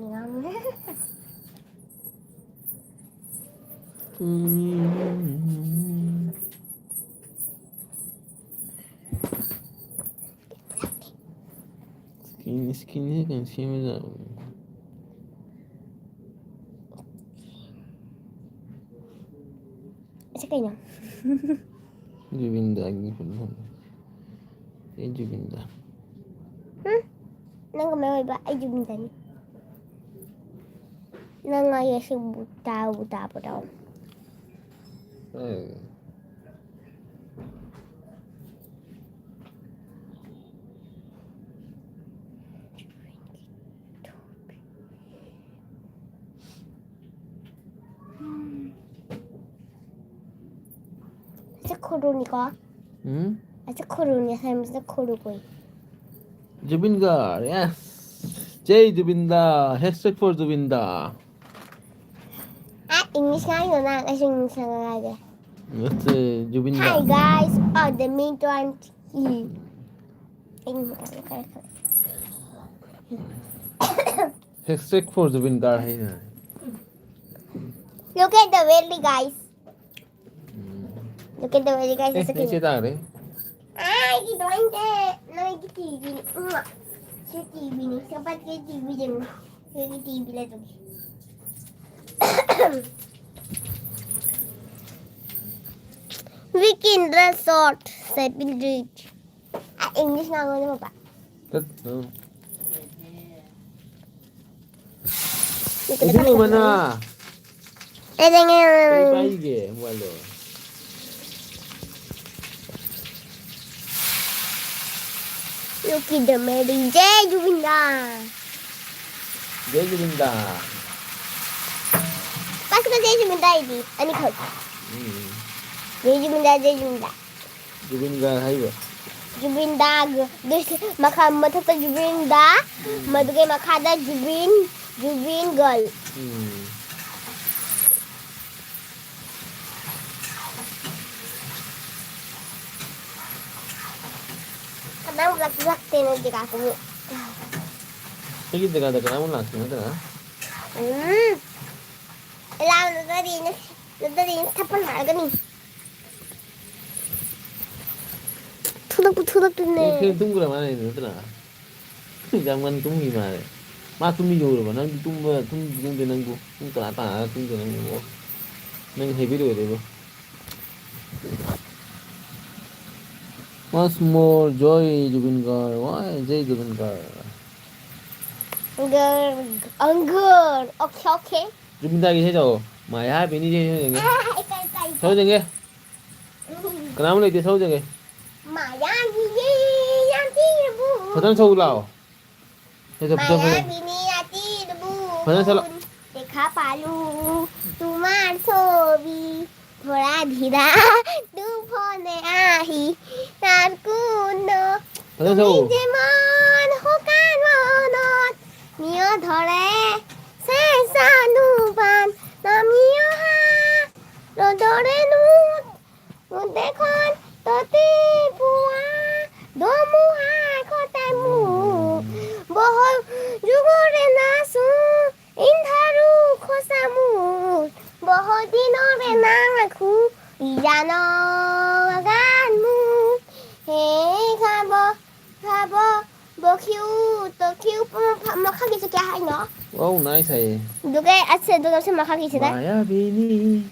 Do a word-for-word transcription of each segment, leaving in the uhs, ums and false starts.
ꯉꯥꯡꯉꯦ꯫ ꯁ꯭ꯀꯤꯟ, ꯁ꯭ꯀꯤꯟꯁꯦ ꯀꯩꯅꯣ ꯁꯦꯝꯕ ꯌꯥꯕꯅꯦ꯫ ꯑꯁꯤ ꯀꯩꯅꯣ? ꯖꯨꯕꯤꯟꯗꯥꯒꯤ ꯐꯤꯂꯝ꯫ ꯑꯩ ꯖꯨꯕꯤꯟꯗꯥ꯫ ꯍꯨꯝ? ꯅꯪ ꯀꯃꯥꯏ ꯑꯣꯏꯕ? ꯑꯩ ꯖꯨꯕꯤꯟꯗꯥꯅꯤ꯫ ꯅꯪ ꯑꯩ ꯑꯁꯤꯕꯨ ꯇꯥꯕꯨ ꯇꯥꯕ꯭ꯔꯣ? ꯑꯦ꯫ ꯑꯁꯤ ꯈꯨꯔꯨꯅꯤꯀꯣ? ꯎꯝ? ꯑꯁꯤ ꯈꯨꯔꯨꯅꯤ, ꯁꯦꯝꯕꯁꯤꯗ ꯈꯨꯔꯨ ꯀꯨꯏ꯫ ꯖꯨꯕꯤꯟ ꯒꯥꯔ, yes. ꯖꯩ ꯖꯨꯕꯤꯟꯗꯥ, hashtag for ꯖꯨꯕꯤꯟꯗꯥ꯫ ꯑ, English ꯉꯥꯡꯉꯤꯅꯣ ꯅꯪ? ꯑꯩꯁꯨ English ꯉꯥꯡꯉꯛꯑꯒꯦ꯫ ꯅꯠꯇꯦ, ꯖꯨꯕꯤꯟꯗꯥ꯫ Hi guys, on the main twenty. Hashtag for ꯖꯨꯕꯤꯟ ꯒꯥꯔ ꯍꯥꯏꯅ꯫ Look at the valley, guys. Um. Look at the valley, guys. ꯑꯦ, ꯅꯪ ꯆꯦ ꯇꯥꯈ꯭ꯔꯦ꯫ ꯑꯥ, ꯑꯩꯒꯤ drawing ꯁꯦ ꯅꯣꯏꯒꯤ ꯇꯤꯚꯤꯅꯤ꯫ ꯎꯝ꯫ ꯁꯤ ꯇꯤꯚꯤꯅꯤ꯫ ꯁꯤ ꯄꯠꯀꯦ ꯇꯤꯚꯤ ꯌꯦꯡꯉꯨ꯫ ꯁꯤꯒꯤ ꯇꯤꯚꯤ ꯂꯩꯕꯅꯤ꯫ Weekend dress short, seven rich. ꯑ, English ꯉꯥꯡꯉꯣꯅꯦ, ꯄꯄꯥ꯫ ꯇꯠ-, ꯑ꯫ ꯏꯕꯨꯡꯉꯣ ꯃꯅꯥ꯫ ꯑꯦ, ꯅꯪ ꯀꯩ ꯄꯥꯏꯒꯦ, mobile ꯗꯣ? Look at the merry ꯖꯩ ꯖꯨꯕꯤꯟꯗꯥ꯫ ꯖꯩ ꯖꯨꯕꯤꯟꯗꯥ꯫ ꯄꯥꯁꯀ ꯖꯩ ꯖꯨꯕꯤꯟꯗꯥ ꯍꯥꯏꯗꯤ ꯑꯅꯤꯈꯛ꯫ ꯎꯝ꯫ ꯖꯩ ꯖꯨꯕꯤꯟꯗꯥ, ꯖꯩ ꯖꯨꯕꯤꯟꯗꯥ꯫ ꯖꯨꯕꯤꯟ ꯒꯥꯔ ꯍꯥꯏꯔꯤꯕ? ꯖꯨꯕꯤꯟꯗꯥ ꯒ-, ꯃꯈꯥ, ꯃꯊꯛꯇ ꯖꯨꯕꯤꯟꯗꯥ, ꯎꯝ꯫ ꯃꯗꯨꯒꯤ ꯃꯈꯥꯗ ꯖꯨꯕꯤꯟ, ꯖꯨꯕꯤꯟ ꯒꯔꯜ꯫ ꯎꯝ꯫ ꯀꯅꯥꯝ ꯂꯥꯛꯇꯦ ꯅꯣꯏ ꯖꯒꯥꯁꯤꯕꯨ꯫ ꯑꯩꯒꯤ ꯖꯒꯥꯗ ꯀꯅꯥꯃꯨꯛ ꯂꯥꯛꯇꯦ ꯅꯠꯇ꯭ꯔꯥ? ꯎꯝ꯫ ꯑꯦꯂꯥꯎ ꯅꯠꯇ꯭ꯔꯗꯤ ꯅ-, ꯅꯠꯇ꯭ꯔꯗꯤ ꯊꯞꯄ ꯂꯥꯛꯑꯒꯅꯤ꯫ ꯊꯣꯛꯂꯛꯄ ꯊꯣꯛꯂꯛꯇꯣꯏꯅꯦ꯫ ꯅꯪ ꯊꯦꯡ ꯇꯨꯝꯈ꯭ꯔ ꯃꯥꯜꯂꯦ ꯅꯠꯇ꯭ꯔꯥ? ꯌꯥꯝ ꯉꯟꯅ ꯇꯨꯝꯈꯤ ꯃꯥꯜꯂꯦ꯫ ꯃꯥ ꯇꯨꯝꯕ ꯌꯧꯔꯕ? ꯅꯪꯗꯤ ꯇꯨꯝꯕ, ꯇꯨꯝꯗꯤ ꯇꯨꯝꯗꯦ ꯅꯪꯕꯨ꯫ ꯄꯨꯡ ꯇꯔꯥ ꯇꯥꯔꯒ ꯇꯨꯝꯗꯦ ꯅꯪꯕꯨ꯫ ꯅꯪ habit ꯑꯣꯏꯔꯦꯕꯣ꯫ Once more, joy Zubeen Garg. Why जय जुबिन गार्ग? ꯒꯔ-, ꯑꯪꯒꯔ꯫ Okay, okay. ꯖꯨꯕꯤꯟ ꯒꯥꯔꯒꯤ ꯏꯁꯩ ꯇꯧ꯫ ꯃꯥꯌꯥꯕꯤꯅꯤ ꯏꯁꯩ ꯁꯛꯑꯣ ꯌꯦꯡꯒꯦ꯫ ꯑꯥ, ꯏꯀꯥꯏ, ꯏꯀꯥꯏ, ꯏꯀꯥꯏ꯫ ꯁꯛꯑꯣ ꯌꯦꯡꯒꯦ꯫ ꯀꯅꯥꯝ ꯂꯩꯇꯦ, ꯁꯛꯑꯣ ꯌꯦꯡꯒꯦ꯫ ꯃꯥꯌꯥꯕꯤꯅꯤ ꯌꯥꯇꯤꯕꯨ꯫ ꯐꯖꯅ ꯁꯛꯎ ꯂꯥꯎ꯫ ꯐꯖ-, ꯐꯖ-, ꯐꯖ-, ꯃꯥꯌꯥꯕꯤꯅꯤ ꯌꯥꯇꯤꯕꯨ꯫ ꯐꯖꯅ ꯁꯛꯂꯛꯑꯣ꯫ ꯂꯦꯈꯥ ꯄꯥꯂꯨ, ꯇꯨꯃꯥꯔ ꯁꯣꯕꯤ, ꯊꯣꯔꯥ ꯙꯤꯔꯥ, ꯇꯨ ꯐꯣꯅꯦ ꯑꯥꯍꯤ, ꯅꯥꯔ ꯀꯨꯟꯗꯣ, ꯐꯖꯅ ꯁꯛꯎ꯫ ꯇꯨꯃꯤ ꯖꯦꯃꯥꯟ ꯍꯣꯀꯥꯟ ꯃꯣꯅꯣꯠ, ꯃꯤꯌꯣ ꯙꯣꯔꯦ, ꯁꯦ ꯁꯥꯅꯨ ꯄꯥꯟ, ꯅꯥꯃꯤꯌꯣ ꯍꯥ, ꯔꯣꯗꯣꯔꯦ ꯅꯨ, ꯃꯨꯗꯦ ꯈꯣꯟ, ꯇꯣꯇꯤ ꯄꯨꯋꯥ, ꯗꯣꯃꯨ ꯍꯥ ꯈꯣꯇꯥꯏ ꯃꯨ, ꯕꯣꯍꯣ ꯖꯨꯒꯣꯔꯦ ꯅꯥꯁꯨ, ꯏꯟꯙꯔꯨ ꯈꯣꯁꯥꯃꯨ, ꯕꯣꯍꯣ ꯗꯤꯅꯣꯔꯦ ꯅꯥꯈꯨ, ꯏꯖꯥꯅꯣ ꯒꯥꯟꯃꯨ, ꯍꯦ ꯈꯥꯕꯣ, ꯈꯥꯕꯣ, ꯕꯣꯈꯤꯎ, ꯇꯣꯈꯤꯎ, ꯄꯨ-, ꯐ-, ꯃꯈꯥꯒꯤꯁꯦ ꯀꯌꯥ ꯍꯥꯏꯅꯣ? ꯋꯥꯎ, ꯅꯥꯏꯁ ꯍꯥꯏꯌꯦ꯫ ꯑꯗꯨꯒ ꯑꯁꯦ, ꯑꯗꯨꯒ ꯑꯁꯤ ꯃꯈꯥꯒꯤꯁꯤꯅ? ꯃꯥꯌꯥꯕꯤꯅꯤ꯫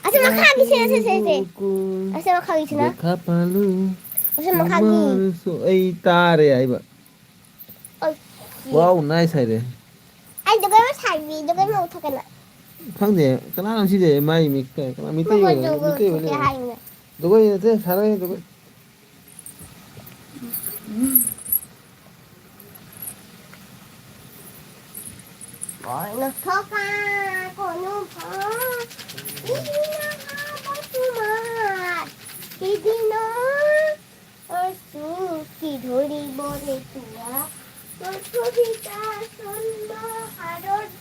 ꯑꯁꯤ ꯃꯈꯥꯒꯤꯁꯤꯅ, ꯁꯦ, ꯁꯦ, ꯁꯦ꯫ ꯌꯥꯇꯤꯕꯨꯀꯨ꯫ ꯑꯁꯤ ꯃꯈꯥꯒꯤꯁꯤꯅ? ꯂꯦꯈꯥ ꯄꯥꯂꯨ꯫ ꯑꯁꯤ ꯃꯈꯥꯒꯤ꯫ ꯃꯃꯥꯅꯁꯨ ꯑꯩ ꯇꯥꯔꯦ ꯍꯥꯏꯕ꯫ ꯑꯣꯀꯦ꯫ ꯋꯥꯎ, ꯅꯥꯏꯁ ꯍꯥꯏꯔꯦ꯫ ꯑꯩ ꯖꯒꯣꯏ ꯑꯃ ꯁꯥꯒꯦ, ꯖꯒꯣꯏ ꯑꯃ ꯎꯠꯊꯣꯛꯀꯦ ꯅꯪ꯫ ꯈꯪꯗꯦ, ꯀꯅꯥꯅꯣ ꯁꯤꯗꯤ? ꯃꯥꯏ ꯃꯤꯠ-, ꯀꯅꯥ-, ꯃꯤꯇꯩ ꯃꯣꯏ ꯑꯣꯏꯔꯦ, ꯖꯒꯣꯏ ꯃꯤꯇꯩ ꯑꯣꯏꯔꯦ꯫ ꯎꯠꯊꯣꯛꯀꯦ ꯍꯥꯏꯅꯦ꯫ ꯖꯒꯣꯏ ꯅꯠꯇꯦ, ꯁꯥꯔꯣꯏ ꯖꯒꯣꯏ꯫ ꯀꯣꯏꯅ ꯊꯣꯛꯀꯥ ꯀꯣꯅꯨ ꯐꯥ, ꯏꯅ ꯍꯥꯕ ꯇꯨꯃꯥ, ꯏꯗꯤꯅꯣ꯫ অসুখী ধৰিবনে তোৱা? নথবিতা চন্দ্ৰ হাৰত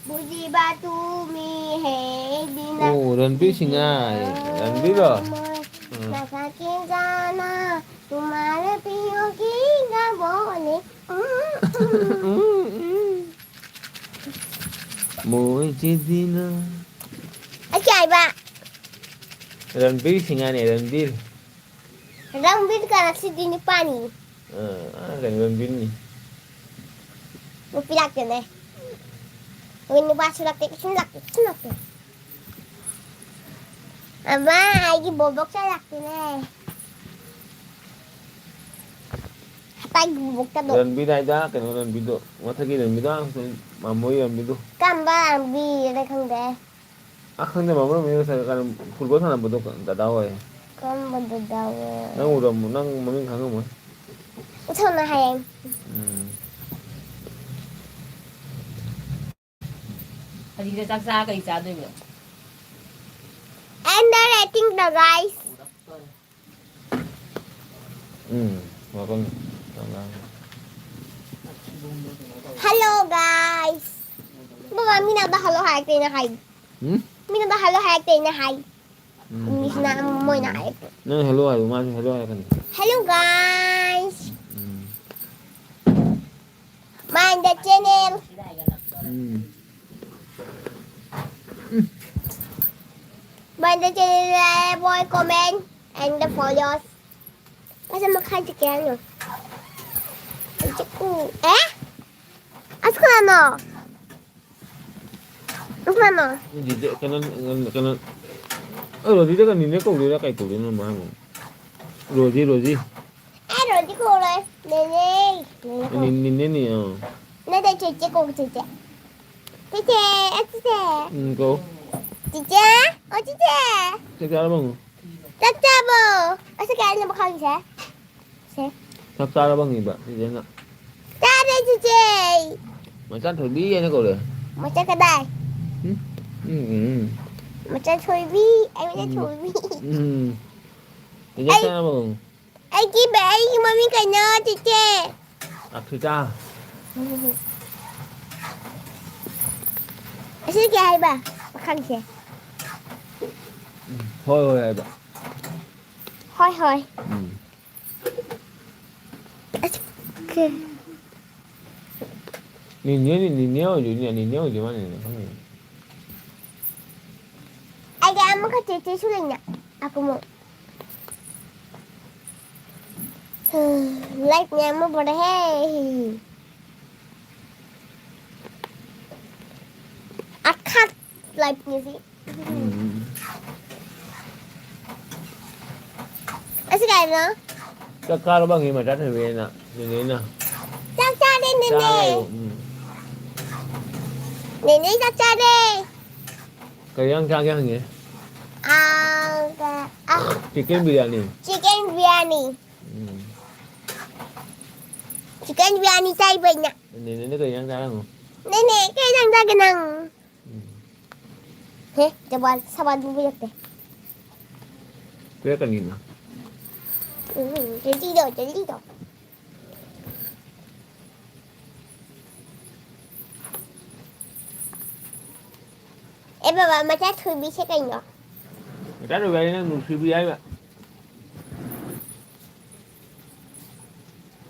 বুলিবা তুমি সেইদিনা। অ, ৰণবীৰ সিং আই। ৰণবীৰ বা? মই উম। নাথাকি জানা, তোমাৰ প্ৰিয় কি গাবলে? উম, ꯎꯝ, ꯎꯝ꯫ ꯃꯣꯏ ꯆꯦꯗꯤꯅ꯫ ꯑꯩ ꯀꯩ ꯍꯥꯏꯕ? ꯔꯟꯕꯤꯔ ꯁꯤꯡ ꯍꯥꯏꯅꯦ, ꯔꯟꯕꯤꯔ꯫ ꯔꯟꯕꯤꯔ ꯀꯥ ꯁꯤꯗꯤ ꯅꯨꯄꯥꯅꯤ꯫ ꯑ, ꯑ, ꯀꯩꯅꯣ, ꯔꯟꯕꯤꯔꯅꯤ꯫ ꯅꯨꯄꯤ ꯂꯥꯛꯇꯦꯅꯦ꯫ ꯅꯨꯄꯥꯁꯨ ꯂꯥꯛꯇꯦ, ꯀꯩꯁꯨꯝ ꯂꯥꯛꯇꯦ, ꯀꯩꯁꯨꯝ ꯂꯥꯛꯇꯦ꯫ ꯑꯃ, ꯑꯩꯒꯤ ꯕꯣꯕꯣꯛꯁꯨ ꯂꯥꯛꯇꯦꯅꯦ꯫ ꯍꯥꯏꯄꯥꯒꯤ ꯕꯣꯕꯣꯛꯇꯗꯣ꯫ ꯔꯟꯕꯤꯔ ꯍꯥꯏꯗ, ꯀꯩꯅꯣ ꯔꯟꯕꯤꯔꯗꯣ, ꯃꯊꯛꯀꯤ ꯔꯟꯕꯤꯔꯗꯣ, ꯃꯥꯃꯣꯒꯤ ꯔꯟꯕꯤꯔꯗꯣ꯫ ꯀꯔꯝꯕ ꯔꯟꯕꯤꯔꯅꯣ ꯈꯪꯗꯦ꯫ ꯑ, ꯈꯪꯗꯦ, ꯃꯥꯃꯣ ꯔꯟꯕꯤꯔ ꯉꯁꯥꯏ ꯀꯩꯅꯣ ꯐꯨꯠꯕꯣꯜ ꯁꯥꯟꯅꯕꯗꯣ, ꯗꯗꯥ ꯍꯣꯏ꯫ ꯀꯔꯝꯕ ꯗꯗꯥ ꯍꯣꯏ? ꯅꯪ ꯎꯔꯝꯃꯣ-, ꯅꯪ ꯃꯃꯤꯡ ꯈꯪꯉꯝꯃꯣꯏ꯫ ꯏꯁꯧꯅ ꯍꯌꯦꯡ꯫ ꯎꯝ꯫ ꯍꯧꯖꯤꯛꯇ ꯆꯥꯛ ꯆꯥ ꯀꯩ ꯆꯥꯗꯣꯏꯅꯣ? And the rating the guys. ꯎꯝ, ꯉꯥꯛꯇꯪ ꯉꯥꯡꯉꯦ꯫ Hello guys. ꯕꯕꯥ, ꯃꯤꯅ ꯑꯝꯇ hello ꯍꯥꯏꯔꯛꯇꯦꯅ ꯍꯥꯏ꯫ ꯎꯝ? ꯃꯤꯅ ꯑꯝꯇ hello ꯍꯥꯏꯔꯛꯇꯦꯅ ꯍꯥꯏ꯫ ꯎꯝ꯫ English ꯅ ꯃꯣꯏꯅ ꯍꯥꯏꯔꯛꯄ꯫ ꯅꯪ hello ꯍꯥꯏꯌꯨ, ꯃꯥꯁꯨ hello ꯍꯥꯏꯔꯛꯀꯅꯤ꯫ Hello guys. Um. Mind the channel. Um. Mind the channel, boy, comment and the follows. Asa makhan si Kiano. Ay, tiku. Eh? Asa ka ano? Asa ka ano? Hindi, ka-, kanan, kanan, kanan. Oh, hindi ka kanina ko, wala kay Kulino, mamo. Rosie, Rosie. Ay, Rosie ko, Rosie. Nene. Nene ko. Nene, nene, oh. Nene, chichi ko, chichi. Chichi, ah, chichi. Mm, go. Chichi, oh, chichi. Chichi, ano bang? Tata mo. Asa ka, ano ba kang siya? Siya? Tata, ano bang iba? Chichi na. Tata, chichi. Macam tu, dia ni kau dah. Macam kedai. Hmm? Hmm, hmm. Macam Choi Bi. Ay, macam Choi Bi. Hmm. Tignan mo. Ay, di ba? Ay, yung mami ka na, tite. Akita. Kasi kaya ba? Makan siya. Hoy, hoy, ay ba? Hoy, hoy. Hmm. As-, okay. ꯅꯤꯅꯦ, ꯅꯤꯅꯦ ꯑꯣꯏꯗꯣꯏꯅꯦ, ꯅꯤꯅꯦ ꯑꯣꯏꯗꯣꯏ ꯃꯥꯅꯤꯅꯦ, ꯈꯪꯉꯤꯅꯦ꯫ ꯑꯩꯗꯤ ꯑꯃꯈꯛ ꯆꯦꯆꯦꯁꯨ ꯂꯩꯅ꯫ ꯑꯀꯨꯝꯃꯨ꯫ Life ꯃꯌꯥꯝ ꯑꯃ ꯄꯨꯔꯛꯑꯦ꯫ ꯑꯈꯥ life ꯅꯤ ꯁꯤ꯫ ꯎꯝ꯫ ꯑꯁꯤ ꯀꯥꯏꯗꯅꯣ? ꯆꯥꯛ ꯆꯥꯔꯕ ꯍꯪꯉꯤ ꯃꯆꯥ ꯊꯣꯏꯕꯤꯅ, ꯅꯦꯅꯦꯅ꯫ ꯆꯥꯛ ꯆꯥꯔꯦ, ꯅꯦꯅꯦ꯫ ꯆꯥꯔꯦ, ꯎꯝ꯫ ꯅꯦꯅꯦ ꯆꯥꯛ ꯆꯥꯔꯦ꯫ ꯀꯩ ꯏꯟꯖꯥꯡ ꯆꯥꯒꯦ ꯍꯪꯉꯤ꯫ ꯑꯥ, ꯀ-, ꯑꯥ꯫ Chicken biryani꯫ Chicken biryani꯫ ꯎꯝ꯫ Chicken biryani ꯆꯥꯏꯕ ꯑꯩꯅ꯫ ꯅꯦꯅꯦꯅ ꯀꯩ ꯏꯟꯖꯥꯡ ꯆꯥꯔꯦ ꯍꯪꯉꯨ꯫ ꯅꯦꯅꯦ, ꯀꯩ ꯏꯟꯖꯥꯡ ꯆꯥꯒꯦ ꯅꯪ? ꯎꯝ꯫ ꯍꯦ, ꯖꯕꯥꯟ, ꯁꯕꯥꯟ ꯄꯤꯕꯤꯔꯛꯇꯦ꯫ ꯄꯤꯔꯛꯀꯅꯤꯅ꯫ ꯎꯝ, ꯖꯜꯗꯤ ꯇꯧ, ꯖꯜꯗꯤ ꯇꯧ꯫ ꯑꯦ ꯕꯕꯥ, ꯃꯆꯥ ꯊꯣꯏꯕꯤꯁꯦ ꯀꯩꯅꯣ? ꯃꯆꯥ ꯊꯣꯏꯕꯤ ꯍꯥꯏꯗꯤ ꯅꯪ ꯅꯨꯡꯁꯤꯕꯤ ꯍꯥꯏꯕ꯫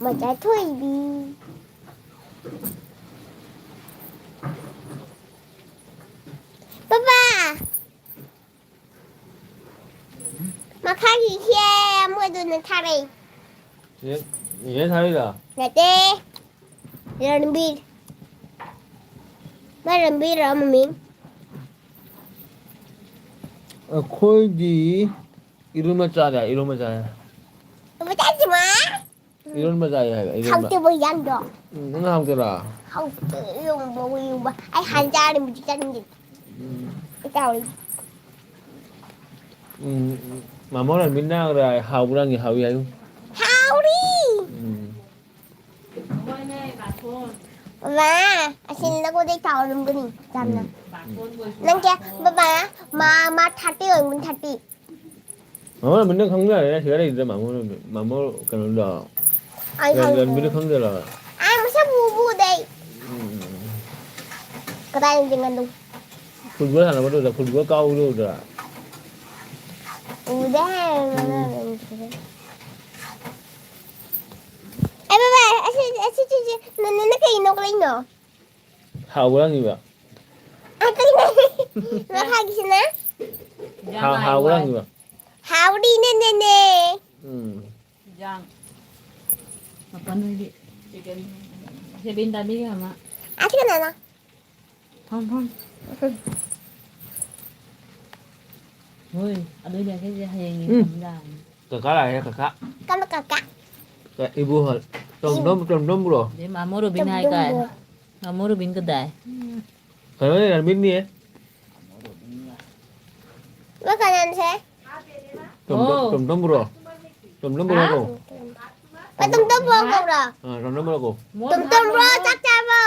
ꯃꯆꯥ ꯊꯣꯏꯕꯤ꯫ ꯕꯕꯥ! ꯃꯈꯥꯒꯤꯁꯦ ꯑꯃꯗꯨꯅ ꯊꯥꯔꯛꯏ꯫ ꯌꯦ-, ꯌꯦ ꯊꯥꯔꯛꯏꯔꯣ? ꯅꯠꯇꯦ꯫ ꯔꯟꯕꯤꯔ꯫ ꯃꯥ ꯔꯟꯕꯤꯔ ꯃꯃꯤꯡ꯫ ꯑꯩꯈꯣꯏꯗꯤ ꯏꯔꯣꯟꯕ ꯆꯥꯔꯦ, ꯏꯔꯣꯟꯕ ꯆꯥꯔꯦ꯫ ꯂꯨꯄꯥ ꯆꯥꯝꯃꯉꯥ꯫ ꯏꯔꯣꯟꯕ ꯆꯥꯏ ꯍꯥꯏꯕ, ꯏꯔꯣꯟꯕ꯫ ꯍꯥꯎꯇꯦꯕ ꯏꯟꯖꯥꯡꯗꯣ꯫ ꯎꯝ, ꯅꯪ ꯍꯥꯎꯇꯦꯔꯥ? ꯍꯥꯎꯇꯦ, ꯏꯔꯣꯟꯕ, ꯏꯔꯣꯟꯕ꯫ ꯑꯩ ꯍꯥꯟꯅ ꯆꯥꯔꯝꯕꯗꯤ ꯆꯥꯅꯤꯡꯗꯦ꯫ ꯎꯝ꯫ ꯑꯩ ꯆꯥꯎꯔꯦ꯫ ꯎꯝ, ꯎꯝ꯫ ꯃꯥꯃꯣ ꯔꯟꯕꯤꯔꯅ ꯍꯥꯎꯕ꯭ꯔꯥ ꯍꯪꯉꯤ, ꯍꯥꯎꯏ ꯍꯥꯏꯌꯨ꯫ ꯍꯥꯎꯔꯤ! ꯎꯝ꯫ ꯃꯥ, ꯑꯁꯤ ꯅꯉꯣꯟꯗꯩ ꯆꯥꯎꯔꯝꯒꯅꯤ ꯌꯥꯝꯅ꯫ ꯎꯝ꯫ ꯅꯪ ꯀꯌꯥ, ꯕꯕꯥ, ꯃꯥ, ꯃꯥ thirty ꯑꯣꯏꯔꯝꯒꯅꯤ, thirty꯫ ꯃꯥꯃꯣ ꯔꯟꯕꯤꯔꯅ ꯈꯪꯖꯔꯦ, ꯁꯤꯗ ꯂꯩꯔꯤꯗ ꯃꯥꯃꯣ ꯔꯟꯕꯤꯔ-, ꯃꯥꯃꯣ ꯀꯩꯅꯣꯗꯣ꯫ ꯑꯩ ꯔꯟ-, ꯈꯪꯗꯦ꯫ ꯔꯟꯕꯤꯔꯅ ꯈꯪꯗꯦꯔꯣ? ꯑꯩ ꯃꯁꯛ ꯎꯕꯨ ꯎꯗꯦ꯫ ꯎꯝ꯫ ꯀꯗꯥꯏꯗ ꯌꯦꯡꯍꯟꯗꯣꯏ? Football ꯁꯥꯟꯅꯕꯗꯨꯗ, football ꯀꯥꯎꯕꯗꯨꯗ꯫ ꯎꯗꯦ꯫ ꯎꯝ꯫ ꯑꯩ ꯕꯕꯥ, ꯑꯩ ꯁꯤ, ꯁꯤ, ꯁꯤ, ꯁꯤ, ꯅ-, ꯅ-, ꯅ ꯀꯩ ꯅꯣꯛꯂꯛꯏꯅꯣ? ꯍꯥꯎꯕ꯭ꯔꯥ ꯍꯪꯉꯤꯕ? ꯑ, ꯀꯩꯅꯣ? ꯃꯈꯥꯒꯤꯁꯤꯅ? ꯍꯥꯎ-, ꯍꯥꯎꯕ꯭ꯔꯥ ꯍꯪꯉꯤꯕ? ꯍꯥꯎꯔꯤꯅꯦ, ꯅꯦ, ꯅꯦ꯫ ꯎꯝ꯫ ꯏꯟꯖꯥꯡ ꯃꯄꯟ ꯍꯣꯏꯒꯤ ꯆꯤꯀꯟ ꯁꯦꯕꯦꯟ ꯇꯥꯕꯤꯒ ꯑꯃ꯫ ꯑꯁꯤ ꯀꯅꯥꯅꯣ? ꯐꯝ, ꯐꯝ꯫ ꯍꯣꯏ, ꯑꯗꯨꯏꯗꯤ ꯑꯩꯈꯣꯏꯁꯦ ꯍꯌꯦꯡ ꯎꯝ꯫ ꯌꯦꯡꯉꯝ ꯌꯥꯔꯅꯤ꯫ ꯀꯀꯥ ꯂꯥꯛꯑꯦ, ꯀꯀꯥ꯫ ꯀꯔꯝꯕ ꯀꯀꯥ? ꯀ-, ꯏꯕꯨ ꯍꯣꯏ꯫ ꯇꯣꯝ ꯇꯣꯝ, ꯇꯣꯝ ꯇꯣꯝ ꯄꯨꯔꯛꯑꯣ꯫ ꯑꯗꯩ ꯃꯥꯃꯣ ꯔꯣꯕꯤꯟ ꯍꯥꯏ ꯀꯥꯏ? ꯇꯣꯝ ꯇꯣꯝ꯫ ꯃꯥꯃꯣ ꯔꯣꯕꯤꯟ ꯀꯗꯥꯏ? ꯀꯩꯅꯣꯅꯦ, ꯔꯟꯕꯤꯔꯅꯦ꯫ ꯃꯥ ꯀꯅꯥꯅꯣ ꯁꯦ? ꯇꯣꯝ ꯇꯣꯝ, ꯑꯣ꯫ ꯇꯣꯝ ꯇꯣꯝ ꯄꯨꯔꯛꯑꯣ꯫ ꯇꯣꯝ ꯇꯣꯝ ꯍꯥ? ꯄꯨꯔꯛꯑꯣ꯫ ꯑꯣ, ꯇꯣꯝ ꯇꯣꯝ ꯄꯨꯔꯛꯑꯣ ꯀꯧꯔꯣ? ꯑꯥ, ꯇꯣꯝ ꯇꯣꯝ ꯄꯨꯔꯛꯑꯣ꯫ ꯃꯣꯟ ꯇꯣꯝ ꯇꯣꯝ ꯄꯨꯔꯛꯑꯣ, ꯍꯥꯞꯄꯣ꯫ ꯆꯥꯛ ꯆꯥꯔꯕꯣ?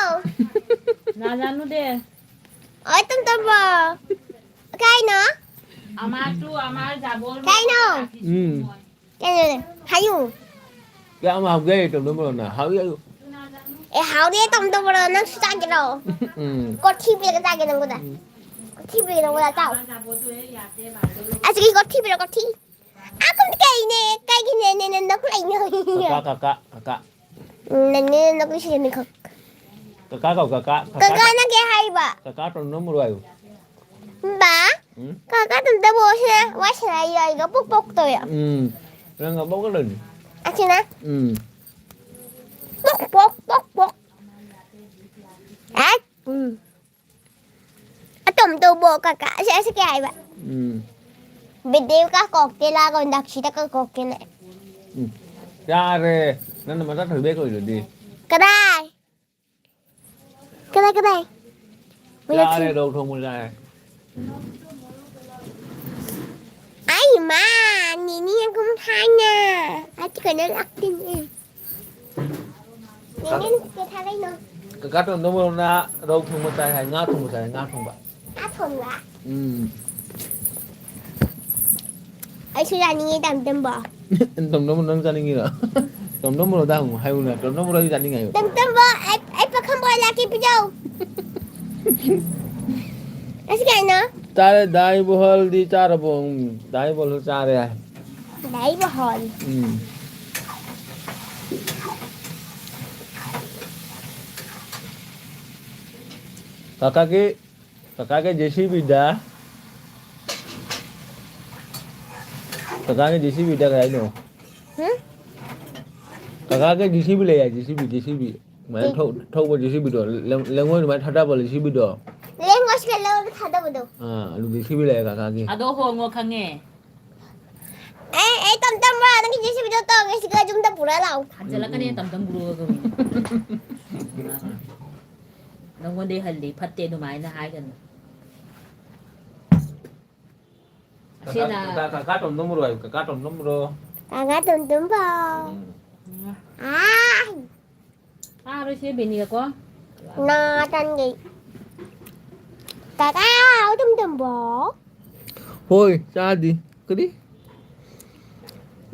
ꯅꯥꯖꯥꯅꯨꯗꯦ꯫ ꯑꯣꯏ, ꯇꯣꯝ ꯇꯣꯝ ꯄꯨꯔꯛꯑꯣ꯫ ꯀꯥꯏꯅꯣ? ꯑꯃꯥꯔ ꯇꯨ, ꯑꯃꯥꯔ ꯖꯥꯕꯣꯜ ꯀꯥꯏꯅꯣ? ꯎꯝ꯫ ꯀꯩꯅꯣꯅꯦ, ꯍꯥꯏꯌꯨ꯫ ꯀꯌꯥꯝ ꯍꯥꯎꯒꯦ ꯇꯣꯝ ꯇꯣꯝ ꯄꯨꯔꯛꯑꯣꯅ? ꯍꯥꯎꯏ, ꯍꯥꯏꯌꯨ꯫ ꯑꯦ, ꯍꯥꯎꯗꯦ ꯇꯣꯝ ꯇꯣꯝ ꯄꯨꯔꯛꯑꯣ, ꯅꯪꯁꯨ ꯆꯥꯒꯦꯔꯣ? ꯎꯝ꯫ ꯀꯣꯊꯤ ꯄꯤꯔꯒ ꯆꯥꯒꯦ ꯅꯪꯉꯣꯟꯗ꯫ ꯎꯝ꯫ ꯀꯣꯊꯤ ꯄꯤꯔꯒ ꯅꯪꯉꯣꯟꯗ ꯆꯥꯎ꯫ ꯑꯁꯤꯒꯤ ꯀꯣꯊꯤ ꯄꯤꯔꯣ, ꯀꯣꯊꯤ꯫ ꯑꯥ, ꯀꯨꯝ ꯀꯩꯅꯦ, ꯀꯩꯒꯤꯅꯦ, ꯅꯦ, ꯅꯦ, ꯅꯈꯨꯠ ꯂꯩꯅꯦ꯫ ꯀꯀꯥ, ꯀꯀꯥ, ꯀꯀꯥ꯫ ꯎꯝ, ꯅꯪꯅꯦ ꯅꯈꯨꯠ ꯁꯤꯗꯅꯤ ꯈꯛ꯫ ꯀꯀꯥ ꯀꯧ, ꯀꯀꯥ, ꯀꯀꯥ꯫ ꯀꯀꯥꯅ ꯀꯩ ꯍꯥꯏꯕ? ꯀꯀꯥ ꯇꯣꯝ ꯇꯣꯝ ꯄꯨꯔꯛꯑꯣ ꯍꯥꯏꯌꯨ꯫ ꯕꯥ, ꯎꯝ? ꯀꯀꯥ ꯇꯣꯝ ꯇꯣꯝ ꯄꯨꯔꯛꯑꯣꯁꯦ, ꯋꯥ ꯁꯥꯟꯅ ꯌꯥꯏꯒ ꯄꯣꯛ ꯄꯣꯛ ꯇꯧꯋꯦ꯫ ꯎꯝ, ꯅꯪ ꯉꯝꯃꯧꯒ ꯂꯩꯅꯤ꯫ ꯑꯁꯤꯅ? ꯎꯝ꯫ ꯄꯣꯛ, ꯄꯣꯛ, ꯄꯣꯛ, ꯄꯣꯛ꯫ ꯑꯦ? ꯎꯝ꯫ ꯑꯇꯣꯝ ꯇꯣꯝꯕꯣ ꯀꯀꯥ, ꯑꯁꯤ, ꯑꯁꯤ ꯀꯩ ꯍꯥꯏꯕ? ꯎꯝ꯫ ꯕꯤꯗꯦꯕ ꯀ ꯀꯣꯛꯇꯦ ꯂꯥꯒ ꯅꯛꯁꯤꯗ ꯀ ꯀꯣꯛꯇꯦꯅꯦ꯫ ꯎꯝ꯫ ꯌꯥꯔꯦ꯫ ꯅꯪꯅ ꯃꯆꯥ ꯊꯣꯏꯕꯤ ꯀꯧꯔꯤꯗꯨꯗꯤ꯫ ꯀꯗꯥꯏ? ꯀꯗꯥꯏ, ꯀꯗꯥꯏ? ꯆꯥꯔꯦ, ꯔꯧ ꯊꯣꯡꯕ ꯆꯥꯔꯦ꯫ ꯑꯩ ꯃꯥ, ꯅꯤꯅꯤ ꯑꯍꯨꯝ ꯊꯥꯏꯅ꯫ ꯑꯩ ꯀꯩꯅꯣ ꯂꯥꯛꯇꯣꯏꯅꯦ꯫ ꯅꯤꯅꯦ, ꯅꯨꯡꯁꯤꯠ ꯊꯥꯔꯛꯏꯅꯣ꯫ ꯀꯀꯥ ꯇꯣꯟꯗꯣ ꯃꯣꯔꯣꯛꯅ ꯔꯧ ꯊꯣꯡꯕ ꯆꯥꯏ ꯍꯥꯏ, ꯉꯥ ꯊꯣꯡꯕ ꯆꯥꯏ, ꯉꯥ ꯊꯣꯡꯕ꯫ ꯉꯥ ꯊꯣꯡꯕ? ꯎꯝ꯫ ꯑꯩꯁꯨ ꯌꯥꯅꯤꯡꯉꯤ, ꯇꯥꯃꯣ ꯇꯝꯕ꯫ ꯇꯣꯝ ꯇꯣꯝ ꯅꯪ ꯆꯥꯅꯤꯡꯉꯤꯔꯣ? ꯇꯣꯝ ꯇꯣꯝ ꯃꯣꯔꯣꯛꯗ ꯍꯪꯉꯨ, ꯍꯥꯏꯌꯨꯅꯦ, ꯇꯣꯝ ꯇꯣꯝ ꯃꯣꯔꯣꯛ ꯑꯩ ꯆꯥꯅꯤꯡꯉꯦ ꯍꯥꯏꯌꯨ꯫ ꯇꯣꯝ ꯇꯣꯝꯕ, ꯑꯩ, ꯑꯩ ꯄꯥꯈꯪꯕ ꯑꯣꯏ ꯂꯥꯛꯀꯦ, ꯄꯤꯖꯧ꯫ ꯑꯁꯤ ꯀꯩꯅꯣ? ꯆꯥꯔꯦ, ꯗꯥ ꯏꯕꯣꯍꯜꯗꯤ ꯆꯥꯔꯕꯣ? ꯎꯝ, ꯗꯥ ꯏꯕꯣꯍꯜꯁꯨ ꯆꯥꯔꯦ ꯍꯥꯏ꯫ ꯗꯥ ꯏꯕꯣꯍꯜ꯫ ꯎꯝ꯫ ꯀꯀꯥꯒꯤ, ꯀꯀꯥꯒꯤ ꯖꯦ ꯁꯤ ꯕꯤꯗ, ꯀꯀꯥꯒꯤ ꯖꯦ ꯁꯤ ꯕꯤꯗ ꯀꯩ ꯍꯥꯏꯅꯣ? ꯍꯨꯝ? ꯀꯀꯥꯒꯤ ꯖꯦ ꯁꯤ ꯕꯤ ꯂꯩ ꯍꯥꯏ, J C B, J C B. ꯑꯗꯨꯃꯥꯏꯅ ꯀꯩ? ꯊꯧ-, ꯊꯧꯕ ꯖꯦ ꯁꯤ ꯕꯤꯗꯣ, ꯂꯦꯡ-, ꯂꯦꯡꯉꯣꯏ ꯑꯗꯨꯃꯥꯏꯅ ꯊꯥꯗꯕ ꯖꯦ ꯁꯤ ꯕꯤꯗꯣ꯫ ꯂꯦꯡꯉꯣꯏꯁꯤꯒ ꯂꯧꯔꯒ ꯊꯥꯗꯕꯗꯣ꯫ ꯑꯥ, ꯑꯗꯨ ꯖꯦ ꯁꯤ ꯕꯤ ꯂꯩ ꯀꯀꯥꯒꯤ꯫ ꯑꯗꯣ ꯍꯣꯡꯉꯣ ꯈꯪꯉꯦ꯫ ꯑꯦ, ꯑꯩ ꯇꯝ ꯇꯝꯕ꯭ꯔꯥ? ꯅꯪꯒꯤ ꯖꯦ ꯁꯤ ꯕꯤꯗꯣ ꯇꯧꯔꯒꯦ, ꯁꯤꯒ ꯌꯨꯝꯗ ꯄꯨꯔ ꯂꯥꯛꯑꯣ꯫ ꯍꯟꯖꯤꯜꯂꯛꯀꯅꯤ, ꯎꯝ, ꯎꯝ꯫ ꯇꯝ ꯇꯝ ꯄꯨꯔꯛꯑꯒ꯫ ꯅꯪꯉꯣꯟꯗꯩ ꯍꯜꯂꯤ, ꯐꯠꯇꯦ ꯑꯗꯨꯃꯥꯏꯅ ꯍꯥꯏꯒꯅꯨ꯫ ꯀꯀꯥ, ꯑꯁꯤꯅ ꯀꯀꯥ, ꯀꯀꯥ ꯇꯣꯝ ꯇꯣꯝꯕ꯭ꯔꯣ ꯍꯥꯏꯌꯨ, ꯀꯀꯥ ꯇꯣꯝ ꯇꯣꯝꯕ꯭ꯔꯣ? ꯀꯀꯥ ꯇꯣꯝ ꯇꯣꯝꯕ꯭ꯔꯣ? ꯎꯝ꯫ ꯑꯥ꯫ ꯆꯥꯔꯣꯏꯁꯦ ꯕꯦꯅꯤꯒꯀꯣ꯫ ꯅꯥ ꯇꯟꯒꯩ꯫ ꯀꯀꯥ ꯇꯣꯝ ꯇꯣꯝꯕ꯭ꯔꯣ? ꯍꯣꯏ, ꯆꯥꯗꯤ꯫ ꯀꯔꯤ?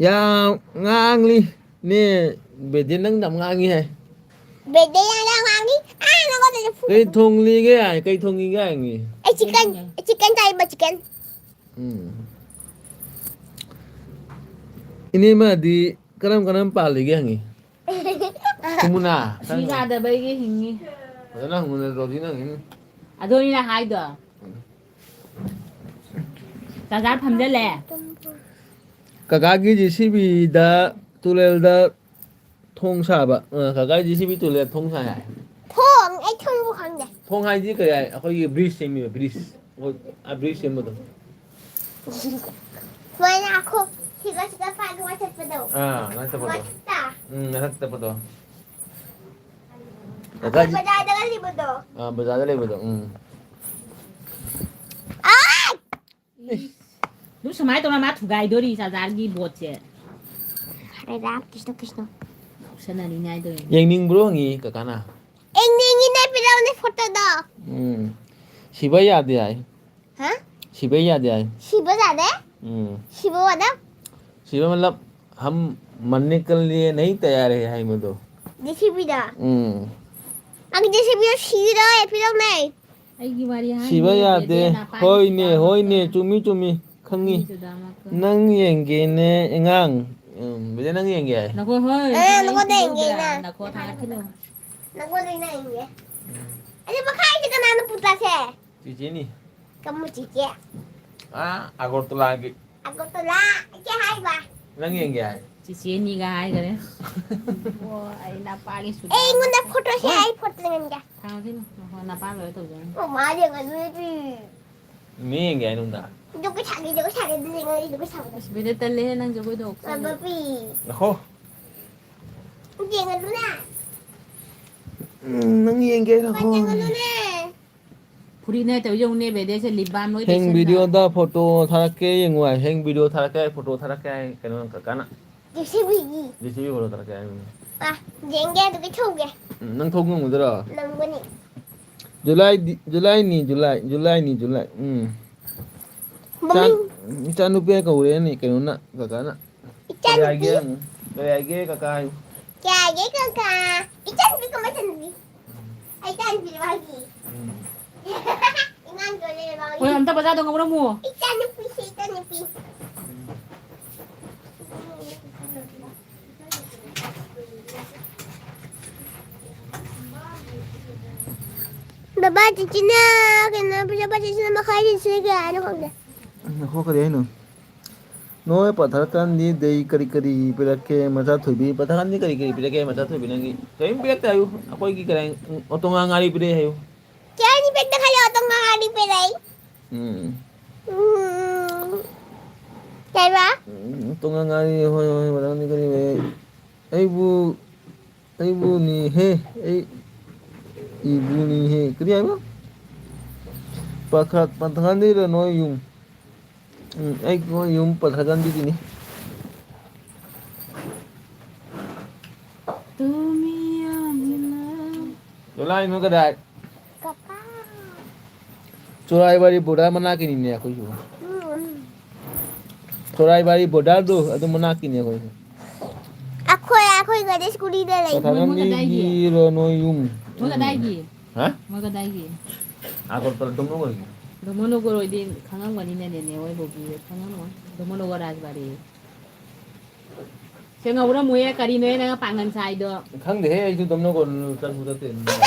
ꯌꯥꯝ ꯉꯥꯡꯂꯤ꯫ ꯅꯦ, ꯕꯦꯗꯤ ꯅꯪ ꯌꯥꯝ ꯉꯥꯡꯉꯤ ꯍꯥꯏ꯫ ꯕꯦꯗꯤ ꯌꯥꯝ ꯉꯥꯡꯉꯤ꯫ ꯑꯥ, ꯅꯉꯣꯟꯗꯁꯨ ꯐꯨ-, ꯀꯩ ꯊꯣꯡꯂꯤꯒꯦ ꯍꯥꯏ, ꯀꯩ ꯊꯣꯡꯉꯤꯒꯦ ꯍꯥꯏ ꯍꯪꯉꯤ꯫ ꯑꯩ ꯆꯤꯛꯀꯟ, ꯆꯤꯛꯀꯟ ꯆꯥꯏꯕ, ꯆꯤꯛꯀꯟ꯫ ꯎꯝ꯫ ꯏꯅꯦꯃꯗꯤ ꯀꯔꯝ ꯀꯔꯝ ꯄꯥꯜꯂꯤꯒꯦ ꯍꯪꯉꯤ꯫ ꯈꯨꯝꯃꯨꯅꯥ, ꯁꯤ ꯅꯪ ꯆꯥꯗꯕꯒꯤ ꯍꯤꯡꯉꯤ꯫ ꯐꯖꯅ ꯍꯪꯉꯨꯅꯦ, ꯔꯣꯖꯤꯅ ꯍꯪꯉꯤꯅꯤ꯫ ꯑꯗꯨꯅꯤꯅ ꯍꯥꯏꯗꯣ꯫ ꯎꯝ꯫ ꯆꯥꯖꯥꯔ ꯐꯝꯖꯜꯂꯦ꯫ ꯀꯀꯥꯒꯤ ꯖꯦ ꯁꯤ ꯕꯤꯗ ꯇꯨꯔꯦꯜꯗ ꯊꯣꯡ ꯁꯥꯕ꯫ ꯑ, ꯀꯀꯥꯒꯤ ꯖꯦ ꯁꯤ ꯕꯤ ꯇꯨꯔꯦꯜꯗ ꯊꯣꯡ ꯁꯥꯏ ꯍꯥꯏ꯫ ꯊꯣꯡ? ꯑꯩ ꯊꯣꯡꯕꯨ ꯈꯪꯗꯦ꯫ ꯊꯣꯡ ꯍꯥꯏꯗꯤ ꯀꯩ ꯍꯥꯏ? ꯑꯩꯈꯣꯏꯒꯤ ꯕ꯭ꯔꯤꯖ ꯁꯦꯝꯃꯤꯕ, ꯕ꯭ꯔꯤꯖ꯫ ꯑꯩꯈꯣꯏ, ꯑ, ꯕ꯭ꯔꯤꯖ ꯁꯦꯝꯕꯗꯣ꯫ ꯁꯨꯃꯥꯏꯅ ꯑꯩꯈꯣꯏ ꯁꯤꯒ ꯁꯤꯒ ꯐꯥꯏꯒ ꯋꯥꯏ ꯆꯠꯄꯗꯣ꯫ ꯑꯥ, ꯑꯗꯨꯃꯥꯏꯅ ꯆꯠꯄꯗꯣ꯫ ꯃꯊꯛꯇ꯫ ꯎꯝ, ꯃꯊꯛꯇ ꯆꯠꯄꯗꯣ꯫ ꯑꯩꯈꯣꯏ ꯀꯀꯥꯒꯤ ꯕꯖꯥꯔꯗꯒ ꯂꯩꯕꯗꯣ꯫ ꯑꯥ, ꯕꯖꯥꯔꯗ ꯂꯩꯕꯗꯣ, ꯎꯝ꯫ ꯑꯥꯏ! ꯏꯁ! ꯑꯗꯨ ꯁꯨꯃꯥꯏꯅ ꯇꯧꯔ ꯃꯥ ꯊꯨꯒꯥꯏꯗꯣꯔꯤ ꯆꯥꯖꯥꯔꯒꯤ ꯕꯣꯠꯁꯦ꯫ ꯍꯔꯦ ꯔꯥꯝ, ꯀ꯭ꯔꯤꯁꯅ, ꯀ꯭ꯔꯤꯁꯅ꯫ ꯉꯥꯎꯁꯟꯅꯅꯤꯡꯉꯥꯏꯗꯣ ꯌꯦꯡꯉꯣ꯫ ꯌꯦꯡꯅꯤꯡꯕ꯭ꯔꯣ ꯍꯪꯉꯤ ꯀꯀꯥꯅ? ꯌꯦꯡꯅꯤꯡꯉꯤꯅꯦ, ꯄꯤꯔꯛꯎꯅꯦ ꯐꯣꯇꯣꯗꯣ꯫ ꯎꯝ꯫ ꯁꯤꯕ ꯌꯥꯗꯦ ꯍꯥꯏ꯫ ꯍꯥ? ꯁꯤꯕ ꯌꯥꯗꯦ ꯍꯥꯏ꯫ ꯁꯤꯕ ꯌꯥꯗꯦ? ꯎꯝ꯫ ꯁꯤꯕ ꯋꯥꯗ? ꯁꯤꯕ ꯃꯇꯂꯕ ꯍꯝ ꯃꯔꯅꯦ ꯀꯦ ꯂꯤꯌꯦ ꯅꯍꯤ ꯇꯌꯥꯔ ꯍꯦ ꯍꯥꯏ ꯃꯗꯣ꯫ ꯖꯦ ꯁꯤ ꯕꯤꯗ? ꯎꯝ꯫ ꯑꯪ ꯖꯦ ꯁꯤ ꯕꯤꯗ ꯁꯤꯔꯣꯏ, ꯐꯤꯔꯧꯅꯩ꯫ ꯑꯩꯒꯤ ꯋꯥꯔꯤ ꯍꯥꯏꯅꯤ, ꯁꯤꯕ ꯌꯥꯗꯦ꯫ ꯕꯦꯗꯦꯅ ꯄꯥꯏ ꯍꯣꯏꯅꯦ, ꯁꯤꯗ ꯍꯣꯏꯅꯦ, ꯑꯃꯨꯛꯀ꯫ ꯆꯨꯝꯃꯤ, ꯆꯨꯝꯃꯤ꯫ ꯈꯪꯉꯤ꯫ ꯃꯤ ꯁꯤꯗ ꯑꯃꯨꯛꯀ꯫ ꯅꯪ ꯌꯦꯡꯒꯦꯅꯦ, ꯑꯉꯥꯡ꯫ ꯎꯝ, ꯕꯦꯗꯦ ꯅꯪ ꯌꯦꯡꯒꯦ ꯍꯥꯏ꯫ ꯅꯈꯣꯏ ꯍꯣꯏ, ꯑꯦ, ꯍꯣꯏ, ꯅꯈꯣꯏꯗ ꯌꯦꯡꯒꯦ ꯍꯥꯏꯅ꯫ ꯅꯈꯣ ꯊꯥꯡꯒꯠꯈꯤꯅꯨ꯫ ꯅꯈꯣꯏꯗ ꯑꯩꯅ ꯌꯦꯡꯒꯦ꯫ ꯑꯗꯨ ꯃꯈꯥꯏꯁꯦ ꯀꯅꯥꯅ ꯄꯨꯇꯥꯛꯁꯦ? ꯆꯤꯆꯦꯅꯤ꯫ ꯀꯝꯕ ꯆꯤꯆꯦ? ꯑꯥ, ꯑꯒꯔꯇꯂꯥꯒꯤ꯫ ꯑꯒꯔꯇꯂꯥ? ꯏꯆꯦ ꯍꯥꯏꯕ? ꯅꯪ ꯌꯦꯡꯒꯦ ꯍꯥꯏ꯫ ꯆꯤꯆꯦꯅꯤꯒ ꯍꯥꯏꯈꯔꯦ꯫ ꯑꯣ, ꯑꯩ ꯅꯄꯥꯒꯤ ꯁꯨ-, ꯑꯦ, ꯑꯩꯉꯣꯟꯗ ꯐꯣꯇꯣꯁꯦ, ꯍꯣꯏ꯫ ꯑꯩ ꯐꯣꯇꯣ ꯌꯦꯡꯒꯦ꯫ ꯊꯥꯡꯉꯁꯤꯅ, ꯅꯄꯥ ꯂꯣꯏꯔ ꯇꯧꯖꯔꯅꯤ꯫ ꯑꯣ, ꯃꯥ ꯌꯦꯡꯉꯁꯨ ꯅꯨꯄꯤ꯫ ꯃꯤ ꯌꯦꯡꯒꯦ ꯍꯥꯏꯅ ꯅꯨꯡꯗꯥꯡ꯫ ꯖꯒꯣꯏ ꯁꯥꯒꯦ, ꯖꯒꯣꯏ ꯁꯥꯒꯦ, ꯑꯗꯨꯗꯤ ꯌꯦꯡꯉꯣ, ꯑꯩ ꯖꯒꯣꯏ ꯁꯥꯕꯗꯣ꯫ ꯑꯁ, ꯕꯤꯗ ꯇꯜꯂꯦꯍꯦ, ꯅꯪ ꯖꯒꯣꯏꯗꯣ ꯑꯣꯛꯆꯅꯤ꯫ ꯕꯕꯤ꯫ ꯉꯥꯏꯈꯣ꯫ ꯌꯦꯡꯉꯗꯨꯅꯦ꯫ ꯎꯝ, ꯅꯪ ꯌꯦꯡꯒꯦ ꯍꯥꯏꯔꯣ? ꯍꯣꯏ, ꯌꯦꯡꯉꯗꯨꯅꯦ꯫ ꯐꯨꯔꯤꯠꯅꯦ ꯇꯧꯔꯤꯁꯦ ꯌꯦꯡꯉꯨꯅꯦ, ꯕꯦꯗꯦꯁꯦ ꯂꯤꯞ ꯕꯥꯝ ꯂꯣꯏ ꯍꯦꯡ ꯇꯩꯁꯟꯗ꯫ ꯚꯤꯗꯤꯑꯣꯗ ꯐꯣꯇꯣ ꯊꯥꯔꯛꯀꯦ ꯌꯦꯡꯉꯨ ꯍꯥꯏ꯫ ꯍꯦꯡ ꯚꯤꯗꯤꯑꯣ ꯊꯥꯔꯛꯀꯦ ꯍꯥꯏ, ꯐꯣꯇꯣ ꯊꯥꯔꯛꯀꯦ ꯍꯥꯏ, ꯀꯩꯅꯣ ꯀꯀꯥꯅ꯫ ꯖꯦ ꯁꯤ ꯕꯤꯒꯤ꯫ ꯖꯦ ꯁꯤ ꯕꯤ ꯐꯣꯇꯣ ꯊꯥꯔꯛꯀꯦ ꯍꯥꯏ꯫ ꯑ, ꯌꯦꯡꯒꯦ ꯑꯗꯨꯒ ꯊꯧꯒꯦ꯫ ꯎꯝ, ꯅꯪ ꯊꯧꯕ ꯉꯝꯒꯗ꯭ꯔꯣ? ꯉꯝꯒꯅꯤ꯫ ꯖꯨꯂꯥꯏꯗꯤ, ꯖꯨꯂꯥꯏꯅꯤ, ꯖꯨꯂꯥꯏ, ꯖꯨꯂꯥꯏꯅꯤ, ꯖꯨꯂꯥꯏ꯫ ꯎꯝ꯫ ꯏꯆꯥ, ꯃꯃꯤꯡ? ꯏꯆꯥꯅꯨꯄꯤ ꯀꯧꯔꯦꯅꯦ ꯀꯩꯅꯣꯅ, ꯀꯀꯥꯅ꯫ ꯏꯆꯥꯅꯨꯄꯤ? ꯀꯔꯤ ꯍꯥꯏꯒꯦ ꯌꯦꯡꯉꯨ꯫ ꯀꯔꯤ ꯍꯥꯏꯒꯦ ꯀꯀꯥ ꯍꯥꯏꯌꯨ꯫ ꯀꯔꯤ ꯍꯥꯏꯒꯦ ꯀꯀꯥ? ꯏꯆꯥꯅꯨꯄꯤ ꯀꯃꯥꯏ ꯇꯧꯅꯤ? ꯑꯩ ꯏꯆꯥꯅꯨꯄꯤꯔꯣ ꯍꯥꯏꯁꯦ? ꯎꯝ꯫ ꯏꯉꯥꯡꯗꯣ ꯂꯩꯔꯦ ꯃꯥꯒꯤ꯫ ꯍꯣꯏ, ꯑꯝꯇ ꯕꯖꯥꯔꯗ ꯉꯧꯔꯝꯃꯨ꯫ ꯏꯆꯥꯅꯨꯄꯤꯁꯦ, ꯏꯆꯥꯅꯨꯄꯤ꯫ ꯎꯝ꯫ ꯕꯕꯥ, ꯆꯤꯆꯤꯅ ꯀꯩꯅꯣ, ꯕꯕꯥ, ꯆꯤꯆꯤꯅ ꯃꯈꯥꯏꯗꯤ ꯁꯤ ꯀꯌꯥꯅꯣ ꯈꯪꯗꯦ꯫ ꯎꯝ, ꯉꯥꯏꯈꯣ, ꯀꯔꯤ ꯍꯥꯏꯅꯣ? ꯅꯣꯏ ꯄꯥꯊꯔꯀꯥꯟꯗꯤ ꯗꯩ ꯀꯔꯤ ꯀꯔꯤ ꯄꯤꯔꯛꯀꯦ, ꯃꯆꯥ ꯊꯣꯏꯕꯤ? ꯄꯥꯊꯔꯀꯥꯟꯗꯤ ꯀꯔꯤ ꯀꯔꯤ ꯄꯤꯔꯛꯀꯦ, ꯃꯆꯥ ꯊꯣꯏꯕꯤ? ꯅꯪꯒꯤ ꯀꯔꯤꯝ ꯄꯤꯔꯛꯇꯦ ꯍꯥꯏꯌꯨ꯫ ꯑꯩꯈꯣꯏꯒꯤ ꯀꯔꯤ, ꯎꯝ, ꯑꯣꯇꯣꯉꯥ ꯉꯥꯔꯤ ꯄꯤꯔꯛꯑꯦ ꯍꯥꯏꯌꯨ꯫ ꯀꯌꯥꯅꯤ ꯄꯤꯔꯛꯇꯦ ꯈꯜꯂꯣ, ꯑꯣꯇꯣꯉꯥ ꯉꯥꯔꯤ ꯄꯤꯔꯛꯏ꯫ ꯎꯝ꯫ ꯎꯝ꯫ ꯀꯩꯕ? ꯎꯝ, ꯑꯣꯇꯣꯉꯥ ꯉꯥꯔꯤ, ꯍꯣꯏ, ꯍꯣꯏ, ꯃꯊꯪꯗꯤ ꯀꯔꯤ ꯄꯤꯔꯛꯏ? ꯑꯩꯕꯨ ꯑꯩꯕꯨꯅꯤꯍꯦ, ꯑꯩ ꯏꯕꯨꯅꯤꯍꯦ꯫ ꯀꯔꯤ ꯍꯥꯏꯕ? ꯄꯥꯈꯠ-, ꯄꯥꯊꯥꯟꯗꯩꯔ ꯅꯣꯏ ꯌꯨꯝ? ꯎꯝ, ꯑꯩ ꯅꯣꯏ ꯌꯨꯝ ꯄꯥꯊꯥꯟꯗꯒꯤꯅꯤ꯫ ꯇꯨꯃꯤ ꯑꯃꯤꯅ꯫ ꯗꯣꯂꯥꯏ, ꯅꯣꯏ ꯀꯗꯥꯏ? ꯀꯀꯥ꯫ ꯆꯨꯔꯥꯏꯕꯥꯔꯤ ꯕꯣꯔꯗꯔ ꯃꯅꯥꯛꯀꯤꯅꯤꯅꯦ ꯑꯩꯈꯣꯏꯁꯨ꯫ ꯎꯝ꯫ ꯆꯨꯔꯥꯏꯕꯥꯔꯤ ꯕꯣꯔꯗꯔꯗꯨ ꯑꯗꯨ ꯃꯅꯥꯛꯀꯤꯅꯦ ꯑꯩꯈꯣꯏꯁꯨ꯫ ꯑꯩꯈꯣꯏ, ꯑꯩꯈꯣꯏ ꯒꯥꯔꯤ ꯁ꯭ꯀꯨꯇꯤꯗ ꯂꯩ꯫ ꯃꯣꯏ, ꯃꯣꯏ ꯀꯗꯥꯏꯒꯤ? ꯀꯗꯥꯏꯒꯤꯔꯣ ꯅꯣꯏ ꯌꯨꯝ? ꯃꯣꯏ ꯀꯗꯥꯏꯒꯤ? ꯍꯥ? ꯃꯣꯏ ꯀꯗꯥꯏꯒꯤ? ꯑꯥꯒꯔꯇꯂꯥ ꯗꯣꯃꯣꯅꯣꯒꯔꯒꯤ꯫ ꯗꯣꯃꯣꯅꯣꯒꯔ ꯑꯣꯏꯗꯤ ꯈꯪꯉꯝꯒꯅꯤꯅꯦ, ꯅꯦꯅꯦ ꯍꯣꯏ, ꯕꯣꯕꯤ ꯍꯣꯏ ꯈꯪꯉꯝꯃꯣꯏ꯫ ꯗꯣꯃꯣꯅꯣꯒꯔ ꯔꯥꯖꯕꯥꯔꯤ꯫ ꯁꯦ ꯉꯧꯔꯝꯃꯨꯍꯦ, ꯀꯔꯤꯅꯣꯍꯦ ꯅꯪꯅ ꯄꯥꯡꯒꯟ ꯁꯥꯏꯗꯣ? ꯈꯪꯗꯦꯍꯦ, ꯑꯩꯁꯨ ꯗꯝꯅꯒꯣꯟ ꯆꯠꯄ ꯆꯠꯇꯦ꯫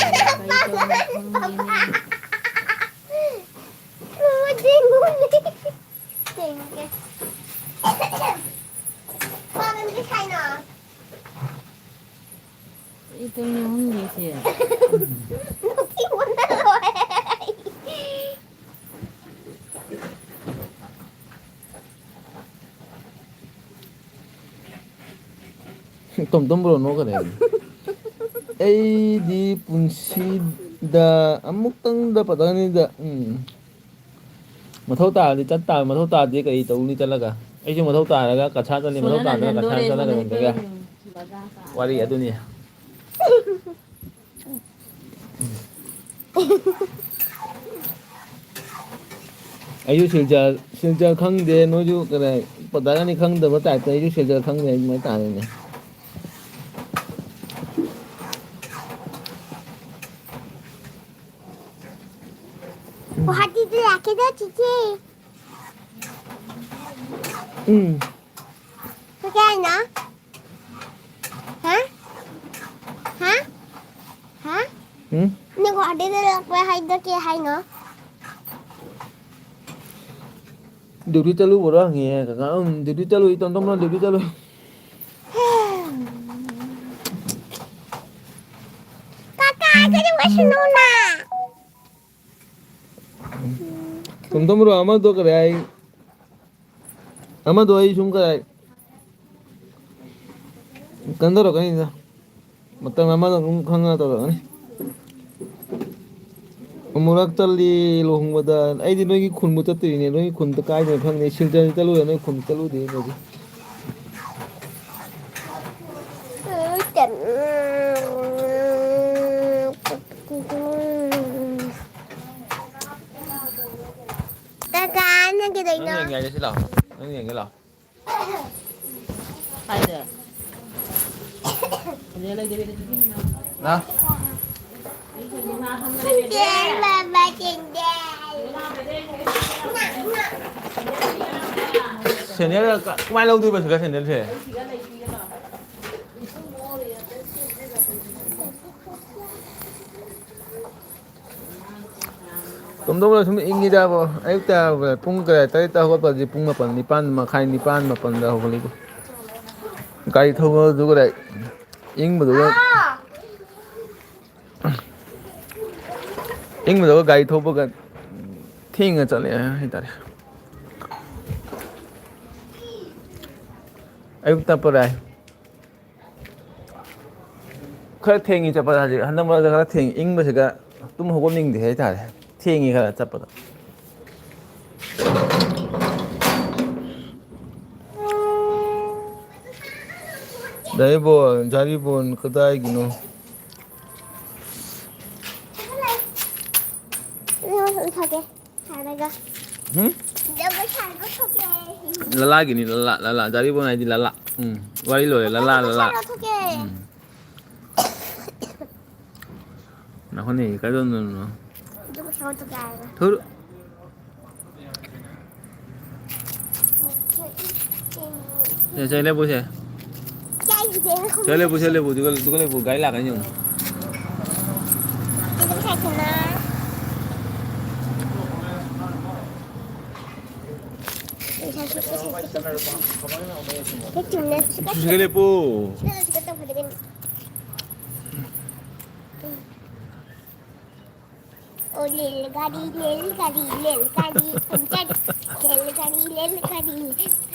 ꯀꯔꯤ ꯇꯧꯔꯤꯅꯣ ꯈꯪꯗꯦꯅꯦ꯫ ꯄꯥꯡꯒꯟ ꯁꯥꯏꯅ꯫ ꯀꯔꯤ ꯇꯧꯔꯤꯅꯣ ꯈꯪꯗꯦ ꯁꯤ꯫ ꯅꯣꯛꯅꯤꯡꯕꯅ ꯂꯣꯏꯔꯦ꯫ ꯇꯣꯝ ꯇꯣꯝ ꯕ꯭ꯔꯣ ꯅꯣꯛꯀꯅꯤ ꯍꯥꯏꯕꯅꯤ꯫ ꯑꯩꯗꯤ ꯄꯨꯟꯁꯤꯗ ꯑꯃꯨꯛꯇꯪꯗ ꯄꯇꯥꯅꯤꯗ, ꯎꯝ꯫ ꯃꯊꯧ ꯇꯥꯔꯗꯤ ꯆꯠ ꯇꯥꯕ, ꯃꯊꯧ ꯇꯥꯔꯗꯤ ꯀꯔꯤ ꯇꯧꯅꯤ ꯆꯠꯂꯒ? ꯑꯩꯁꯨ ꯃꯊꯧ ꯇꯥꯔꯒ ꯀꯁꯥꯔ ꯆꯠꯂꯤ, ꯃꯊꯧ ꯁꯣꯅꯥꯅ ꯇꯥꯗꯅ ꯀꯁꯥꯔ ꯅꯣꯔꯦ, ꯆꯠꯂꯒ ꯅꯣꯔꯦ, ꯀꯩꯗꯧꯒꯦ? ꯅꯣꯔꯦ꯫ ꯋꯥꯔꯤ ꯑꯗꯨꯅꯤ꯫ ꯑꯩꯁꯨ ꯁꯤꯜꯆꯔ, ꯁꯤꯜꯆꯔ ꯈꯪꯗꯦ, ꯅꯣꯏꯁꯨ ꯀꯗꯥꯏ, ꯄꯇꯥꯒꯅꯤ ꯈꯪꯗꯕ ꯇꯥꯏꯞꯇ ꯑꯩꯁꯨ ꯁꯤꯜꯆꯔ ꯈꯪꯗꯦ ꯑꯗꯨꯃꯥꯏꯅ ꯇꯥꯔꯦꯅꯦ꯫ ꯒꯨꯋꯥꯍꯥꯇꯤꯗ ꯂꯥꯛꯀꯦꯗ ꯆꯤꯆꯦ꯫ ꯎꯝ꯫ ꯀꯩ ꯍꯥꯏꯅꯣ? ꯍꯥ? ꯍꯥ? ꯍꯥ? ꯎꯝ? ꯅꯪ ꯒꯨꯋꯥꯍꯥꯇꯤꯗ ꯂꯥꯛꯄ ꯍꯥꯏꯗꯣ ꯀꯩ ꯍꯥꯏꯅꯣ? ꯗ꯭ꯌꯨꯇꯤ ꯆꯠꯂꯨꯕ꯭ꯔꯣ ꯍꯪꯉꯦ ꯀꯀꯥ꯫ ꯎꯝ, ꯗ꯭ꯌꯨꯇꯤ ꯆꯠꯂꯨꯏ, ꯇꯣꯝ ꯇꯣꯝꯅ ꯗ꯭ꯌꯨꯇꯤ ꯆꯠꯂꯨꯏ꯫ ꯀꯀꯥ, ꯀꯔꯤ ꯋꯥꯁꯅꯨꯅ? ꯇꯣꯝ ꯇꯣꯝ ꯕ꯭ꯔꯣ, ꯑꯃꯗꯣ ꯀꯔꯤ ꯍꯥꯏ? ꯑꯃꯗꯣ ꯑꯩ ꯁꯨꯝ ꯀꯔꯤ ꯍꯥꯏ? ꯀꯩꯅꯣ ꯇꯧꯔꯛꯀꯅꯤꯗ꯫ ꯃꯇꯝ ꯑꯃꯗ ꯑꯗꯨꯝ ꯈꯪꯉ ꯇꯧꯔꯛꯀꯅꯤ꯫ ꯑꯃꯨꯔꯛ ꯆꯠꯂꯤ ꯂꯨꯍꯣꯡꯕꯗ꯫ ꯑꯩꯗꯤ ꯅꯣꯏꯒꯤ ꯈꯨꯟꯕꯨ ꯆꯠꯇ꯭ꯔꯤꯅꯦ꯫ ꯅꯣꯏꯒꯤ ꯈꯨꯟꯗ ꯀꯥꯏꯗꯅꯣ ꯈꯪꯗꯦ꯫ ꯁꯤꯜꯆꯔꯗꯤ ꯆꯠꯂꯨꯔꯦ, ꯅꯣꯏ ꯈꯨꯟꯗ ꯆꯠꯂꯨꯗꯦ ꯑꯩꯗꯤ꯫ ꯀꯀꯥ, ꯅꯪ ꯀꯩꯗꯧꯔꯤꯅꯣ? ꯅꯪ ꯌꯦꯡꯒꯦ ꯍꯥꯏꯗꯤ ꯁꯤ ꯂꯥꯛꯑꯣ꯫ ꯅꯪ ꯌꯦꯡꯒꯦ ꯂꯥꯛꯑꯣ꯫ ꯀꯥꯏꯗ? ꯂꯥ? ꯆꯦꯟꯗꯦꯜ, ꯕꯥꯕꯥ, ꯆꯦꯟꯗꯦꯜ꯫ ꯁꯦꯟꯗꯜ ꯀ-, ꯀꯃꯥꯏꯅ ꯂꯧꯗꯣꯏꯕ ꯁꯤꯗ ꯁꯦꯟꯗꯜꯁꯦ? ꯇꯣꯝ ꯇꯣꯝꯅ ꯁꯨꯝ ꯏꯪꯉꯤꯗꯕꯣ꯫ ꯑꯌꯨꯛꯇ ꯄꯨꯡ ꯀꯌꯥ, ꯇꯔꯦꯠꯇ ꯍꯧꯒꯠꯄꯗꯤ ꯄꯨꯡ ꯃꯥꯄꯟ, ꯅꯤꯄꯥꯟ ꯃꯈꯥꯏ, ꯅꯤꯄꯥꯟ, ꯃꯥꯄꯟꯗ ꯍꯧꯒꯠꯂꯤꯕꯣ꯫ ꯒꯥꯔꯤ ꯊꯧꯕꯗꯨꯒ ꯏꯪꯕꯗꯨꯒ, ꯏꯪꯕꯗꯨꯒ ꯒꯥꯔꯤ ꯊꯧꯕꯒ ꯊꯦꯡꯅ ꯆꯠꯂꯦ ꯍꯥꯏꯇꯥꯔꯦ꯫ ꯑꯌꯨꯛ ꯇꯞꯄꯔꯥꯏ꯫ ꯈꯔ ꯊꯦꯡꯉꯤ ꯆꯠꯄꯗ ꯍꯧꯖꯤꯛ, ꯍꯟꯗꯛ ꯃꯔꯛꯇ ꯈꯔ ꯊꯦꯡꯉꯤ꯫ ꯏꯪꯕꯁꯤꯒ ꯇꯨꯝ ꯍꯧꯒꯠꯅꯤꯡꯗꯦ ꯍꯥꯏꯇꯥꯔꯦ꯫ ꯊꯦꯡꯉꯤ ꯈꯔ ꯆꯠꯄꯗ꯫ ꯗꯥꯏꯕꯣꯟ, ꯖꯥꯔꯤꯕꯣꯟ ꯀꯗꯥꯏꯒꯤꯅꯣ? ꯁꯥꯔꯒ꯫ ꯍꯨꯝ? ꯖꯒꯣꯏ ꯁꯥꯔꯒ ꯊꯣꯛꯀꯦ꯫ ꯂꯂꯥꯒꯤꯅꯤ, ꯂꯂꯥ, ꯂꯂꯥ꯫ ꯖꯥꯔꯤꯕꯣꯟ ꯍꯥꯏꯗꯤ ꯂꯂꯥ꯫ ꯎꯝ꯫ ꯋꯥꯔꯤ ꯂꯣꯏꯔꯦ, ꯂꯂꯥ, ꯖꯒꯣꯏ ꯂꯂꯥ꯫ ꯁꯥꯔꯒ ꯊꯣꯛꯀꯦ꯫ ꯎꯝ꯫ ꯅꯈꯣꯏꯅꯤ ꯀꯩꯗꯧꯗꯣꯏꯅꯣ? ꯖꯒꯣꯏ ꯁꯥꯔꯒ ꯊꯣꯛꯀꯦ ꯍꯥꯏꯔꯒ꯫ ꯊꯨꯔꯨ꯫ ꯁꯦ, ꯁꯦ, ꯂꯦꯞꯄꯨ, ꯁꯦ꯫ ꯁꯦ, ꯂꯦꯞꯄꯨ, ꯁꯦ, ꯂꯦꯞꯄꯨ, ꯑꯗꯨꯒ, ꯑꯗꯨꯒ ꯂꯦꯞꯄꯨ, ꯒꯥꯔꯤ ꯂꯥꯛꯀꯅꯤ ꯌꯦꯡꯉꯨ꯫ ꯁꯤꯗ ꯂꯦꯞꯄꯨ꯫ ꯑꯣ, ꯔꯦꯜ ꯒꯥꯔꯤ, ꯔꯦꯜ ꯒꯥꯔꯤ, ꯔꯦꯜ ꯒꯥꯔꯤ, ꯄꯟꯆꯔ꯫ ꯔꯦꯜ ꯒꯥꯔꯤ, ꯔꯦꯜ ꯒꯥꯔꯤ,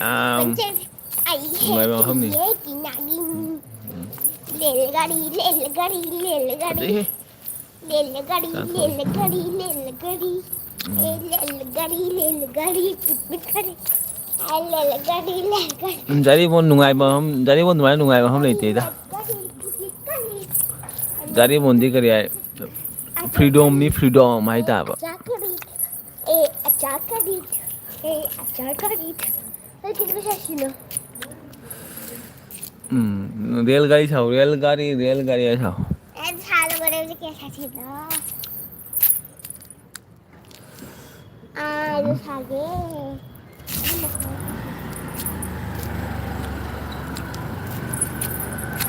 ꯌꯥꯝ ꯄꯟꯆꯔ꯫ ꯑꯩ ꯅꯨꯡꯉꯥꯏꯕ ꯃꯐꯝꯅꯤ꯫ ꯍꯦꯛ ꯀꯤꯅꯥꯒꯤ꯫ ꯎꯝ꯫ ꯔꯦꯜ ꯒꯥꯔꯤ, ꯔꯦꯜ ꯒꯥꯔꯤ, ꯔꯦꯜ ꯒꯥꯔꯤ꯫ ꯐꯖꯩꯍꯦ꯫ ꯔꯦꯜ ꯒꯥꯔꯤ, ꯆꯥꯛ ꯊꯣꯡꯉꯦ꯫ ꯔꯦꯜ ꯒꯥꯔꯤ, ꯔꯦꯜ ꯒꯥꯔꯤ꯫ ꯎꯝ꯫ ꯑꯦ, ꯔꯦꯜ ꯒꯥꯔꯤ, ꯔꯦꯜ ꯒꯥꯔꯤ, ꯆꯤꯛꯄ ꯒꯥꯔꯤ꯫ ꯑꯦ, ꯔꯦꯜ ꯒꯥꯔꯤ, ꯔꯦꯜ ꯒꯥꯔꯤ꯫ ꯎꯝ, ꯖꯥꯔꯤꯕꯣꯟ ꯅꯨꯡꯉꯥꯏꯕ ꯃꯐꯝ, ꯖꯥꯔꯤꯕꯣꯟ ꯑꯗꯨꯃꯥꯏꯅ ꯅꯨꯡꯉꯥꯏꯕ ꯃꯐꯝ ꯂꯩꯇꯦꯗ꯫ ꯔꯦꯜ ꯒꯥꯔꯤ, ꯔꯦꯜ ꯒꯥꯔꯤ꯫ ꯖꯥꯔꯤꯕꯣꯟꯗꯤ ꯀꯔꯤ ꯍꯥꯏ? Freedomꯅꯤ, freedom ꯍꯥꯏꯇꯥꯕ꯫ ꯑꯆꯥ ꯀꯔꯤ? ꯑꯦ, ꯑꯆꯥ ꯀꯔꯤ? ꯑꯦ, ꯑꯆꯥ ꯀꯔꯤ? ꯅꯪ ꯀꯩꯗꯧꯕ ꯆꯠꯁꯤꯅꯣ? ꯎꯝ, ꯔꯦꯜ ꯒꯥꯔꯤ ꯁꯥꯎ, ꯔꯦꯜ ꯒꯥꯔꯤ, ꯔꯦꯜ ꯒꯥꯔꯤ ꯁꯥꯎ꯫ ꯑꯦ, ꯁꯥ ꯂꯣꯏꯔꯦ, ꯍꯧꯖꯤꯛ ꯀꯩ ꯁꯥꯁꯤꯅꯣ? ꯑꯥ, ꯑꯗꯨ ꯁꯥꯒꯦ꯫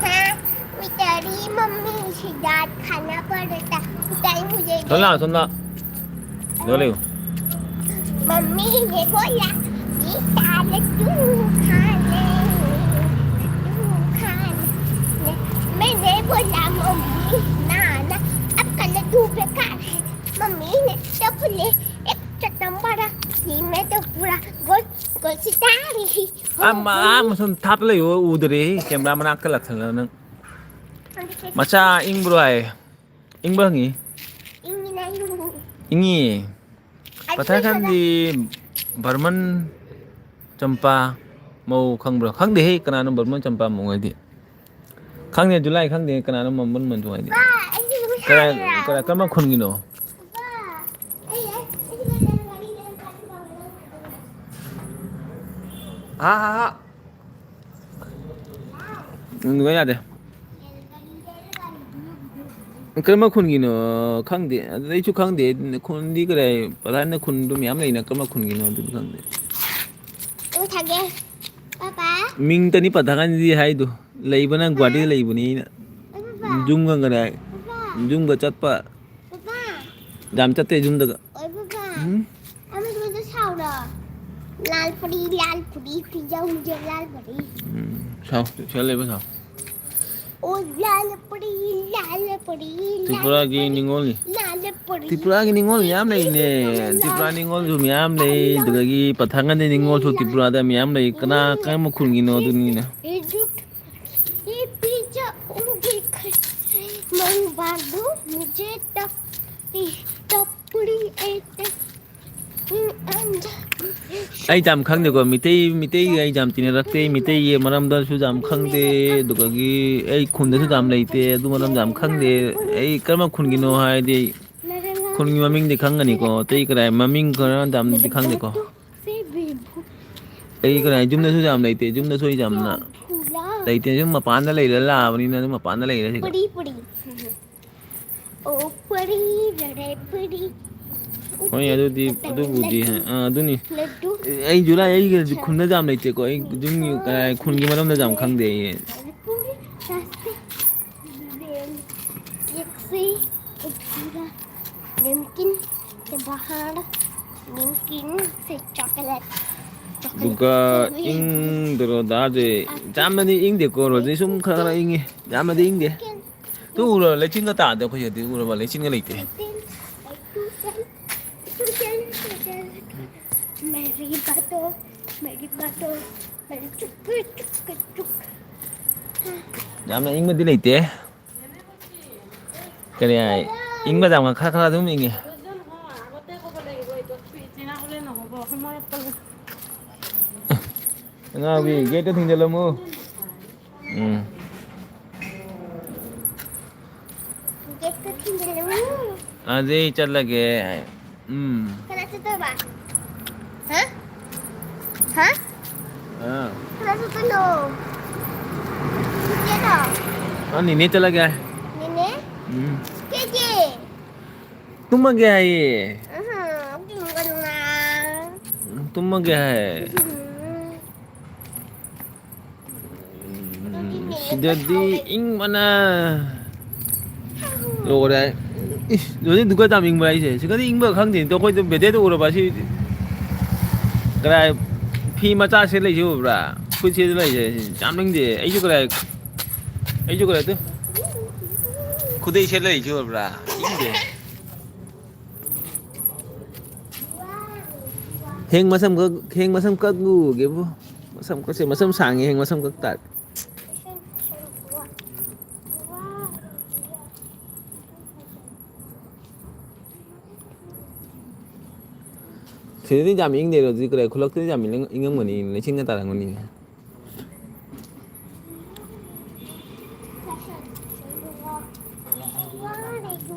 ꯍꯥ? ꯃꯤꯇꯔꯤ ꯃꯝꯃꯤ ꯁꯤꯗꯥꯠ ꯈꯥꯅꯥ ꯄꯔꯗ ꯇꯥ꯫ ꯃꯤꯇꯔꯤ ꯃꯨꯖꯦ ꯁꯣꯝ ꯂꯥꯛꯑꯣ, ꯁꯣꯝ ꯂꯥꯛꯑꯣ꯫ ꯂꯣꯜꯂꯤꯌꯨ꯫ मम्मी ने बोला, "ये साले तू खा ले, तू खा ले।" मैंने बोला, "मम्मी, ना, ना, आपका लड्डू बेकार है।" मम्मी ने चप ले, एक चटम पड़ा, ये मैं तो पूरा गोल, गोल से जा रही हूँ। ꯑꯥ, ꯃ-, ꯑꯥ, ꯃꯁꯨꯝ ꯊꯥꯞꯄ ꯂꯩꯌꯨ, ꯎꯗ꯭ꯔꯦ꯫ ꯀꯦꯃꯦꯔꯥ ꯃꯅꯥꯛꯇ ꯂꯥꯛꯁꯜꯂ ꯅꯪ꯫ ꯃꯆꯥ ꯏꯪꯕ꯭ꯔꯣ ꯍꯥꯏ? ꯏꯪꯕ ꯍꯪꯉꯤ꯫ ꯏꯪꯉꯤꯅ ꯏꯪꯉꯤ꯫ ꯏꯪꯉꯤ꯫ ꯑꯩ ꯄꯊꯥꯀꯥꯟꯗꯤ ꯕꯔꯃꯟ ꯆꯝꯄꯥ ꯃꯧ ꯈꯪꯕ꯭ꯔꯣ? ꯈꯪꯗꯦꯍꯦ, ꯀꯅꯥꯅꯣ ꯕꯔꯃꯟ ꯆꯝꯄꯥ ꯃꯧ ꯍꯥꯏꯗꯤ? ꯈꯪꯗꯦ, ꯖꯨꯂꯥꯏ ꯈꯪꯗꯦ, ꯀꯅꯥꯅꯣ ꯕꯔꯃꯟ ꯃꯧ ꯍꯥꯏꯗꯤ? ꯕꯥ, ꯑꯩ ꯁꯤꯗ ꯀꯔꯥꯏ, ꯍꯥꯏꯔꯤꯔꯥ? ꯀꯔꯥꯏ, ꯀꯔꯝꯕ ꯈꯨꯟꯒꯤꯅꯣ? ꯕꯥ, ꯑꯩ, ꯑꯩ, ꯑꯩ, ꯑꯩ, ꯑꯩ, ꯑꯩ, ꯑꯩ, ꯑꯩ, ꯍꯥ, ꯍꯥ, ꯍꯥ꯫ ꯎꯝ, ꯌꯥꯗꯦ꯫ ꯀꯔꯝꯕ ꯈꯨꯟꯒꯤꯅꯣ ꯈꯪꯗꯦ꯫ ꯑꯗꯨꯗ ꯑꯩꯁꯨ ꯈꯪꯗꯦ꯫ ꯈꯨꯟꯗꯤ ꯀꯗꯥꯏ, ꯄ꯭ꯔꯙꯥꯟꯅ ꯈꯨꯟꯗꯣ ꯃꯌꯥꯝ ꯂꯩꯅ, ꯀꯔꯝꯕ ꯈꯨꯟꯒꯤꯅꯣ ꯑꯗꯨꯗꯤ ꯈꯪꯗꯦ꯫ ꯎꯝ, ꯊꯥꯒꯦ꯫ ꯄꯥꯄꯥ꯫ ꯃꯤꯡꯇꯅꯤ ꯄ꯭ꯔꯙꯥꯟꯗꯤ ꯍꯥꯏꯗꯣ꯫ ꯂꯩꯕꯅ ꯄꯥꯄꯥ꯫ ꯒꯨꯍꯥꯇꯤꯗ ꯂꯩꯕꯅꯤꯅ꯫ ꯑꯩ ꯄꯥꯄꯥ꯫ ꯌꯨꯝꯒ ꯀꯗꯥꯏ? ꯄꯥꯄꯥ꯫ ꯌꯨꯝꯒ ꯆꯠꯄ꯫ ꯄꯥꯄꯥ꯫ ꯌꯥꯝ ꯆꯠꯇꯦ ꯌꯨꯝꯗꯒ꯫ ꯑꯣꯏ ꯄꯥꯄꯥ꯫ ꯎꯝ? ꯑꯃꯗꯨꯗ ꯁꯥꯎꯔꯣ꯫ ꯂꯥꯜ ꯄꯔꯤ, ꯂꯥꯜ ꯄꯔꯤ, ꯄꯤꯖꯧꯁꯦ ꯂꯥꯜ ꯄꯔꯤ꯫ ꯎꯝ, ꯁꯥꯎ, ꯁꯤꯗ ꯂꯩꯕ ꯁꯥꯎ꯫ ꯑꯣ ꯂꯥꯜ ꯄꯔꯤ, ꯂꯥꯜ ꯄꯔꯤ, ꯂꯥꯜ ꯇ꯭ꯔꯤꯄꯨꯔꯥꯒꯤ ꯄꯔꯤ, ꯅꯤꯉꯣꯜ꯫ ꯂꯥꯜ ꯄꯔꯤ꯫ ꯇ꯭ꯔꯤꯄꯨꯔꯥꯒꯤ ꯅꯤꯉꯣꯜ ꯃꯌꯥꯝ ꯂꯩꯅꯦ꯫ ꯇ꯭ꯔꯤꯄꯨꯔꯥ ꯅꯤꯉꯣꯜꯁꯨ ꯃꯌꯥꯝ ꯂꯩ, ꯑꯗꯨꯗꯒꯤ ꯄꯊꯥꯡꯒꯟꯗꯤ ꯅꯤꯉꯣꯜꯁꯨ ꯇ꯭ꯔꯤꯄꯨꯔꯥꯗ ꯃꯌꯥꯝ ꯂꯩ꯫ ꯀꯅꯥ, ꯀꯔꯝꯕ ꯈꯨꯟꯒꯤꯅꯣ ꯑꯗꯨꯅꯤꯅꯦ꯫ ये पीछे उनके घर मंगवा दो मुझे टप-, टपड़ी ए टप-, अंजा। ꯑꯩ ꯌꯥꯝ ꯈꯪꯗꯦꯀꯣ, ꯃꯤꯇꯩ, ꯃꯤꯇꯩꯒ ꯑꯩ ꯌꯥꯝ ꯇꯤꯟꯅꯔꯛꯇꯦ, ꯃꯤꯇꯩꯒꯤ ꯃꯔꯝꯗꯁꯨ ꯌꯥꯝ ꯈꯪꯗꯦ, ꯑꯗꯨꯗꯒꯤ ꯑꯩ ꯈꯨꯟꯗꯁꯨ ꯌꯥꯝ ꯂꯩꯇꯦ, ꯑꯗꯨ ꯃꯔꯝ ꯌꯥꯝ ꯈꯪꯗꯦ꯫ ꯑꯩ ꯀꯔꯝꯕ ꯈꯨꯟꯒꯤꯅꯣ ꯍꯥꯏꯔꯗꯤ, ꯈꯨꯟꯒꯤ ꯃꯃꯤꯡꯗꯤ ꯈꯪꯒꯅꯤꯀꯣ, ꯑꯇꯩ ꯀꯗꯥꯏ ꯃꯃꯤꯡ ꯈꯔ ꯌꯥꯝꯗꯤ ꯈꯪꯗꯦꯀꯣ꯫ ꯑꯩ ꯀꯗꯥꯏ ꯌꯨꯝꯗꯁꯨ ꯌꯥꯝ ꯂꯩꯇꯦ, ꯌꯨꯝꯗꯁꯨ ꯑꯩ ꯌꯥꯝꯅ ꯂꯩꯇꯦ, ꯌꯨꯝ ꯃꯄꯥꯟꯗ ꯂꯩꯔ ꯂꯥꯛꯑꯕꯅꯤꯅ ꯑꯗꯨꯝ ꯃꯄꯥꯟꯗ ꯂꯩꯔꯦ ꯁꯤꯗ꯫ ꯄꯨꯔꯤ, ꯄꯨꯔꯤ꯫ ꯑꯣ, ꯄꯨꯔꯤ, ꯔꯦ, ꯄꯨꯔꯤ꯫ ꯍꯣꯏ, ꯑꯗꯨꯗꯤ, ꯑꯗꯨꯕꯨꯗꯤ, ꯑ, ꯑꯗꯨꯅꯤ꯫ ꯂꯗꯨ꯫ ꯑꯩ ꯖꯨꯂꯥꯏ, ꯑꯩꯒꯤ ꯈꯨꯟꯗ ꯌꯥꯝ ꯂꯩꯇꯦꯀꯣ, ꯑꯩ ꯌꯨꯝꯒꯤ, ꯀꯗꯥꯏ, ꯈꯨꯟꯒꯤ ꯃꯔꯝꯗ ꯌꯥꯝ ꯈꯪꯗꯦ ꯑꯩ꯫ ꯄꯨꯔꯤ, ꯔꯥꯁꯇꯦ꯫ ꯌꯦꯛꯁꯤ, ꯅꯦꯝꯀꯤꯟ꯫ बाहर नमकीन से चॉकलेट, चॉकलेट ꯑꯗꯨꯒ से भी ꯏꯪꯗ꯭ꯔꯣ ꯗꯥꯁꯦ? ꯌꯥꯝꯅꯗꯤ ꯏꯪꯗꯦꯀꯣ, ꯔꯣꯖꯤ, ꯁꯨꯝ ꯈꯔ ꯈꯔ ꯏꯪꯉꯤ, ꯌꯥꯝꯅꯗꯤ ꯏꯪꯗꯦ꯫ ꯅꯃꯀꯤꯟ ꯇꯨ ꯎꯔꯣ, ꯂꯩꯆꯤꯟꯒ ꯇꯥꯗꯦ ꯑꯩꯈꯣꯏ ꯁꯤꯗꯤ, ꯎꯔꯕ? ꯂꯩꯆꯤꯟꯒ ꯂꯩꯇꯦ꯫ Tuition, tuition, tuition, tuition. मेरी बातों, मेरी बातों, मेरी चुप, चुप, चुप। ꯌꯥꯝꯅ ꯏꯪꯕꯗꯤ ꯂꯩꯇꯦ꯫ ꯀꯔꯤ ꯍꯥꯏ? ꯏꯪꯕ ꯌꯥꯝ ꯈꯔ ꯈꯔ ꯑꯗꯨꯝ ꯏꯪꯉꯤ꯫ ꯑꯉꯥꯡꯕꯤ, ꯒꯦꯠꯇ ꯊꯤꯡꯖꯤꯜꯂꯝꯃꯨ꯫ ꯎꯝ꯫ ꯒꯦꯠꯇ ꯊꯤꯡꯖꯤꯜꯂꯝꯃꯨ꯫ ꯑꯗꯨꯗꯤ ꯑꯩ ꯆꯠꯂꯒꯦ꯫ ꯎꯝ꯫ ꯀꯅꯥ ꯆꯠꯇꯣꯏꯕ? ꯍꯥ? ꯍꯥ? ꯑꯥ꯫ ꯀꯅꯥ ꯆꯠꯇꯣꯏꯅꯣ? ꯆꯤꯆꯦꯔꯣ? ꯑ, ꯅꯦꯅꯦ ꯆꯠꯂꯒꯦ ꯍꯥꯏ꯫ ꯅꯦꯅꯦ? ꯎꯝ꯫ ꯆꯦꯆꯦ? ꯇꯨꯝꯃꯒꯦ ꯍꯥꯏꯌꯦ꯫ ꯑꯍ, ꯇꯨꯝꯒꯅꯨꯅ꯫ ꯎꯝ, ꯇꯨꯝꯃꯒꯦ ꯍꯥꯏ꯫ ꯎꯝ꯫ ꯎꯝ, ꯁꯤꯗꯗꯤ ꯏꯪꯕꯅ ꯂꯣꯏꯔꯦ꯫ ꯏꯁ, ꯍꯧꯖꯤꯛ ꯗꯨꯀꯥꯟ ꯌꯥꯝ ꯏꯪꯕ꯭ꯔꯥ ꯍꯥꯏꯁꯦ? ꯁꯤꯗꯗꯤ ꯏꯪꯕ ꯈꯪꯗꯦ꯫ ꯑꯗꯣ ꯑꯩꯈꯣꯏꯗꯤ ꯕꯦꯗꯦꯗ ꯎꯔꯕ ꯁꯤ? ꯀꯗꯥꯏ ꯐꯤ ꯃꯆꯥ ꯁꯦꯠ ꯂꯩꯁꯦ ꯎꯕ꯭ꯔꯥ? ꯐꯨꯔꯤꯠ ꯁꯦꯠ ꯂꯩꯁꯦ ꯌꯥꯝ ꯏꯪꯗꯦ꯫ ꯑꯩꯁꯨ ꯀꯗꯥꯏ, ꯑꯩꯁꯨ ꯀꯗꯥꯏ ꯇꯨ-, ꯈꯨꯗꯩ ꯁꯦꯠ ꯂꯩꯁꯦ ꯎꯕ꯭ꯔꯥ? ꯏꯪꯗꯦ꯫ ꯍꯌꯦꯡ ꯃꯁꯝ ꯀꯛ-, ꯍꯌꯦꯡ ꯃꯁꯝ ꯀꯛꯂꯨꯒꯦꯕꯨ꯫ ꯃꯁꯝ ꯀꯛꯁꯦ, ꯃꯁꯝ ꯁꯥꯡꯉꯦ, ꯍꯌꯦꯡ ꯃꯁꯝ ꯀꯛ ꯇꯥꯔꯦ꯫ ꯁꯤꯗꯗꯤ ꯌꯥꯝ ꯏꯪꯗꯦ, ꯍꯧꯖꯤꯛ ꯀꯗꯥꯏ ꯈꯨꯜꯂꯛꯇꯗꯤ ꯌꯥꯝ ꯏꯪ-, ꯏꯪꯉꯝꯒꯅꯤ, ꯂꯩꯆꯤꯟꯒ ꯇꯥꯔꯝꯒꯅꯤ꯫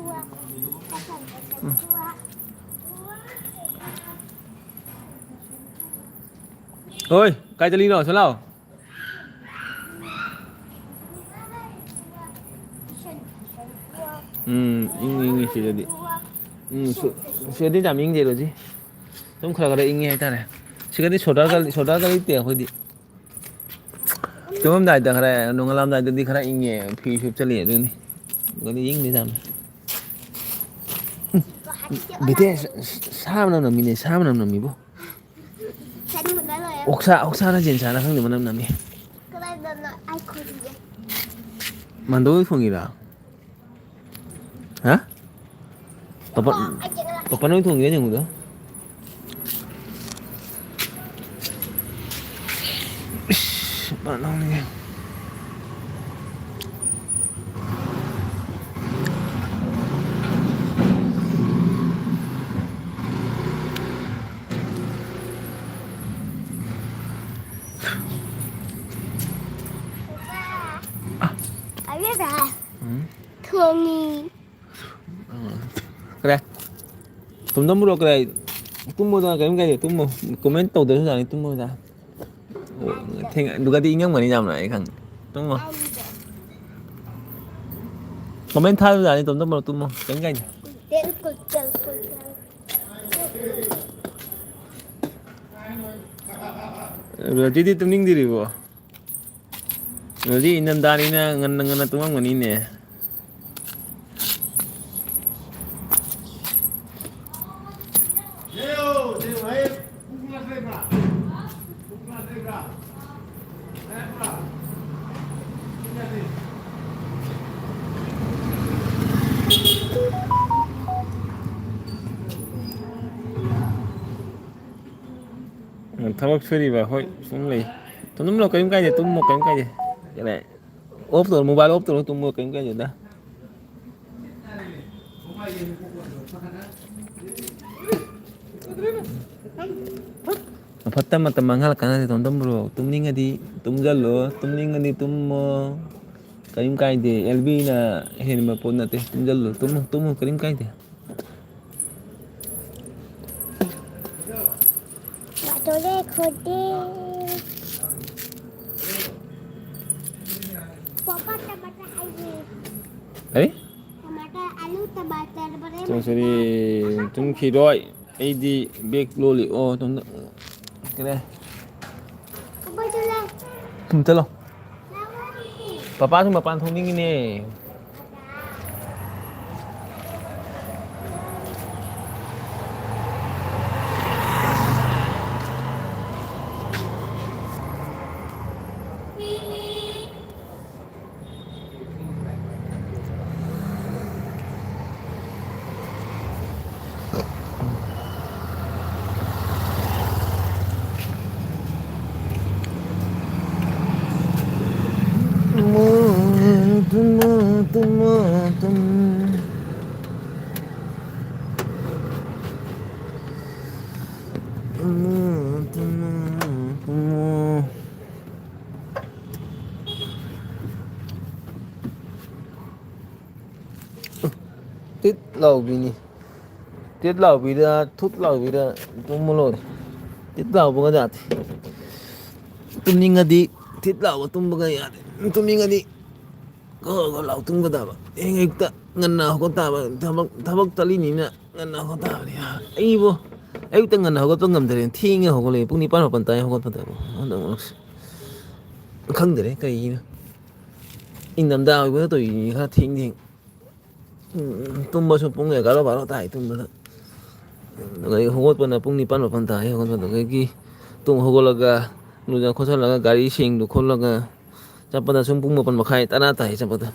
ꯍꯣꯏ, ꯀꯥꯏ ꯆꯠꯂꯤꯅꯣ? ꯁꯣ ꯂꯥꯎ꯫ ꯎꯝ, ꯏꯪꯉꯤ, ꯏꯪꯉꯤ ꯁꯤꯗꯗꯤ꯫ ꯎꯝ, ꯁꯤ-, ꯁꯤꯗꯗꯤ ꯌꯥꯝ ꯏꯪꯗꯦ, ꯔꯣꯖꯤ꯫ ꯑꯗꯨꯝ ꯈꯔ ꯈꯔ ꯏꯪꯉꯤ ꯍꯥꯏꯇꯥꯔꯦ꯫ ꯁꯤꯗꯗꯤ ꯁ꯭ꯋꯦꯇꯔꯒ, ꯁ꯭ꯋꯦꯇꯔꯒ ꯂꯤꯠꯇꯦ ꯑꯩꯈꯣꯏꯗꯤ꯫ ꯇꯨꯝꯃꯝꯗꯥꯏꯗ ꯈꯔ, ꯅꯣꯡꯉꯥꯜꯂꯝꯗꯥꯏꯗꯗꯤ ꯈꯔ ꯏꯪꯉꯦ, ꯐꯤ ꯁꯨꯞꯆꯜꯂꯤ ꯑꯗꯨꯅꯤ꯫ ꯑꯗꯨꯗꯤ ꯏꯪꯗꯦ ꯌꯥꯝꯅ꯫ ꯕꯤꯇꯦ, ꯁꯥ ꯃꯅꯝ ꯅꯝꯃꯤꯅꯦ, ꯁꯥ ꯃꯅꯝ ꯅꯝꯃꯤꯕꯣ꯫ ꯆꯥꯅꯤꯡꯕꯅ ꯂꯣꯏꯔꯦ꯫ ꯑꯣꯛꯁꯥ, ꯑꯣꯛꯁꯥꯅ ꯌꯦꯟꯁꯥꯅ ꯈꯪꯗꯦ ꯃꯅꯝ ꯅꯝꯃꯤ꯫ ꯀꯗꯥꯏꯗꯅꯣ ꯑꯩ ꯈꯨꯟꯒꯦ꯫ ꯃꯥꯟꯗꯣꯏ ꯊꯣꯡꯉꯤꯔꯥ? ꯍꯥ? ꯄꯥꯄꯟ, ꯑꯣ, ꯑꯩ ꯆꯦ ꯀꯅꯥ? ꯄꯥꯄꯟ ꯍꯣꯏ ꯊꯣꯡꯉꯤꯔꯥ ꯌꯦꯡꯉꯨꯗꯣ꯫ ꯏꯁ, ꯄꯥꯄꯟ ꯊꯣꯡꯉꯤ꯫ ꯑꯕꯦꯝꯃ꯫ ꯎꯝ꯫ ꯊꯣꯡꯉꯤ꯫ ꯀꯔꯦ? ꯇꯨꯝꯗꯝꯕ꯭ꯔꯣ ꯀꯔꯦ? ꯇꯨꯝꯃꯣꯗ, ꯀꯔꯤꯝ ꯀꯥꯏꯗꯦ, ꯇꯨꯝꯃꯣ꯫ Comment ꯇꯧꯗ꯭ꯔꯁꯨ ꯌꯥꯅꯤ, ꯇꯨꯝꯃꯣꯗ꯫ ꯑꯣ, ꯊꯦꯡ-, ꯑꯗꯨꯒꯗꯤ ꯏꯪꯉꯝꯒꯅꯤ ꯌꯥꯝꯅ, ꯑꯩ ꯈꯪꯉꯦ꯫ ꯇꯨꯝꯃꯣ꯫ Comment ꯊꯥꯔꯁꯨ ꯌꯥꯅꯤ, ꯇꯨꯝꯗꯝꯕ꯭ꯔꯣ, ꯇꯨꯝꯃꯣ꯫ ꯀꯔꯤꯝ ꯀꯥꯏꯗꯦ꯫ ꯔꯣꯖꯤꯗꯤ ꯇꯨꯝꯅꯤꯡꯗ꯭ꯔꯤꯕꯣ? ꯍꯧꯖꯤꯛ ꯏꯪꯊꯝꯊꯥꯅꯤꯅ ꯉꯟꯅ ꯉꯟꯅ ꯇꯨꯝꯃꯝꯒꯅꯤꯅꯦ꯫ ꯊꯕꯛ ꯁꯨꯔꯤꯕ, ꯍꯣꯏ, ꯁꯨꯝ ꯂꯩ꯫ ꯇꯨꯝꯂꯣ, ꯀꯔꯤꯝ ꯀꯥꯏꯗꯦ, ꯇꯨꯝꯃꯣ, ꯀꯔꯤꯝ ꯀꯥꯏꯗꯦ꯫ ꯀꯩꯅꯣ, off ꯇꯧꯔꯣ, mobile off ꯇꯧꯔꯣ, ꯇꯨꯝꯃꯣ, ꯀꯔꯤꯝ ꯀꯥꯏꯗꯦꯗ꯫ ꯑꯐꯠꯇ ꯃꯇꯝ ꯃꯥꯡꯍꯜꯂꯛꯀꯅꯨ, ꯇꯣꯟꯗꯝ bro꯫ ꯇꯨꯝꯅꯤꯡꯉꯗꯤ ꯇꯨꯝꯖꯜꯂꯣ, ꯇꯨꯝꯅꯤꯡꯉꯗꯤ ꯇꯨꯝꯃꯣ꯫ ꯀꯔꯤꯝ ꯀꯥꯏꯗꯦ, ꯑꯦꯜ ꯕꯤꯅ ꯍꯦꯟꯕ ꯄꯣꯠ ꯅꯠꯇꯦ꯫ ꯇꯨꯝꯖꯜꯂꯣ, ꯇꯨꯝꯃꯣ, ꯇꯨꯝꯃꯣ, ꯀꯔꯤꯝ ꯀꯥꯏꯗꯦ꯫ ꯕꯥꯇꯣꯟ ꯂꯩꯈꯣꯗꯦ꯫ ꯄꯥꯄꯥ, ꯇꯃꯥꯇꯔ ꯍꯥꯏꯒꯦ꯫ ꯀꯔꯤ? ꯇꯃꯥꯇꯔ, ꯑꯂꯨ, ꯇꯃꯥꯇꯔ, ꯕꯣꯔꯦ, ꯇꯣ, ꯁꯣꯔꯤ, ꯃꯁꯥꯂꯥ꯫ ꯇꯨꯝꯈꯤꯔꯣꯏ꯫ ꯑꯩꯗꯤ bag ꯂꯣꯜꯂꯤ꯫ ꯑꯣ, ꯇꯨꯝ-, ꯀꯩꯅꯣ꯫ ꯊꯨꯝ ꯆꯠꯂꯣ꯫ ꯄꯄꯥꯁꯨ ꯃꯄꯥꯟ ꯊꯣꯛꯅꯤꯡꯉꯤꯅꯦ꯫ ꯇꯨꯝꯃꯣ, ꯇꯨꯝꯃꯣ, ꯇꯨꯝꯃꯣ꯫ ꯇꯤꯠ ꯂꯥꯎꯕꯤꯅꯤ꯫ ꯇꯤꯠ ꯂꯥꯎꯕꯤꯔ, ꯊꯨꯠ ꯂꯥꯎꯕꯤꯔ, ꯇꯨꯝꯃ ꯂꯣꯏꯔꯦ꯫ ꯇꯤꯠ ꯂꯥꯎꯕꯒ ꯌꯥꯗꯦ꯫ ꯇꯨꯝꯅꯤꯡꯉꯗꯤ ꯇꯤꯠ ꯂꯥꯎꯕ ꯇꯨꯝꯕꯒ ꯌꯥꯗꯦ꯫ ꯇꯨꯝꯅꯤꯡꯉꯗꯤ ꯒꯣ ꯒꯣ ꯂꯥꯎ ꯇꯨꯝꯒꯗꯕ꯫ ꯍꯌꯦꯡ ꯑꯌꯨꯛꯇ ꯉꯟꯅ ꯍꯧꯒꯠ ꯇꯥꯕ꯫ ꯊꯕꯛ, ꯊꯕꯛ ꯆꯠꯂꯤꯅꯤꯅ ꯉꯟꯅ ꯍꯧꯒꯠ ꯇꯥꯕꯅꯤ꯫ ꯑꯩꯕꯨ ꯑꯌꯨꯛꯇ ꯉꯟꯅ ꯍꯧꯒꯠꯄ ꯉꯝꯗꯔꯦ꯫ ꯊꯦꯡꯅ ꯍꯧꯒꯠꯂꯛꯑꯦ꯫ ꯄꯨꯡ ꯅꯤꯄꯥꯟ ꯃꯥꯄꯟ ꯇꯥꯏ ꯍꯧꯒꯠꯄꯗ꯫ ꯍꯟꯗꯛ ꯃꯔꯛꯁꯦ ꯈꯪꯗꯔꯦ ꯀꯩꯒꯤꯅꯣ꯫ ꯏꯪꯊꯝꯊꯥ ꯑꯣꯏꯕꯅ ꯇꯧꯔꯤꯅꯤ ꯈꯔ ꯊꯦꯡ ꯊꯦꯡ꯫ ꯎꯝ, ꯇꯨꯝꯕꯁꯨ ꯄꯨꯡ ꯑꯦꯒꯥꯔꯣ ꯕꯥꯔꯣ ꯇꯥꯏ ꯇꯨꯝꯕꯗ꯫ ꯑꯗꯒꯤ ꯍꯧꯒꯠꯄꯅ ꯄꯨꯡ ꯅꯤꯄꯥꯟ ꯃꯥꯄꯟ ꯇꯥꯏ ꯍꯧꯒꯠꯄꯗ꯫ ꯑꯗꯒꯤ ꯇꯨꯝ ꯍꯧꯒꯠꯂꯒ ꯂꯨꯖ ꯈꯣꯠꯆꯜꯂꯒ ꯒꯥꯔꯤ ꯁꯦꯡꯗꯨ ꯈꯣꯠꯂꯒ ꯆꯠꯄꯗ ꯁꯨꯝ ꯄꯨꯡ ꯃꯥꯄꯟ ꯃꯈꯥꯏ ꯇꯔꯥ ꯇꯥꯏ ꯆꯠꯄꯗ꯫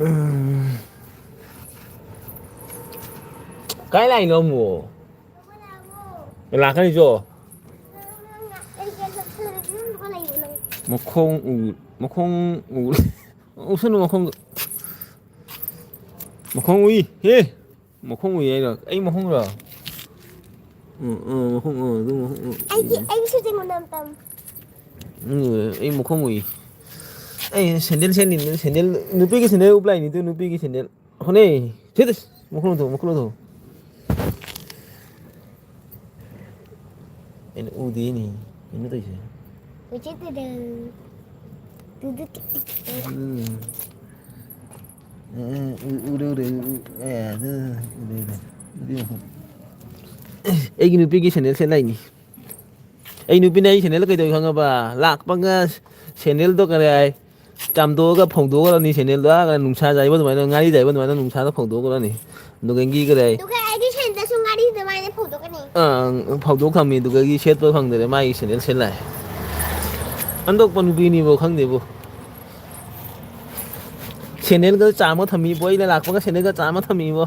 ꯎꯝ꯫ ꯀꯥꯏ ꯂꯥꯛꯏꯅꯣ ꯑꯃꯨꯛ? ꯂꯥꯛꯀꯅꯤ ꯆꯣ꯫ ꯃꯈꯣꯡ ꯎ-, ꯃꯈꯣꯡ ꯎ-, ꯎꯁꯅꯨ ꯃꯈꯣꯡꯗꯣ꯫ ꯃꯈꯣꯡ ꯎꯏ꯫ ꯍꯦ! ꯃꯈꯣꯡ ꯎꯏ ꯍꯥꯏꯔꯣ? ꯑꯩ ꯃꯈꯣꯡꯔꯣ? ꯎꯝ, ꯎꯝ, ꯃꯈꯣꯡ, ꯎꯝ, ꯑꯗꯨ ꯃꯈꯣꯡ, ꯎꯝ, ꯑꯩꯒꯤ, ꯎꯝ꯫ ꯑꯩꯒꯤ ꯁꯨꯇꯤꯡ ꯃꯅꯝ ꯇꯝ꯫ ꯎꯝ, ꯑꯩ ꯃꯈꯣꯡ ꯎꯏ꯫ ꯑꯩ ꯁꯦꯟꯗꯜ ꯁꯦꯠꯂꯤꯅꯤ, ꯁꯦꯟꯗꯜ, ꯅꯨꯄꯤꯒꯤ ꯁꯦꯟꯗꯜ ꯎꯞ ꯂꯥꯛꯏꯅꯤ, ꯑꯗꯨ ꯅꯨꯄꯤꯒꯤ ꯁꯦꯟꯗꯜ꯫ ꯍꯣꯅꯦ, ꯁꯤꯗ, ꯃꯈꯣꯡ ꯂꯧꯊꯣꯛ, ꯃꯈꯣꯡ ꯂꯧꯊꯣꯛ꯫ ꯑꯩꯅ ꯎꯗꯦꯅꯦ, ꯀꯩꯅꯣ ꯇꯧꯔꯤꯁꯦ꯫ ꯎꯆꯦꯛ ꯇꯨꯗꯨ꯫ ꯇꯨꯗꯨ ꯇꯤꯛ ꯇꯤꯛ꯫ ꯎꯝ꯫ ꯑꯦ, ꯑꯦ, ꯎ-, ꯎꯔꯦ, ꯎꯔꯦ, ꯎ-, ꯑꯦ, ꯑꯗꯨ, ꯎꯔꯦ, ꯎꯔꯦ꯫ ꯑꯗꯨ ꯌꯦꯡꯉꯨ꯫ ꯑꯩꯒꯤ ꯅꯨꯄꯤꯒꯤ ꯁꯦꯟꯗꯜ ꯁꯦꯠ ꯂꯥꯛꯏꯅꯤ꯫ ꯑꯩ ꯅꯨꯄꯤꯅ ꯑꯩ ꯁꯦꯟꯗꯜ ꯀꯩꯗꯧꯏ ꯈꯪꯉꯕ? ꯂꯥꯛꯄꯒ ꯁꯦꯟꯗꯜꯗꯣ ꯀꯔꯤ ꯍꯥꯏ? ꯆꯥꯝꯊꯣꯛꯑꯒ ꯐꯧꯗꯣꯛꯈ꯭ꯔꯅꯤ ꯁꯦꯟꯗꯜꯗꯣ꯫ ꯑꯥ, ꯅꯨꯡꯁꯥ ꯌꯥꯏꯕ ꯑꯗꯨꯃꯥꯏꯅ, ꯉꯥꯔꯤ ꯌꯥꯏꯕ ꯑꯗꯨꯃꯥꯏꯅ ꯅꯨꯡꯁꯥꯗ ꯐꯧꯗꯣꯛꯈ꯭ꯔꯅꯤ꯫ ꯑꯗꯨꯒ ꯑꯩꯒꯤ ꯀꯔꯤ ꯍꯥꯏ? ꯑꯗꯨꯒ ꯑꯩꯒꯤ ꯁꯦꯟꯗꯜꯁꯨ ꯉꯥꯔꯤ ꯑꯗꯨꯃꯥꯏꯅ ꯐꯧꯗꯣꯛꯀꯅꯤ꯫ ꯑꯥ, ꯐꯧꯗꯣꯛ ꯊꯝꯃꯤ꯫ ꯑꯗꯨꯗꯒꯤ ꯁꯦꯠꯄ ꯐꯪꯗꯔꯦ꯫ ꯃꯥꯒꯤ ꯁꯦꯟꯗꯜ ꯁꯦꯠ ꯂꯥꯛꯑꯦ꯫ ꯑꯟꯗꯣꯛꯄ ꯅꯨꯄꯤꯅꯤꯕꯣ, ꯈꯪꯗꯦꯕꯣ꯫ ꯁꯦꯟꯗꯜꯒ ꯆꯥꯝꯃ ꯊꯝꯃꯤꯕꯣ, ꯑꯩꯅ ꯂꯥꯛꯄꯒ ꯁꯦꯟꯗꯜꯒ ꯆꯥꯝꯃ ꯊꯝꯃꯤꯕꯣ꯫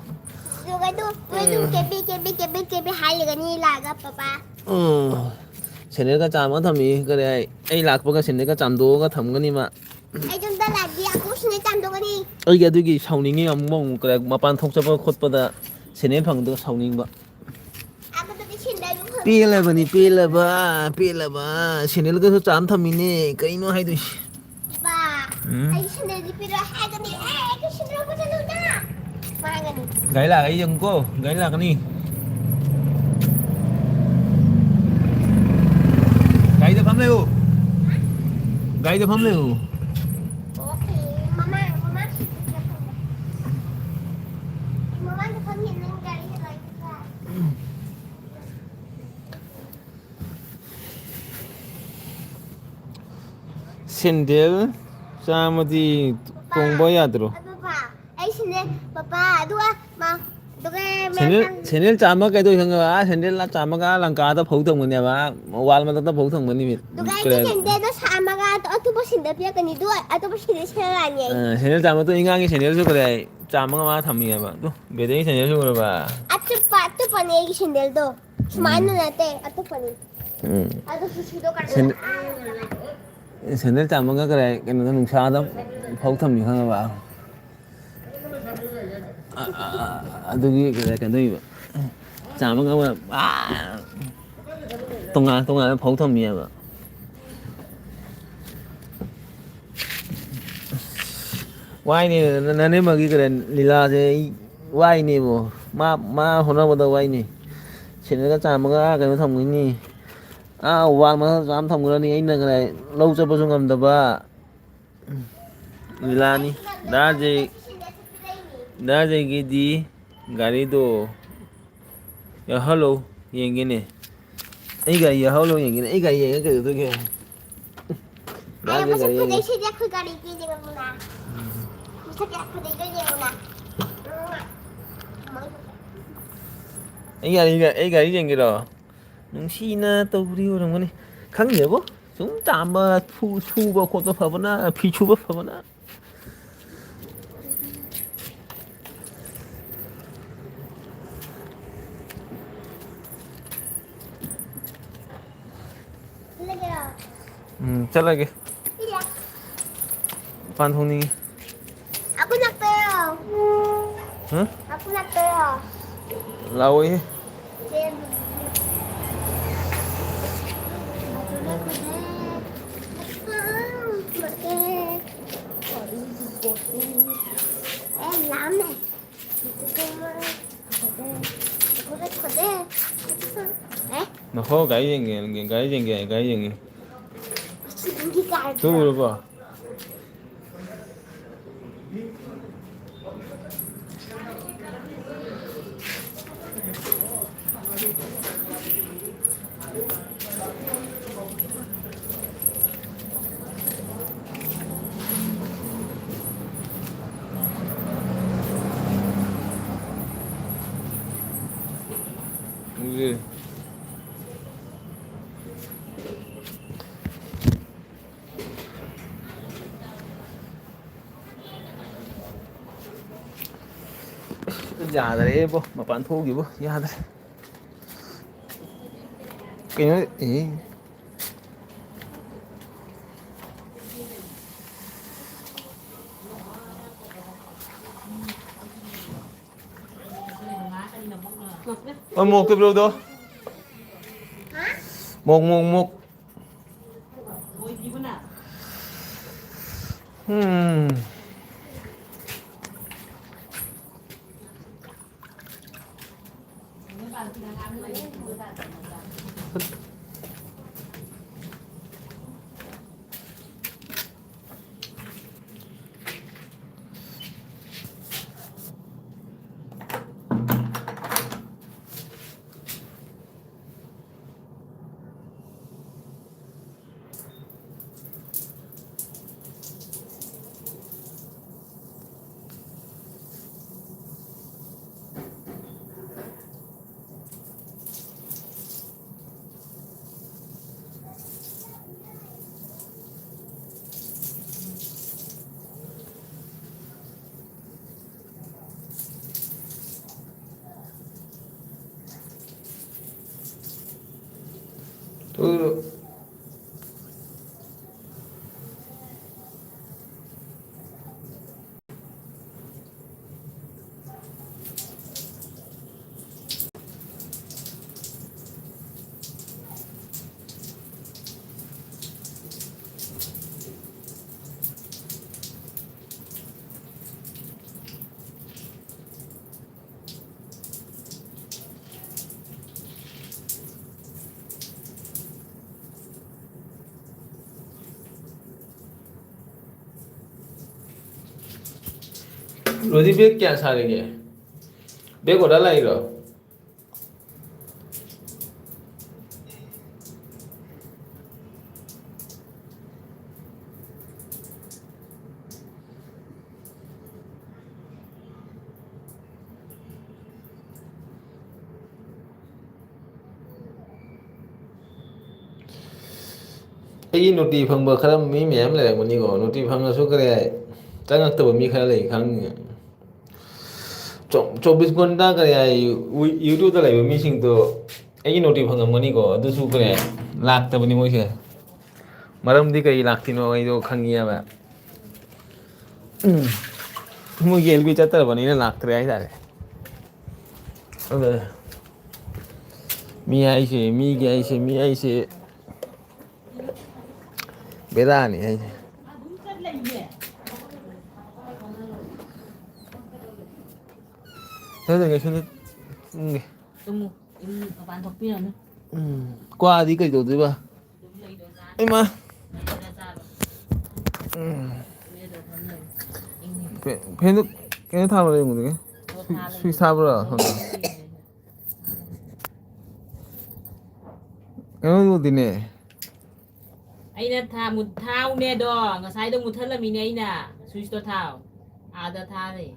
ꯑꯗꯨꯒ ꯑꯗꯨ, ꯃꯣꯏ ꯑꯗꯨꯝ ꯎꯝ꯫ ꯀꯦꯕꯤ, ꯀꯦꯕꯤ, ꯀꯦꯕꯤ, ꯀꯦꯕꯤ ꯍꯥꯏꯔꯒꯅꯤ ꯂꯥꯛꯑꯒ, "ꯄꯄꯥ"꯫ ꯎꯝ꯫ ꯁꯦꯟꯗꯜꯒ ꯆꯥꯝꯃ ꯊꯝꯃꯤ꯫ ꯀꯔꯤ ꯍꯥꯏ? ꯑꯩ ꯂꯥꯛꯄꯒ ꯁꯦꯟꯗꯜꯒ ꯆꯥꯝꯗꯣꯛꯑꯒ ꯊꯝꯒꯅꯤ ꯃꯥ꯫ ꯑꯩ ꯌꯨꯝꯗ ꯂꯥꯛꯑꯗꯤ ꯑꯀꯣꯛꯁꯤꯅ ꯆꯥꯝꯗꯣꯛꯀꯅꯤ꯫ ꯑꯩꯒꯤ ꯑꯗꯨꯒꯤ ꯁꯥꯎꯅꯤꯡꯉꯤ ꯑꯃꯨꯛ ꯑꯃꯨꯛ, ꯀꯔꯤ, ꯃꯄꯥꯟ ꯊꯣꯛ ꯆꯠꯄ ꯈꯣꯠꯄꯗ ꯁꯦꯟꯗꯜ ꯐꯪꯗꯕ ꯁꯥꯎꯅꯤꯡꯕ꯫ ꯑꯥꯗ ꯄꯦꯜꯂꯕꯅꯤ, ꯄꯦꯜꯂꯕ, ꯄꯦꯜꯂꯕ꯫ ꯁꯦꯟꯗꯜꯒꯁꯨ ꯆꯥꯝ ꯊꯝꯃꯤꯅꯦ꯫ ꯀꯩꯅꯣ ꯍꯥꯏꯗꯣꯏꯁꯦ? ꯏꯄꯥ, ꯎꯝ? ꯑꯩ ꯁꯦꯟꯗꯜꯗꯤ ꯄꯤꯔꯣꯏ ꯍꯥꯏꯒꯅꯤ꯫ ꯑꯦ, ꯑꯩꯒꯤ ꯁꯦꯟꯗꯜ ꯄꯨꯁꯜꯂꯨꯗ꯫ ꯃꯥ ꯍꯥꯏꯒꯅꯤ꯫ ꯒꯥꯔꯤ ꯂꯥꯛꯑꯒ ꯌꯦꯡꯉꯨꯀꯣ꯫ ꯒꯥꯔꯤ ꯂꯥꯛꯀꯅꯤ꯫ ꯒꯥꯔꯤꯗ ꯐꯝ ꯂꯩꯌꯨ꯫ ꯒꯥꯔꯤꯗ ꯐꯝ ꯂꯩꯌꯨ꯫ ꯑꯣꯀꯦ꯫ ꯃꯃꯥ, ꯃꯃꯥ ꯁꯤꯠꯇ ꯐꯝꯕ꯫ ꯃꯃꯥꯡꯗ ꯐꯝꯃꯤ ꯅꯪ ꯒꯥꯔꯤꯗ ꯂꯥꯛꯏꯗꯨꯒ꯫ ꯁꯦꯟꯗꯦꯜ ꯆꯥꯝꯃꯗꯤ ꯄꯥ, ꯇꯣꯡꯕ ꯌꯥꯗ꯭ꯔꯣ? ꯑꯗꯨ ꯄꯥ, ꯑꯩ ꯁꯦꯟꯗꯦꯜ, ꯄꯄꯥ, ꯑꯗꯨꯒ ꯃꯥ, ꯑꯗꯨꯒ ꯁꯦꯟꯗꯦꯜ, ꯃꯌꯥꯝ ꯁꯦꯟꯗꯦꯜ ꯆꯥꯝꯃ ꯀꯩꯗꯧ ꯈꯪꯉꯕ? ꯑꯥ, ꯁꯦꯟꯗꯦꯜ ꯆꯥꯝꯃꯒ ꯂꯪꯀꯥꯗ ꯐꯧ ꯊꯝꯒꯅꯦꯕ, ꯑꯥ, ꯋꯥꯜ ꯃꯊꯛꯇ ꯐꯧ ꯊꯝꯒꯅꯤ ꯃꯤ꯫ ꯑꯗꯨꯒ ꯑꯩꯒꯤ ꯀꯔꯤ? ꯁꯦꯟꯗꯦꯜꯗꯣ ꯁꯥꯝꯃꯒ ꯑꯇꯣ-, ꯑꯇꯣꯞꯄ ꯁꯦꯟꯗꯦꯜ ꯄꯤꯔꯛꯀꯅꯤ, ꯑꯗꯨꯒ ꯑꯇꯣꯞꯄ ꯁꯦꯟꯗꯦꯜ ꯁꯦꯠꯂ ꯂꯥꯛꯑꯅꯤ ꯑꯩ꯫ ꯑ, ꯁꯦꯟꯗꯦꯜ ꯆꯥꯝꯃ ꯇꯣ ꯏꯉꯥꯡꯒꯤ ꯁꯦꯟꯗꯦꯜꯁꯨ ꯀꯔꯤ ꯍꯥꯏ? ꯆꯥꯝꯃꯒ ꯃꯥ ꯊꯝꯃꯤꯑꯕ꯫ ꯑꯗꯨ ꯕꯦꯗꯦꯒꯤ ꯁꯦꯟꯗꯦꯜꯁꯨ ꯎꯔꯕ? ꯑꯇꯣꯞꯄ, ꯑꯇꯣꯞꯄꯅꯦ ꯑꯩꯒꯤ ꯁꯦꯟꯗꯦꯜꯗꯣ꯫ ꯁꯨꯃꯥꯏꯅ ꯎꯝ꯫ ꯅꯠꯇꯦ, ꯑꯇꯣꯞꯄꯅꯤ꯫ ꯎꯝ꯫ ꯑꯗꯨ ꯄꯤꯁꯤꯗꯣ ꯀꯩꯅꯣ? ꯁꯦꯟꯗꯦꯜ, ꯁꯦꯟꯗꯜ ꯆꯥꯝꯃꯒ ꯀꯔꯤ ꯍꯥꯏ? ꯀꯩꯅꯣꯗ ꯅꯨꯡꯁꯥꯗ ꯐꯧ ꯊꯝꯃꯤ ꯈꯪꯉꯕ? ꯑ-, ꯑ-, ꯑ-, ꯑꯗꯨꯒꯤ ꯀꯩꯅꯣ ꯇꯧꯔꯤꯕ꯫ ꯆꯥꯝꯃꯒ ꯑꯃ, ꯑꯥ, ꯇꯣꯉꯥꯟ ꯇꯣꯉꯥꯟꯅ ꯐꯧ ꯊꯝꯃꯤꯑꯕ꯫ ꯋꯥꯏꯅꯦ, ꯅ-, ꯅꯅꯦꯝꯃꯒꯤ ꯀꯩꯅꯣ ꯂꯤꯂꯥꯁꯦ ꯑꯩ ꯋꯥꯏꯅꯦꯕꯣ꯫ ꯃꯥ, ꯃꯥ ꯍꯣꯠꯅꯕꯗ ꯋꯥꯏꯅꯦ꯫ ꯁꯦꯟꯗꯜꯒ ꯆꯥꯝꯃꯒ ꯀꯩꯅꯣ ꯊꯝꯒꯅꯤ꯫ ꯑꯥ, ꯋꯥꯜ ꯃꯊꯛꯇ ꯆꯥꯝꯃ ꯊꯝꯈ꯭ꯔꯅꯤ꯫ ꯑꯩꯅ ꯀꯗꯥꯏ ꯂꯧ ꯆꯠꯄꯁꯨ ꯉꯝꯗꯕ꯫ ꯂꯤꯂꯥꯅꯤ꯫ ꯗꯥ ꯖꯦ-, ꯗꯥ ꯖꯦꯒꯤꯗꯤ ꯒꯥꯔꯤꯗꯣ ꯌꯥꯎꯍꯜꯂꯣ ꯌꯦꯡꯒꯦꯅꯦ꯫ ꯑꯩ ꯒꯥꯔꯤ ꯌꯥꯎꯍꯜꯂꯣ ꯌꯦꯡꯒꯦꯅꯦ꯫ ꯑꯩ ꯒꯥꯔꯤ ꯌꯦꯡꯉ ꯀꯩꯗꯧꯗꯣꯏꯒꯦ? ꯗꯥ ꯑꯩ ꯖꯦ ꯃꯁꯛ ꯒꯥꯔꯤ ꯌꯦꯡꯉꯦ꯫ ꯐꯖꯩꯁꯤꯗꯤ ꯑꯩꯈꯣꯏ ꯒꯥꯔꯤꯁꯦ ꯌꯦꯡꯉꯨꯅ꯫ ꯃꯁꯛ ꯀꯌꯥ ꯐꯖꯩꯗꯣ ꯌꯦꯡꯉꯨꯅ꯫ ꯑꯩ ꯒꯥꯔꯤ, ꯑꯩ ꯒꯥꯔꯤ ꯌꯦꯡꯒꯦꯔꯣ? ꯅꯨꯡꯁꯤꯅ ꯇꯧꯔꯤ ꯑꯣꯏꯔꯝꯒꯅꯤ꯫ ꯈꯪꯗꯦꯕꯣ꯫ ꯁꯨꯝ ꯆꯥꯝꯕ, ꯁꯨ-, ꯁꯨꯕ ꯈꯣꯠꯄ ꯐꯕꯅ, ꯐꯤ ꯁꯨꯕ ꯐꯕꯅ꯫ ꯎꯝ, ꯆꯠꯂꯒꯦ꯫ ꯃꯄꯥꯟ ꯊꯣꯛꯅꯤꯡꯉꯤ꯫ ꯑꯩꯈꯣꯏ ꯂꯥꯛꯇꯣꯏꯔꯣ? ꯍꯥ? ꯑꯩꯈꯣꯏ ꯂꯥꯛꯇꯣꯏꯔꯣ? ꯂꯥꯛꯑꯣꯏꯍꯦ꯫ ꯆꯦꯟ꯫ ꯑꯦ, ꯂꯥꯝꯃꯦ꯫ ꯅꯈꯣ, ꯒꯥꯔꯤ ꯌꯦꯡꯒꯦ, ꯒꯥꯔꯤ ꯌꯦꯡꯒꯦ, ꯒꯥꯔꯤ ꯌꯦꯡꯉꯤ꯫ ꯅꯪꯒꯤ ꯀꯥꯔꯗꯨꯔꯣ? ꯇꯨꯔꯕꯣ? ꯌꯥꯗ꯭ꯔꯦꯕꯣ, ꯃꯄꯥꯟ ꯊꯣꯛꯎꯈꯤꯕꯣ, ꯌꯥꯗ꯭ꯔꯦ꯫ ꯀꯩꯅꯣ, ꯑꯦ꯫ ꯑꯣ, ꯃꯣꯔꯣꯛꯇꯣ ꯄꯤꯔꯛꯎꯗꯣ꯫ ꯃꯣꯔꯣꯛ, ꯃꯣꯔꯣꯛ, ꯃꯣꯔꯣꯛ꯫ ꯎꯝ꯫ ꯔꯣꯗꯤ, ꯕꯦꯛ ꯀꯌꯥ ꯁꯥꯔꯤꯒꯦ? Bag order ꯂꯥꯛꯏꯔꯣ? ꯑꯩꯒꯤ ꯅꯣꯇꯤ ꯐꯪꯕ ꯈꯔ ꯃꯤ ꯃꯌꯥꯝ ꯂꯩꯔꯝꯒꯅꯤꯀꯣ꯫ ꯅꯣꯇꯤ ꯐꯪꯉꯁꯨ ꯀꯔꯤ ꯍꯥꯏ, ꯆꯪꯉꯛꯇꯕ ꯃꯤ ꯈꯔ ꯂꯩ ꯈꯪꯉꯦ꯫ ꯆꯧ-, ꯆꯧꯕꯤꯁ ꯘꯟꯇꯥ ꯀꯔꯤ ꯍꯥꯏ, ꯌꯨ-, ꯌꯨꯇ꯭ꯌꯨꯕꯇ ꯂꯩꯕ ꯃꯤꯁꯤꯡꯗꯣ ꯑꯩꯒꯤ ꯅꯣꯇꯤ ꯐꯪꯉꯝꯒꯅꯤꯀꯣ꯫ ꯑꯗꯨꯁꯨ ꯀꯔꯤ ꯍꯥꯏ, ꯂꯥꯛꯇꯕꯅꯤ ꯃꯣꯏꯁꯦ꯫ ꯃꯔꯝꯗꯤ ꯀꯔꯤ ꯂꯥꯛꯇ꯭ꯔꯤꯅꯣ ꯑꯩꯗꯣ ꯈꯪꯉꯦꯕ꯫ ꯎꯝ꯫ ꯃꯣꯏꯒꯤ ꯑꯦꯜ ꯕꯤ ꯆꯠꯇ꯭ꯔꯕꯅꯤꯅ ꯂꯥꯛꯇ꯭ꯔꯦ ꯍꯥꯏꯇꯥꯔꯦ꯫ ꯑꯗ ꯃꯤ ꯍꯥꯏꯁꯦ, ꯃꯤꯒꯤ ꯍꯥꯏꯁꯦ, ꯃꯤ ꯍꯥꯏꯁꯦ ꯕꯦꯔꯥꯅꯤ ꯍꯥꯏꯁꯦ꯫ ꯁꯣꯝꯗ ꯀꯩꯁꯨ ꯅꯠ-, ꯎꯝ꯫ ꯇꯨꯝꯃꯨ꯫ ꯏꯃꯨꯡ ꯃꯄꯥꯟ ꯊꯣꯛꯄꯤꯔꯅꯨ꯫ ꯎꯝ꯫ ꯀ꯭ꯋꯥꯗꯤ ꯀꯩꯗꯧꯗꯣꯏꯕ? ꯏꯃꯥ꯫ ꯎꯝ꯫ ꯐꯦ-, ꯐꯦꯟꯗꯨ ꯀꯩꯅꯣ ꯊꯥꯕ꯭ꯔꯥ ꯌꯦꯡꯉꯨꯗꯒꯤ? ꯁ꯭ꯋꯤ-, ꯁ꯭ꯋꯤꯆ ꯊꯥꯕ꯭ꯔꯥ? ꯀꯩꯅꯣ ꯎꯗꯦꯅꯦ꯫ ꯑꯩꯅ ꯊꯥ-, ꯃꯨꯠ-, ꯊꯥꯎꯅꯦꯗꯣ, ꯉꯁꯥꯏꯗꯣ ꯃꯨꯠꯊꯠꯂꯝꯃꯤꯅꯦ ꯑꯩꯅ꯫ ꯁ꯭ꯋꯤꯆꯇꯣ ꯊꯥꯎ꯫ ꯑꯥꯗ ꯊꯥꯔꯦ꯫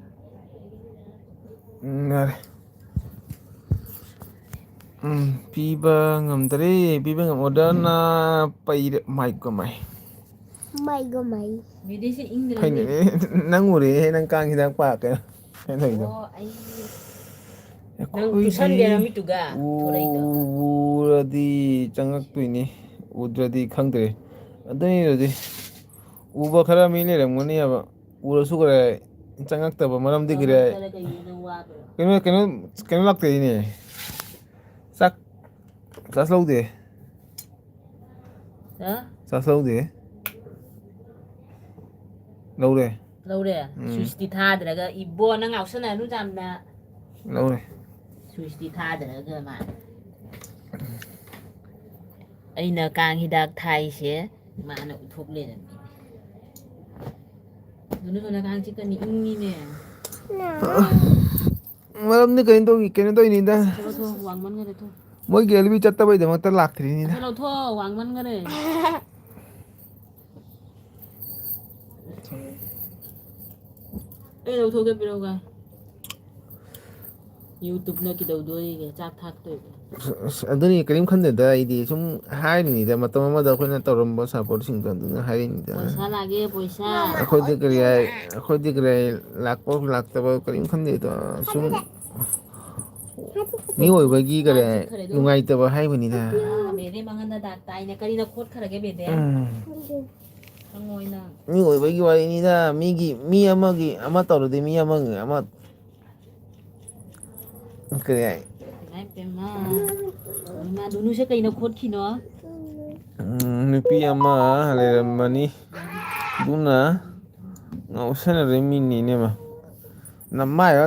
ꯎꯝ, ꯌꯥꯔꯦ꯫ ꯎꯝ, ꯄꯤꯕ ꯉꯝꯗ꯭ꯔꯦ, ꯄꯤꯕ ꯉꯝꯃꯣꯏꯗ꯭ꯔꯅ ꯄꯩꯔꯦ꯫ ꯃꯥꯏ ꯀꯃꯥꯏ꯫ ꯃꯥꯏ ꯒꯣ ꯃꯥꯏ꯫ ꯃꯤꯗꯤꯁꯤ ꯏꯪꯗ꯭ꯔꯗꯤ꯫ ꯐꯩꯅꯦ, ꯅꯪ ꯎꯔꯦꯍꯦ, ꯅꯪ ꯀꯥꯡ ꯍꯤꯗꯥꯛ ꯄꯥꯛꯀꯦ꯫ ꯀꯩꯅꯣ ꯇꯧꯔꯤꯗꯣ? ꯑꯣ, ꯑꯩ ꯅꯪ ꯑꯩꯈꯣꯏꯗꯤ ꯄꯨꯁꯟꯒꯦꯔꯥ ꯃꯤꯠꯇꯨꯒ? ꯊꯣꯔꯛꯏꯗꯣ꯫ ꯎꯔꯗꯤ ꯆꯪꯉꯛꯇꯣꯏꯅꯤ, ꯎꯗ꯭ꯔꯗꯤ ꯈꯪꯗ꯭ꯔꯦ꯫ ꯑꯗꯨꯅꯤ ꯑꯗꯨꯗꯤ꯫ ꯎꯕ ꯈꯔ ꯃꯤ ꯂꯩꯔꯝꯒꯅꯤ ꯍꯥꯏꯕ꯫ ꯎꯔꯁꯨ ꯈꯔ ꯆꯪꯉꯛꯇꯕ ꯃꯔꯝꯗꯤ ꯈꯔ ꯆꯪꯉꯛꯇꯔꯦ ꯀꯩꯒꯤꯅꯣ ꯅꯪ ꯋꯥꯕ꯭ꯔꯣ? ꯀꯩꯅꯣ, ꯀꯩꯅꯣ, ꯀꯩꯅꯣ ꯂꯥꯛꯇ꯭ꯔꯤꯅꯦ꯫ ꯆꯥꯛ, ꯆꯥꯛ ꯂꯧꯗꯦ꯫ ꯍꯥ? ꯆꯥꯛ ꯂꯧꯗꯦ꯫ ꯂꯧꯔꯦ꯫ ꯂꯧꯔꯦ? ꯎꯝ꯫ ꯁ꯭ꯋꯤꯆꯇꯤ ꯊꯥꯗ꯭ꯔꯒ, ꯏꯕꯣ, ꯅꯪ ꯉꯥꯎꯁꯟꯅꯅꯨ ꯌꯥꯝꯅ꯫ ꯂꯧꯔꯦ꯫ ꯁ꯭ꯋꯤꯆꯇꯤ ꯊꯥꯗ꯭ꯔꯒ ꯃꯥ꯫ ꯑꯩꯅ ꯀꯥꯡ ꯍꯤꯗꯥꯛ ꯊꯥꯏꯁꯦ ꯃꯥꯅ ꯎꯠꯊꯣꯛ ꯂꯩꯔꯝꯃꯤꯅꯦ꯫ ꯅꯨꯅꯨ ꯅꯨꯅꯨ ꯀꯥꯡ ꯆꯤꯛꯀꯅꯤ, ꯏꯪꯉꯤꯅꯦ꯫ ꯃꯔꯝꯗꯤ ꯀꯩꯅꯣ ꯇꯧ-, ꯀꯩꯅꯣ ꯇꯧꯔꯤꯅꯤꯗ꯫ ꯊꯣꯛꯂꯛꯑꯣ, ꯊꯣꯛꯂꯛꯑꯣ, ꯋꯥꯡꯃꯟꯈꯔꯦ, ꯊꯣꯛꯂꯛꯑꯣ꯫ ꯃꯣꯏꯒꯤ ꯑꯦꯜ ꯕꯤ ꯆꯠꯇꯕꯩꯗꯃꯛꯇ ꯂꯥꯛꯇ꯭ꯔꯤꯅꯤꯗ꯫ ꯊꯣꯛꯂꯛꯑꯣ, ꯊꯣꯛꯂꯛꯑꯣ, ꯋꯥꯡꯃꯟꯈꯔꯦ꯫ ꯑꯩ ꯂꯧꯊꯣꯛꯀꯦ, ꯄꯤꯔꯛꯎꯒ꯫ YouTube-ꯅ ꯀꯩꯗꯧꯗꯣꯔꯤꯒꯦ? ꯆꯥꯛ ꯊꯥꯛꯇꯣꯏꯕ꯫ ꯑꯁ, ꯑꯗꯨꯅꯤ ꯀꯔꯤꯝ ꯈꯟꯗꯦꯗ꯫ ꯑꯩꯗꯤ ꯁꯨꯝ ꯍꯥꯏꯔꯤꯅꯤꯗ, ꯃꯇꯝ ꯑꯃꯗ ꯑꯩꯈꯣꯏꯅ ꯇꯧꯔꯝꯕ ꯁꯞꯄꯣꯔꯠꯁꯤꯡꯗꯣ ꯑꯗꯨꯅ ꯍꯥꯏꯔꯤꯅꯤꯗ꯫ ꯄꯩꯁꯥ ꯂꯥꯛꯑꯦ, ꯄꯩꯁꯥ꯫ ꯑꯩꯈꯣꯏꯗꯤ ꯀꯔꯤ ꯍꯥꯏ, ꯑꯩꯈꯣꯏꯗꯤ ꯀꯔꯤ ꯍꯥꯏ, ꯂꯥꯛꯄ ꯂꯥꯛꯇꯕ ꯀꯔꯤꯝ ꯈꯟꯗꯦꯗ꯫ ꯁꯨꯝ ꯃꯤꯑꯣꯏꯕꯒꯤ ꯀꯔꯤ ꯍꯥꯏ, ꯅꯨꯡꯉꯥꯏꯇꯕ ꯍꯥꯏꯕꯅꯤꯗ꯫ ꯑꯥ, ꯕꯦꯗꯦ ꯃꯉꯟꯗ ꯗꯥꯛ ꯇꯥꯏꯅꯦ꯫ ꯀꯔꯤꯅ ꯈꯣꯠꯈ꯭ꯔꯒꯦ, ꯕꯦꯗꯦ? ꯎꯝ꯫ ꯈꯪꯉꯣꯏ ꯅꯪ꯫ ꯃꯤꯑꯣꯏꯕꯒꯤ ꯋꯥꯔꯤꯅꯤꯗ꯫ ꯃꯤꯒꯤ, ꯃꯤ ꯑꯃꯒꯤ ꯑꯃ ꯇꯧꯔꯗꯤ ꯃꯤ ꯑꯃꯒꯤ ꯑꯃ ꯀꯔꯤ ꯍꯥꯏ? ꯏꯃꯥꯏ ꯄꯦꯝꯃ꯫ ꯏꯃꯥ, ꯗꯨꯅꯨꯁꯦ ꯀꯩꯅꯣ ꯈꯣꯠꯈꯤꯅꯣ? ꯎꯝ, ꯅꯨꯄꯤ ꯑꯃ ꯂꯩꯔꯝꯕꯅꯤ꯫ ꯑꯗꯨꯅ ꯉꯥꯎꯁꯟꯅꯔꯦ ꯃꯤꯅꯤꯅꯦ ꯃꯥ꯫ ꯅꯃꯥꯏꯗꯣ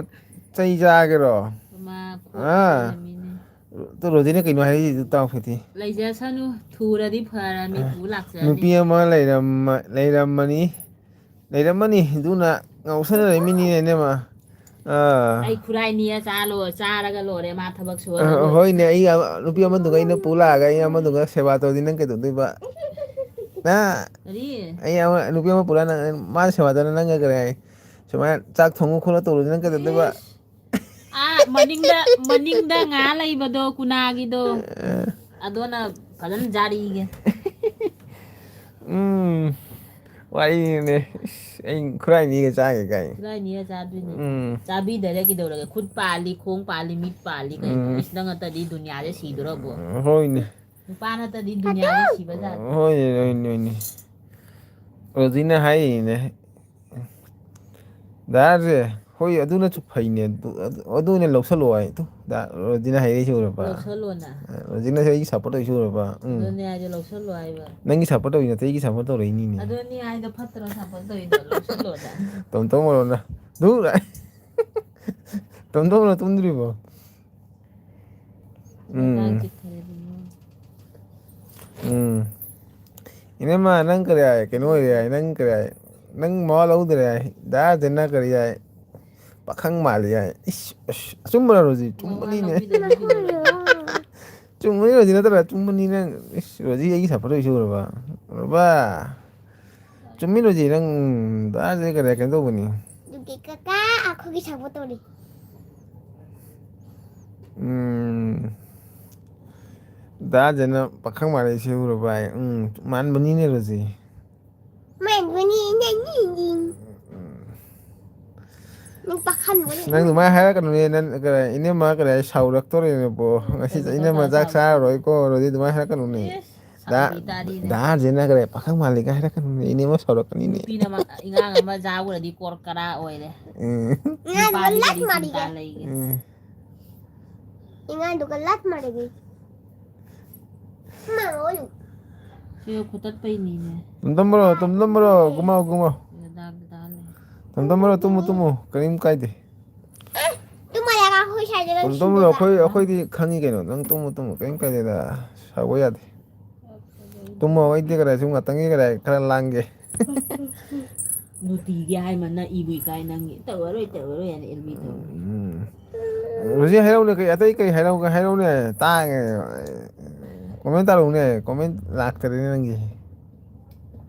ꯆꯩ ꯆꯥꯒꯦꯔꯣ? ꯃꯥ ꯑꯥ꯫ ꯈꯣꯠꯈꯤꯅꯦ꯫ ꯇꯨ ꯔꯣꯖꯤꯅ ꯀꯩꯅꯣ ꯍꯥꯏꯔꯛꯏꯗꯨ ꯇꯥꯎ ꯐꯦꯇꯤ꯫ ꯂꯩꯖꯁꯅꯨ, ꯊꯨꯔꯗꯤ ꯐꯔꯅꯤ, ꯄꯨ ꯂꯥꯛꯆꯅꯤ꯫ ꯅꯨꯄꯤ ꯑꯃ ꯂꯩꯔꯝꯃ-, ꯂꯩꯔꯝꯃꯅꯤ꯫ ꯂꯩꯔꯝꯃꯅꯤ, ꯑꯗꯨꯅ ꯉꯥꯎꯁꯟꯅꯔꯛꯏ ꯃꯤꯅꯤꯅꯦ, ꯏꯅꯝꯃ꯫ ꯑꯥ꯫ ꯑꯩ ꯈꯨꯔꯥꯏ ꯅꯤꯛꯑ ꯆꯥ ꯂꯣ-, ꯆꯥꯔꯒ ꯂꯣꯏꯔꯦ, ꯃꯥ ꯊꯕꯛ ꯁꯨꯍꯜꯂ ꯑ, ꯂꯣꯏꯔꯦ꯫ ꯍꯣꯏꯅꯦ, ꯑꯩ ꯑꯃ, ꯅꯨꯄꯤ ꯑꯃꯗꯨꯒ ꯑꯩꯅ ꯄꯨ ꯂꯥꯛꯑꯒ ꯑꯩ ꯑꯃꯗꯨꯒ ꯁꯦꯕꯥ ꯇꯧꯔꯗꯤ ꯅꯪ ꯀꯩꯗꯧꯗꯣꯏꯕ? ꯅ-, ꯀꯔꯤ? ꯑꯩ ꯑꯃ, ꯅꯨꯄꯤ ꯑꯃ ꯄꯨꯔꯥ ꯅꯪ, ꯃꯥꯅ ꯁꯦꯕꯥ ꯇꯧꯔ ꯅꯪꯒ ꯀꯔꯤ ꯍꯥꯏ? ꯁꯨꯃꯥꯏꯅ ꯆꯥꯛ ꯊꯣꯡꯉꯨ ꯈꯣꯠꯂꯨ ꯇꯧꯔꯗꯤ ꯅꯪ ꯀꯩꯗꯧꯗꯣꯏꯕ? ꯏꯁ! ꯑꯥ, ꯃꯅꯤꯡꯗ, ꯃꯅꯤꯡꯗ ꯉꯥ ꯂꯩꯕꯗꯣ, ꯀꯨꯅꯥꯒꯤꯗꯣ꯫ ꯑ꯫ ꯑꯗꯣꯅ ꯐꯖꯅ ꯖꯥꯔꯤꯒꯦ꯫ ꯎꯝ, ꯋꯥꯔꯤꯅꯦ꯫ ꯏꯁ, ꯑꯩ ꯈꯨꯔꯥꯏ ꯅꯤꯛꯑ ꯆꯥꯒꯦ ꯀꯥꯏ꯫ ꯈꯨꯔꯥꯏ ꯅꯤꯛꯑ ꯆꯥꯗꯣꯏꯅꯦ꯫ ꯎꯝ꯫ ꯆꯥꯕꯤꯗꯔꯦ ꯀꯩꯗꯧꯔꯒꯦ? ꯈꯨꯠ ꯄꯥꯜꯂꯤ, ꯈꯣꯡ ꯄꯥꯜꯂꯤ, ꯃꯤꯠ ꯄꯥꯜꯂꯤ ꯀꯩꯅꯣ? ꯎꯝ꯫ ꯏꯁ, ꯅꯪ ꯅꯠꯇꯗꯤ ꯗꯨꯅꯤꯌꯥꯁꯦ ꯁꯤꯗꯣꯔꯕꯣ? ꯎꯝ, ꯍꯣꯏꯅꯦ꯫ ꯅꯨꯄꯥ ꯅꯠꯇꯗꯤ ꯗꯨꯅꯤꯌꯥꯁꯦ ꯁꯤꯕ ꯖꯥꯠꯅꯤ꯫ ꯍꯣꯏꯅꯦ, ꯍꯣꯏꯅꯦ, ꯍꯣꯏꯅꯦ꯫ ꯔꯣꯖꯤꯅ ꯍꯥꯏꯔꯤꯅꯦ꯫ ꯗꯥꯁꯦ, ꯍꯣꯏ, ꯑꯗꯨꯅꯁꯨ ꯐꯩꯅꯦ꯫ ꯑꯗꯨ, ꯑꯗꯨ, ꯑꯗꯨ ꯑꯣꯏꯅ ꯂꯧꯁꯜꯂꯣ ꯍꯥꯏ꯫ ꯇꯨ, ꯗꯥ ꯔꯣꯖꯤꯅ ꯍꯥꯏꯔꯛꯏꯁꯦ ꯎꯔꯕ? ꯂꯧꯁꯜꯂꯣꯅ꯫ ꯑ, ꯔꯣꯖꯤꯅ ꯑꯩꯒꯤ ꯁꯞꯄꯣꯔꯠ ꯇꯧꯔꯤꯁꯦ ꯎꯔꯕ? ꯎꯝ꯫ ꯑꯗꯨꯅꯦ ꯍꯥꯏꯁꯦ, ꯂꯧꯁꯜꯂꯣ ꯍꯥꯏꯕ꯫ ꯅꯪꯒꯤ ꯁꯞꯄꯣꯔꯠ ꯇꯧꯔꯤ ꯅꯠꯇꯦ, ꯑꯩꯒꯤ ꯁꯞꯄꯣꯔꯠ ꯇꯧꯔꯛꯏꯅꯤꯅꯦ꯫ ꯑꯗꯨꯅꯤ ꯍꯥꯏꯗꯣ ꯐꯠꯇ꯭ꯔꯣ ꯁꯞꯄꯣꯔꯠ ꯇꯧꯔꯤꯗꯣ? ꯂꯧꯁꯜꯂꯣꯅ꯫ ꯇꯣꯝꯇꯣꯝ ꯑꯣꯏꯔꯣꯅ꯫ ꯗꯨ, ꯇꯣꯝꯇꯣꯝꯅ ꯇꯨꯝꯗ꯭ꯔꯤꯕꯣ? ꯎꯝ꯫ ꯎꯝ꯫ ꯏꯅꯝꯃ, ꯅꯪ ꯀꯔꯤ ꯍꯥꯏ? ꯀꯩꯅꯣ ꯑꯣꯏꯔꯦ ꯍꯥꯏ꯫ ꯅꯪ ꯀꯔꯤ ꯍꯥꯏ? ꯅꯪ ꯃꯋꯥ ꯂꯧꯗꯔꯦ ꯍꯥꯏ꯫ ꯗꯥ ꯔꯥꯖꯦꯟꯅ ꯀꯔꯤ ꯍꯥꯏ? ꯄꯥꯈꯪ ꯃꯥꯜꯂꯤ ꯍꯥꯏ꯫ ꯏꯁ, ꯑꯁ, ꯑꯆꯨꯝꯕꯔ, ꯔꯣꯖꯤ? ꯆꯨꯝꯕꯅꯤꯅꯦ꯫ ꯆꯨꯝꯕꯅꯤ, ꯔꯣꯖꯤ, ꯅꯠꯇ꯭ꯔꯥ? ꯆꯨꯝꯕꯅꯤ, ꯔꯣꯖꯤ, ꯅꯪ, ꯏꯁ, ꯔꯣꯖꯤ ꯑꯩꯒꯤ ꯁꯞꯄꯣꯔꯠ ꯇꯧꯔꯤꯁꯤ ꯎꯔꯕ? ꯎꯔꯕ? ꯆꯨꯝꯃꯤ, ꯔꯣꯖꯤ, ꯅꯪ ꯗꯥꯁꯦ ꯀꯩꯅꯣ, ꯀꯩꯅꯣ ꯇꯧꯕꯅꯤ꯫ ꯑꯗꯨꯒꯤ ꯀꯀꯥ ꯑꯩꯈꯣꯏꯒꯤ ꯁꯞꯄꯣꯔꯠ ꯇꯧꯔꯤ꯫ ꯎꯝ, ꯗꯥꯁꯦꯅ ꯄꯥꯈꯪ ꯃꯥꯜꯂꯤ ꯁꯤ ꯎꯔꯕ ꯍꯥꯏ꯫ ꯎꯝ, ꯃꯥꯟꯕꯅꯤꯅꯦ, ꯔꯣꯖꯤ꯫ ꯃꯥꯟꯕꯅꯤ, ꯅꯪ, ꯅꯪ ꯄꯥꯈꯪ ꯃꯥꯜꯂꯤ꯫ ꯅꯪ ꯑꯗꯨꯃꯥꯏꯅ ꯍꯥꯏꯔꯛꯀꯅꯨꯅꯦ, ꯅꯪ, ꯀꯩꯅꯣ, ꯏꯅꯝꯃ, ꯀꯩꯅꯣ, ꯁꯥꯎꯔꯛꯇꯣꯔꯦꯅꯦꯕꯣ꯫ ꯉꯁꯤ ꯀꯩꯅꯣ ꯏꯅꯝꯃ ꯆꯥꯛ ꯆꯥꯔꯔꯣꯏꯀꯣ, ꯔꯣꯖꯤ, ꯑꯗꯨꯃꯥꯏꯅ ꯍꯥꯏꯔꯛꯀꯅꯨꯅꯦ꯫ ꯏꯁ, ꯗꯥ, ꯁꯥꯎꯕꯤ ꯇꯥꯔꯤꯅꯦ꯫ ꯗꯥ ꯔꯖꯦꯟꯅ ꯀꯔꯤ ꯄꯥꯈꯪ ꯃꯥꯜꯂꯤꯒ ꯍꯥꯏꯔꯛꯀꯅꯨꯅꯦ, ꯏꯅꯦ ꯑꯃ ꯁꯥꯎꯔꯛꯀꯅꯤꯅꯦ꯫ ꯅꯨꯄꯤꯅ ꯑꯃ, ꯑꯉꯥꯡ ꯑꯃ ꯖꯥ ꯎꯔꯗꯤ ꯀꯣꯔ ꯀꯔꯥ ꯑꯣꯏꯔꯦ꯫ ꯎꯝ꯫ ꯅꯨꯄꯥꯗꯤ ꯀꯔꯤ ꯆꯤꯟꯇꯥ ꯂꯩꯒꯦ? ꯎꯝ꯫ ꯏꯉꯥꯗꯨꯒ ꯂꯥꯠ ꯃꯥꯔꯤꯒꯤ꯫ ꯃꯥ ꯑꯣꯏ꯫ ꯁꯤ ꯈꯨꯇꯠꯄꯩꯅꯤꯅꯦ꯫ ꯇꯨꯝ ꯇꯨꯝꯃꯔꯣ, ꯇꯨꯝ ꯇꯨꯝꯃꯔꯣ, ꯒꯨꯃꯥꯎ, ꯒꯨꯃꯥꯎ꯫ ꯗꯥꯛ ꯗꯥꯛ ꯂꯩ꯫ ꯇꯨꯝ ꯇꯨꯝꯃꯔꯣ, ꯇꯨꯝꯃꯨ, ꯇꯨꯝꯃꯨ, ꯀꯔꯤꯝ ꯀꯥꯏꯗꯦ꯫ ꯇꯨꯝꯃꯣ ꯌꯥꯔꯦ, ꯑꯩꯈꯣꯏ ꯁ꯭ꯋꯥꯏꯗ ꯅꯪ ꯇꯨꯝ ꯇꯨꯝꯃꯔꯣ, ꯁꯤꯗꯣꯏꯔꯥ? ꯑꯩꯈꯣꯏ, ꯑꯩꯈꯣꯏꯗꯤ ꯈꯪꯉꯤ ꯀꯩꯅꯣ, ꯅꯪ ꯇꯨꯝꯃꯨ, ꯇꯨꯝꯃꯨ, ꯀꯔꯤꯝ ꯀꯥꯏꯗꯦꯗ, ꯁꯥꯎꯕ ꯌꯥꯗꯦ꯫ ꯇꯨꯝꯃꯣ, ꯑꯩꯗꯤ ꯀꯗꯥꯏ ꯁꯨꯝ ꯉꯥꯛꯇꯪꯒꯤ ꯀꯗꯥꯏ ꯈꯔ ꯂꯥꯡꯒꯦ꯫ ꯅꯨꯡꯇꯤꯒꯤ ꯍꯥꯏꯃꯟꯅ ꯏꯕꯨ ꯏꯀꯥꯏ ꯅꯪꯒꯤ꯫ ꯇꯧꯔꯔꯣꯏ, ꯇꯧꯔꯔꯣꯏ ꯍꯥꯏꯅ ꯑꯦꯜꯃꯤ ꯇꯧꯔꯦ꯫ ꯎꯝ꯫ ꯍꯧꯖꯤꯛ ꯍꯥꯏꯔꯧꯅꯦ, ꯀꯩ ꯑꯇꯩ ꯀꯩ ꯍꯥꯏꯔꯧꯒꯦ ꯍꯥꯏꯔꯧꯅꯦ, ꯇꯥꯒꯦ꯫ ꯀꯣꯃꯦꯟ ꯇꯥꯔꯧꯅꯦ, ꯀꯣꯃꯦꯟ ꯂꯥꯛꯇꯔꯦꯅꯦ ꯅꯪꯒꯤ꯫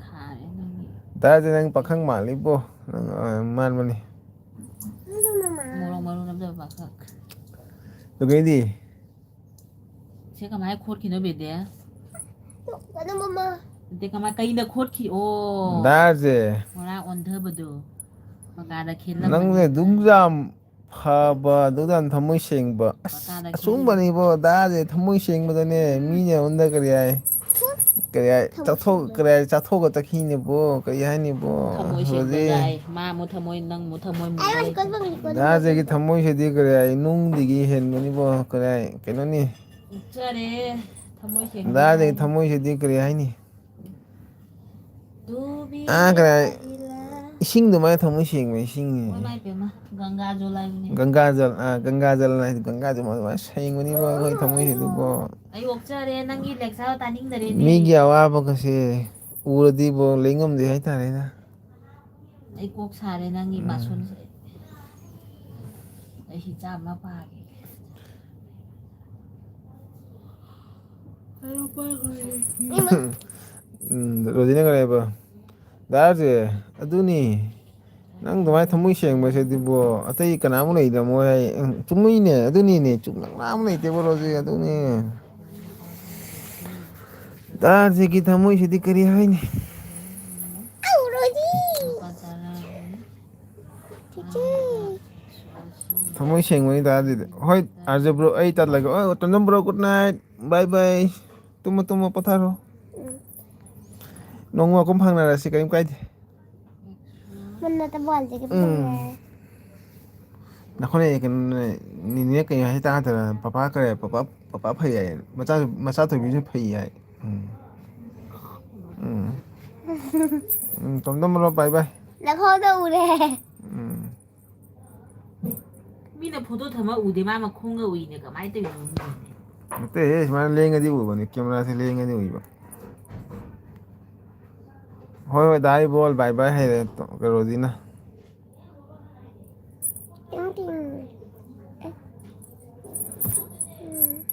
ꯈꯥꯔꯦ ꯅꯪꯒꯤ꯫ ꯗꯥꯗꯤ ꯅꯪ ꯄꯥꯈꯪ ꯃꯥꯜꯂꯤꯕꯣ꯫ ꯅꯪ, ꯑ, ꯃꯥꯟꯕꯅꯤ꯫ ꯃꯣꯔꯣꯛ ꯃꯔꯨ ꯅꯝꯖꯕ ꯄꯥꯈꯪ꯫ ꯑꯗꯨꯒꯩꯗꯤ? ꯁꯦ ꯀꯃꯥꯏ ꯈꯣꯠꯈꯤꯅꯣ, ꯕꯦꯗꯦ? ꯀꯩꯅꯣ, ꯃꯃꯥ꯫ ꯅꯠꯇꯦ, ꯀꯃꯥꯏ, ꯀꯩꯅ ꯈꯣꯠꯈꯤ-, ꯑꯣ꯫ ꯗꯥꯁꯦ꯫ ꯃꯣꯔꯥ ꯑꯣꯟꯊꯕꯗꯣ꯫ ꯃꯀꯥꯗ ꯈꯦꯠꯂꯝꯃꯅꯤ꯫ ꯅꯪꯁꯦ ꯑꯗꯨꯛ ꯌꯥꯝ ꯐꯕ, ꯑꯗꯨꯛ ꯌꯥꯝ ꯊꯃꯣꯏ ꯁꯦꯡꯕ꯫ ꯑꯁ, ꯃꯀꯥꯗ ꯈꯦꯠꯂꯤ꯫ ꯑꯆꯨꯝꯕꯅꯤꯕꯣ, ꯗꯥꯁꯦ ꯊꯃꯣꯏ ꯁꯦꯡꯕꯗꯅꯦ, ꯃꯤꯅ ꯑꯩꯉꯣꯟꯗ ꯀꯔꯤ ꯍꯥꯏ? ꯀꯔꯤ ꯍꯥꯏ? ꯊꯃꯣꯏ ꯆꯠꯊꯣꯛ-, ꯁꯦꯡꯕ꯫ ꯀꯔꯤ ꯍꯥꯏ? ꯆꯠꯊꯣꯛꯑꯒ ꯆꯠꯈꯤꯅꯦꯕꯣ, ꯀꯔꯤ ꯍꯥꯏꯅꯤꯕꯣ? ꯊꯃꯣꯏ ꯁꯦꯡꯕ ꯍꯧꯖꯤꯛ꯫ ꯗꯥꯏ꯫ ꯃꯥ ꯑꯃꯨꯛ ꯊꯃꯣꯏ, ꯅꯪ ꯑꯃꯨꯛ ꯊꯃꯣꯏ ꯑꯩ ꯃꯨꯟꯕ ꯑꯃꯨꯛ ꯂꯩꯇꯦ꯫ ꯀꯣꯟ ꯃꯨꯟꯕ ꯗꯥꯁꯦꯒꯤ ꯂꯩꯇꯦ꯫ ꯊꯃꯣꯏꯁꯤꯗꯤ ꯀꯔꯤ ꯍꯥꯏ? ꯅꯨꯡꯗꯒꯤ ꯍꯦꯟꯕꯅꯤꯕꯣ, ꯀꯔꯤ ꯍꯥꯏ? ꯀꯩꯅꯣꯅꯤ꯫ ꯆꯔꯦ, ꯊꯃꯣꯏ ꯁꯦꯡꯕ ꯗꯥꯗꯤ ꯍꯥꯏ꯫ ꯊꯃꯣꯏꯁꯤꯗꯤ ꯀꯔꯤ ꯍꯥꯏꯅꯤ? ꯗꯨꯕꯤ ꯑꯥ, ꯀꯔꯤ ꯍꯥꯏ? ꯏꯂꯥ꯫ ꯏꯁꯤꯡ ꯑꯗꯨꯃꯥꯏꯅ ꯊꯃꯣꯏ ꯁꯦꯡꯕ ꯏꯁꯤꯡꯅꯤ꯫ ꯍꯣꯏ, ꯃꯥꯏ ꯄꯦꯝꯃ, ꯒꯪꯒꯥ ꯖꯜ ꯍꯥꯏꯕꯅꯦ꯫ ꯒꯪꯒꯥ ꯖꯜ, ꯑꯥ, ꯒꯪꯒꯥ ꯖꯜ ꯍꯥꯏꯗꯤ ꯒꯪꯒꯥ ꯖꯜ ꯑꯗꯨꯃꯥꯏꯅ ꯁꯦꯡꯕꯅꯤꯕꯣ ꯑꯩꯈꯣꯏ ꯊꯃꯣꯏꯁꯤꯗꯤꯕꯣ꯫ ꯑꯩ ꯑꯣꯛꯆꯔꯦ, ꯅꯪꯒꯤ lecture ꯇꯥꯅꯤꯡꯗꯔꯦꯅꯦ꯫ ꯃꯤꯒꯤ ꯑꯋꯥꯕꯒꯁꯦ ꯎꯔꯗꯤꯕꯣ ꯂꯩ ꯉꯝꯗꯦ ꯍꯥꯏꯇꯥꯔꯦꯗ꯫ ꯑꯩ ꯀꯣꯛ ꯁꯥꯔꯦ ꯅꯪꯒꯤ ꯎꯝ꯫ ꯕꯥꯁꯣꯟꯁꯦ꯫ ꯍꯤꯖꯥꯕ ꯑꯃ ꯄꯥꯒꯦ꯫ ꯎꯝ, ꯔꯣꯖꯤꯅ ꯀꯔꯤ ꯍꯥꯏꯕ? ꯗꯥꯁꯦ, ꯑꯗꯨꯅꯤ꯫ ꯅꯪ ꯑꯗꯨꯃꯥꯏꯅ ꯊꯃꯣꯏ ꯁꯦꯡꯕꯁꯤꯗꯤꯕꯣ, ꯑꯇꯩ ꯀꯅꯥꯃꯨꯛ ꯂꯩꯗ ꯃꯣꯏ ꯍꯥꯏ꯫ ꯎꯝ, ꯆꯨꯝꯃꯤꯅꯦ, ꯑꯗꯨꯅꯤꯅꯦ, ꯆꯨꯝ ꯅꯪ ꯑꯃ ꯂꯩꯇꯦꯕꯣ ꯔꯣꯖꯤ, ꯑꯗꯨꯅꯤ꯫ ꯗꯥꯁꯤꯒꯤ ꯊꯃꯣꯏꯁꯤꯗꯤ ꯀꯔꯤ ꯍꯥꯏꯅꯤ? ꯊꯃꯣꯏ ꯁꯦꯡꯕꯅꯤ ꯗꯥꯗꯤꯗꯤ꯫ ꯍꯣꯏ, ꯑꯥꯔꯖꯦ ꯕ꯭ꯔꯣ, ꯑꯩ ꯇꯠꯂꯒꯦ꯫ ꯑꯣ, ꯇꯣꯟꯗꯣꯟ ꯕ꯭ꯔꯣ, ꯒꯨꯗ ꯅꯥꯏꯠ꯫ ꯕꯥꯏ ꯕꯥꯏ꯫ ꯇꯨꯝꯃꯣ, ꯇꯨꯝꯃꯣ, ꯄꯣꯊꯥꯔꯣ꯫ ꯅꯣꯡꯃ ꯀꯨꯝ ꯐꯪꯅꯔꯁꯤ, ꯀꯔꯤꯝ ꯀꯥꯏꯗꯦ꯫ ꯃꯟꯅ ꯇ ꯕꯣꯜ ꯗꯦꯒꯦ ꯎꯝ꯫ ꯇꯧꯔꯦ꯫ ꯅꯈꯣꯏꯅ ꯀꯩꯅꯣ, ꯅꯤꯅꯦ ꯀꯩꯅꯣ ꯍꯥꯏ ꯇꯥꯟꯅꯗ꯭ꯔ? ꯄꯄꯥ ꯀꯔꯤ? ꯄꯄꯥ, ꯄꯄꯥ ꯐꯩ ꯍꯥꯏꯌꯦ꯫ ꯃꯆꯥ, ꯃꯆꯥ ꯊꯣꯏꯕꯤꯁꯨ ꯐꯩ ꯍꯥꯏ꯫ ꯎꯝ꯫ ꯎꯝ꯫ ꯎꯝ, ꯇꯣꯝ ꯇꯣꯝ ꯕ꯭ꯔꯣ, ꯕꯥꯏ ꯕꯥꯏ꯫ ꯅꯈꯣꯡꯗ ꯎꯔꯦ꯫ ꯎꯝ꯫ ꯃꯤꯅ ꯐꯣꯇꯣ ꯊꯝꯃ ꯎꯗꯦ, ꯃꯥ ꯃꯈꯣꯡꯒ ꯎꯏꯅꯦ, ꯀꯃꯥꯏꯅ ꯇꯧꯔꯤꯅꯣ ꯈꯪꯗꯦ꯫ ꯅꯠꯇꯦꯍꯦ, ꯁꯨꯃꯥꯏꯅ ꯂꯦꯡꯉꯗꯤ ꯎꯕꯅꯤ, ꯀꯦꯃꯦꯔꯥꯁꯦ ꯂꯦꯡꯉꯗꯤ ꯎꯏꯕ꯫ ꯍꯣꯏ, ꯍꯣꯏ, ꯗꯥ ꯏꯕꯣꯜ, ꯕꯥꯏ ꯕꯥꯏ ꯍꯥꯏꯔꯦ, ꯇꯣ-, ꯀꯩꯅꯣꯁꯤꯅ꯫ ꯇꯤꯡ ꯇꯤꯡ꯫ ꯑꯦ꯫ ꯎꯝ꯫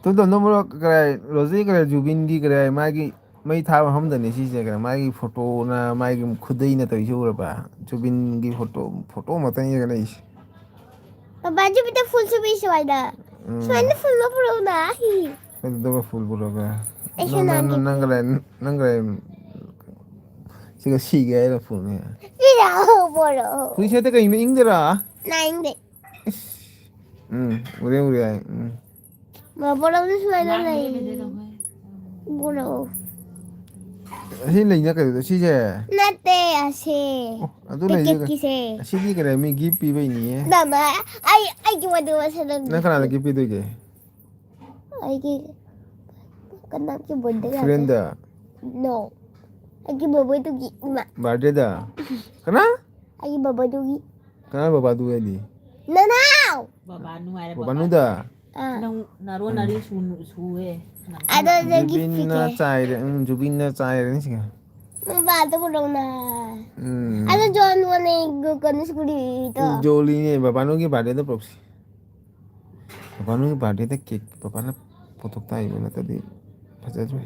ꯇꯨ ꯇꯧꯅꯕ꯭ꯔꯣ? ꯀꯔꯥꯏ, ꯔꯣꯖꯤ ꯀꯔꯥꯏ, ꯖꯨꯕꯤꯟꯒꯤ ꯀꯔꯥꯏ, ꯃꯥꯒꯤ ꯃꯩ ꯊꯥꯕ ꯃꯐꯝꯗꯅꯤ ꯁꯤꯁꯦ, ꯀꯔꯥꯏ, ꯃꯥꯒꯤ ꯐꯣꯇꯣꯅ, ꯃꯥꯒꯤ ꯈꯨꯗꯩꯅ ꯇꯧꯔꯤꯁꯦ ꯎꯔꯕ? ꯖꯨꯕꯤꯟꯒꯤ ꯐꯣꯇꯣ, ꯐꯣꯇꯣ ꯃꯛꯇꯅꯤ ꯂꯩꯁꯦ꯫ ꯄꯄꯥ, ꯖꯨꯕꯤꯟꯗ ꯐꯨꯜ ꯁꯨꯕꯤ ꯁ꯭ꯋꯥꯏꯗ꯫ ꯎꯝ꯫ ꯁ꯭ꯋꯥꯏꯗ ꯐꯨꯜ ꯑꯃ ꯄꯨꯔꯛꯎꯅ꯫ ꯑꯗꯨꯒ ꯐꯨꯜ ꯄꯨꯔꯛꯑꯒ꯫ ꯑꯩꯁꯨ ꯅꯪ, ꯅꯪ, ꯅꯥꯟꯒꯦ꯫ ꯅꯪ ꯀꯔꯥꯏ, ꯅꯪ ꯀꯔꯥꯏ ꯁꯤꯒ ꯁꯤꯒꯦ ꯍꯥꯏꯔ ꯐꯨꯜꯅꯦ꯫ ꯁꯤꯗ ꯄꯨꯔꯛꯑꯣ꯫ ꯐꯨꯔꯤꯠꯁꯦ ꯑꯇ ꯀꯩꯅꯣ ꯏꯪꯗꯔꯥ? ꯅꯥꯏꯪꯗꯦ꯫ ꯏꯁ꯫ ꯎꯝ, ꯎꯔꯦ, ꯎꯔꯦ ꯍꯥꯏ꯫ ꯎꯝ꯫ ꯕꯣꯂꯣꯝꯁꯨ ꯁꯨꯃꯥꯏꯅ ꯂꯩ꯫ ꯕꯣꯂꯣꯝ꯫ ꯑꯁꯤ ꯂꯩꯅ ꯀꯩꯅꯣꯗꯣ ꯁꯤꯁꯦ? ꯅꯠꯇꯦ, ꯑꯁꯤ꯫ ꯑꯣ, ꯑꯗꯨ ꯂꯩꯁꯦ꯫ ꯄꯦꯀꯦꯠꯀꯤꯁꯦ꯫ ꯑꯁꯤꯗꯤ ꯀꯩꯅꯣ ꯃꯤ ꯒꯤꯐ ꯄꯤꯕꯩꯅꯤꯌꯦ꯫ ꯅꯃ, ꯑꯩ, ꯑꯩꯒꯤ ꯃꯗꯨ ꯃꯁꯥ ꯅꯪ ꯀꯅꯥꯗ ꯒꯤꯐ ꯄꯤꯗꯣꯏꯒꯦ? ꯑꯩꯒꯤ ꯀꯅꯥꯒꯤ ꯕꯥꯔꯗꯦ ꯂꯥꯛꯀꯦ? ꯐ꯭ꯔꯦꯟꯗ? No꯫ ꯑꯩꯒꯤ ꯕꯥꯔꯗꯦꯗꯨꯒꯤ ꯏꯃꯥ꯫ ꯕꯥꯔꯗꯦꯗ? ꯀꯅꯥ? ꯑꯩꯒꯤ ꯕꯥꯔꯗꯦꯗꯨꯒꯤ꯫ ꯀꯅꯥ ꯕꯕꯥꯗꯨ ꯍꯥꯏꯗꯤ? ꯅꯅꯥꯎ! ꯕꯕꯥ ꯅꯨꯡꯉꯥꯏꯔꯦ, ꯕꯕꯥ꯫ ꯕꯕꯥꯅꯨꯗ? ꯑꯥ꯫ ꯅꯪ ꯅꯔꯣꯟ ꯎꯝ꯫ ꯅꯔꯤ ꯁꯨ-, ꯁꯨꯋꯦ꯫ ꯑꯗꯣ ꯅꯪꯒꯤ ꯖꯨꯕꯤꯟꯅ ꯐꯤꯒꯦ꯫ ꯆꯥꯏꯔꯦ, ꯎꯝ, ꯖꯨꯕꯤꯟꯅ ꯆꯥꯏꯔꯦ ꯅꯤꯡꯁꯤꯡꯉꯦ꯫ ꯅꯪ ꯕꯥꯗ ꯄꯨꯔꯛꯎꯅ꯫ ꯎꯝ꯫ ꯑꯗꯣ ꯖꯣꯟ ꯋꯥꯅꯦ ꯀꯩꯅꯣ ꯁ꯭ꯀꯨꯜꯗꯣ꯫ ꯎꯝ, ꯖꯣꯂꯤꯅꯦ, ꯕꯕꯥꯅꯨꯒꯤ ꯕꯥꯔꯗꯦꯗ ꯄꯨꯔꯛꯁꯤ꯫ ꯕꯕꯥꯅꯨꯒꯤ ꯕꯥꯔꯗꯦꯗ ꯀꯦꯛ ꯕꯕꯥꯅ ꯄꯨꯊꯣꯛ ꯇꯥꯏꯕ ꯅꯠꯇ꯭ꯔꯗꯤ ꯐꯖꯗ꯭ꯔꯦ꯫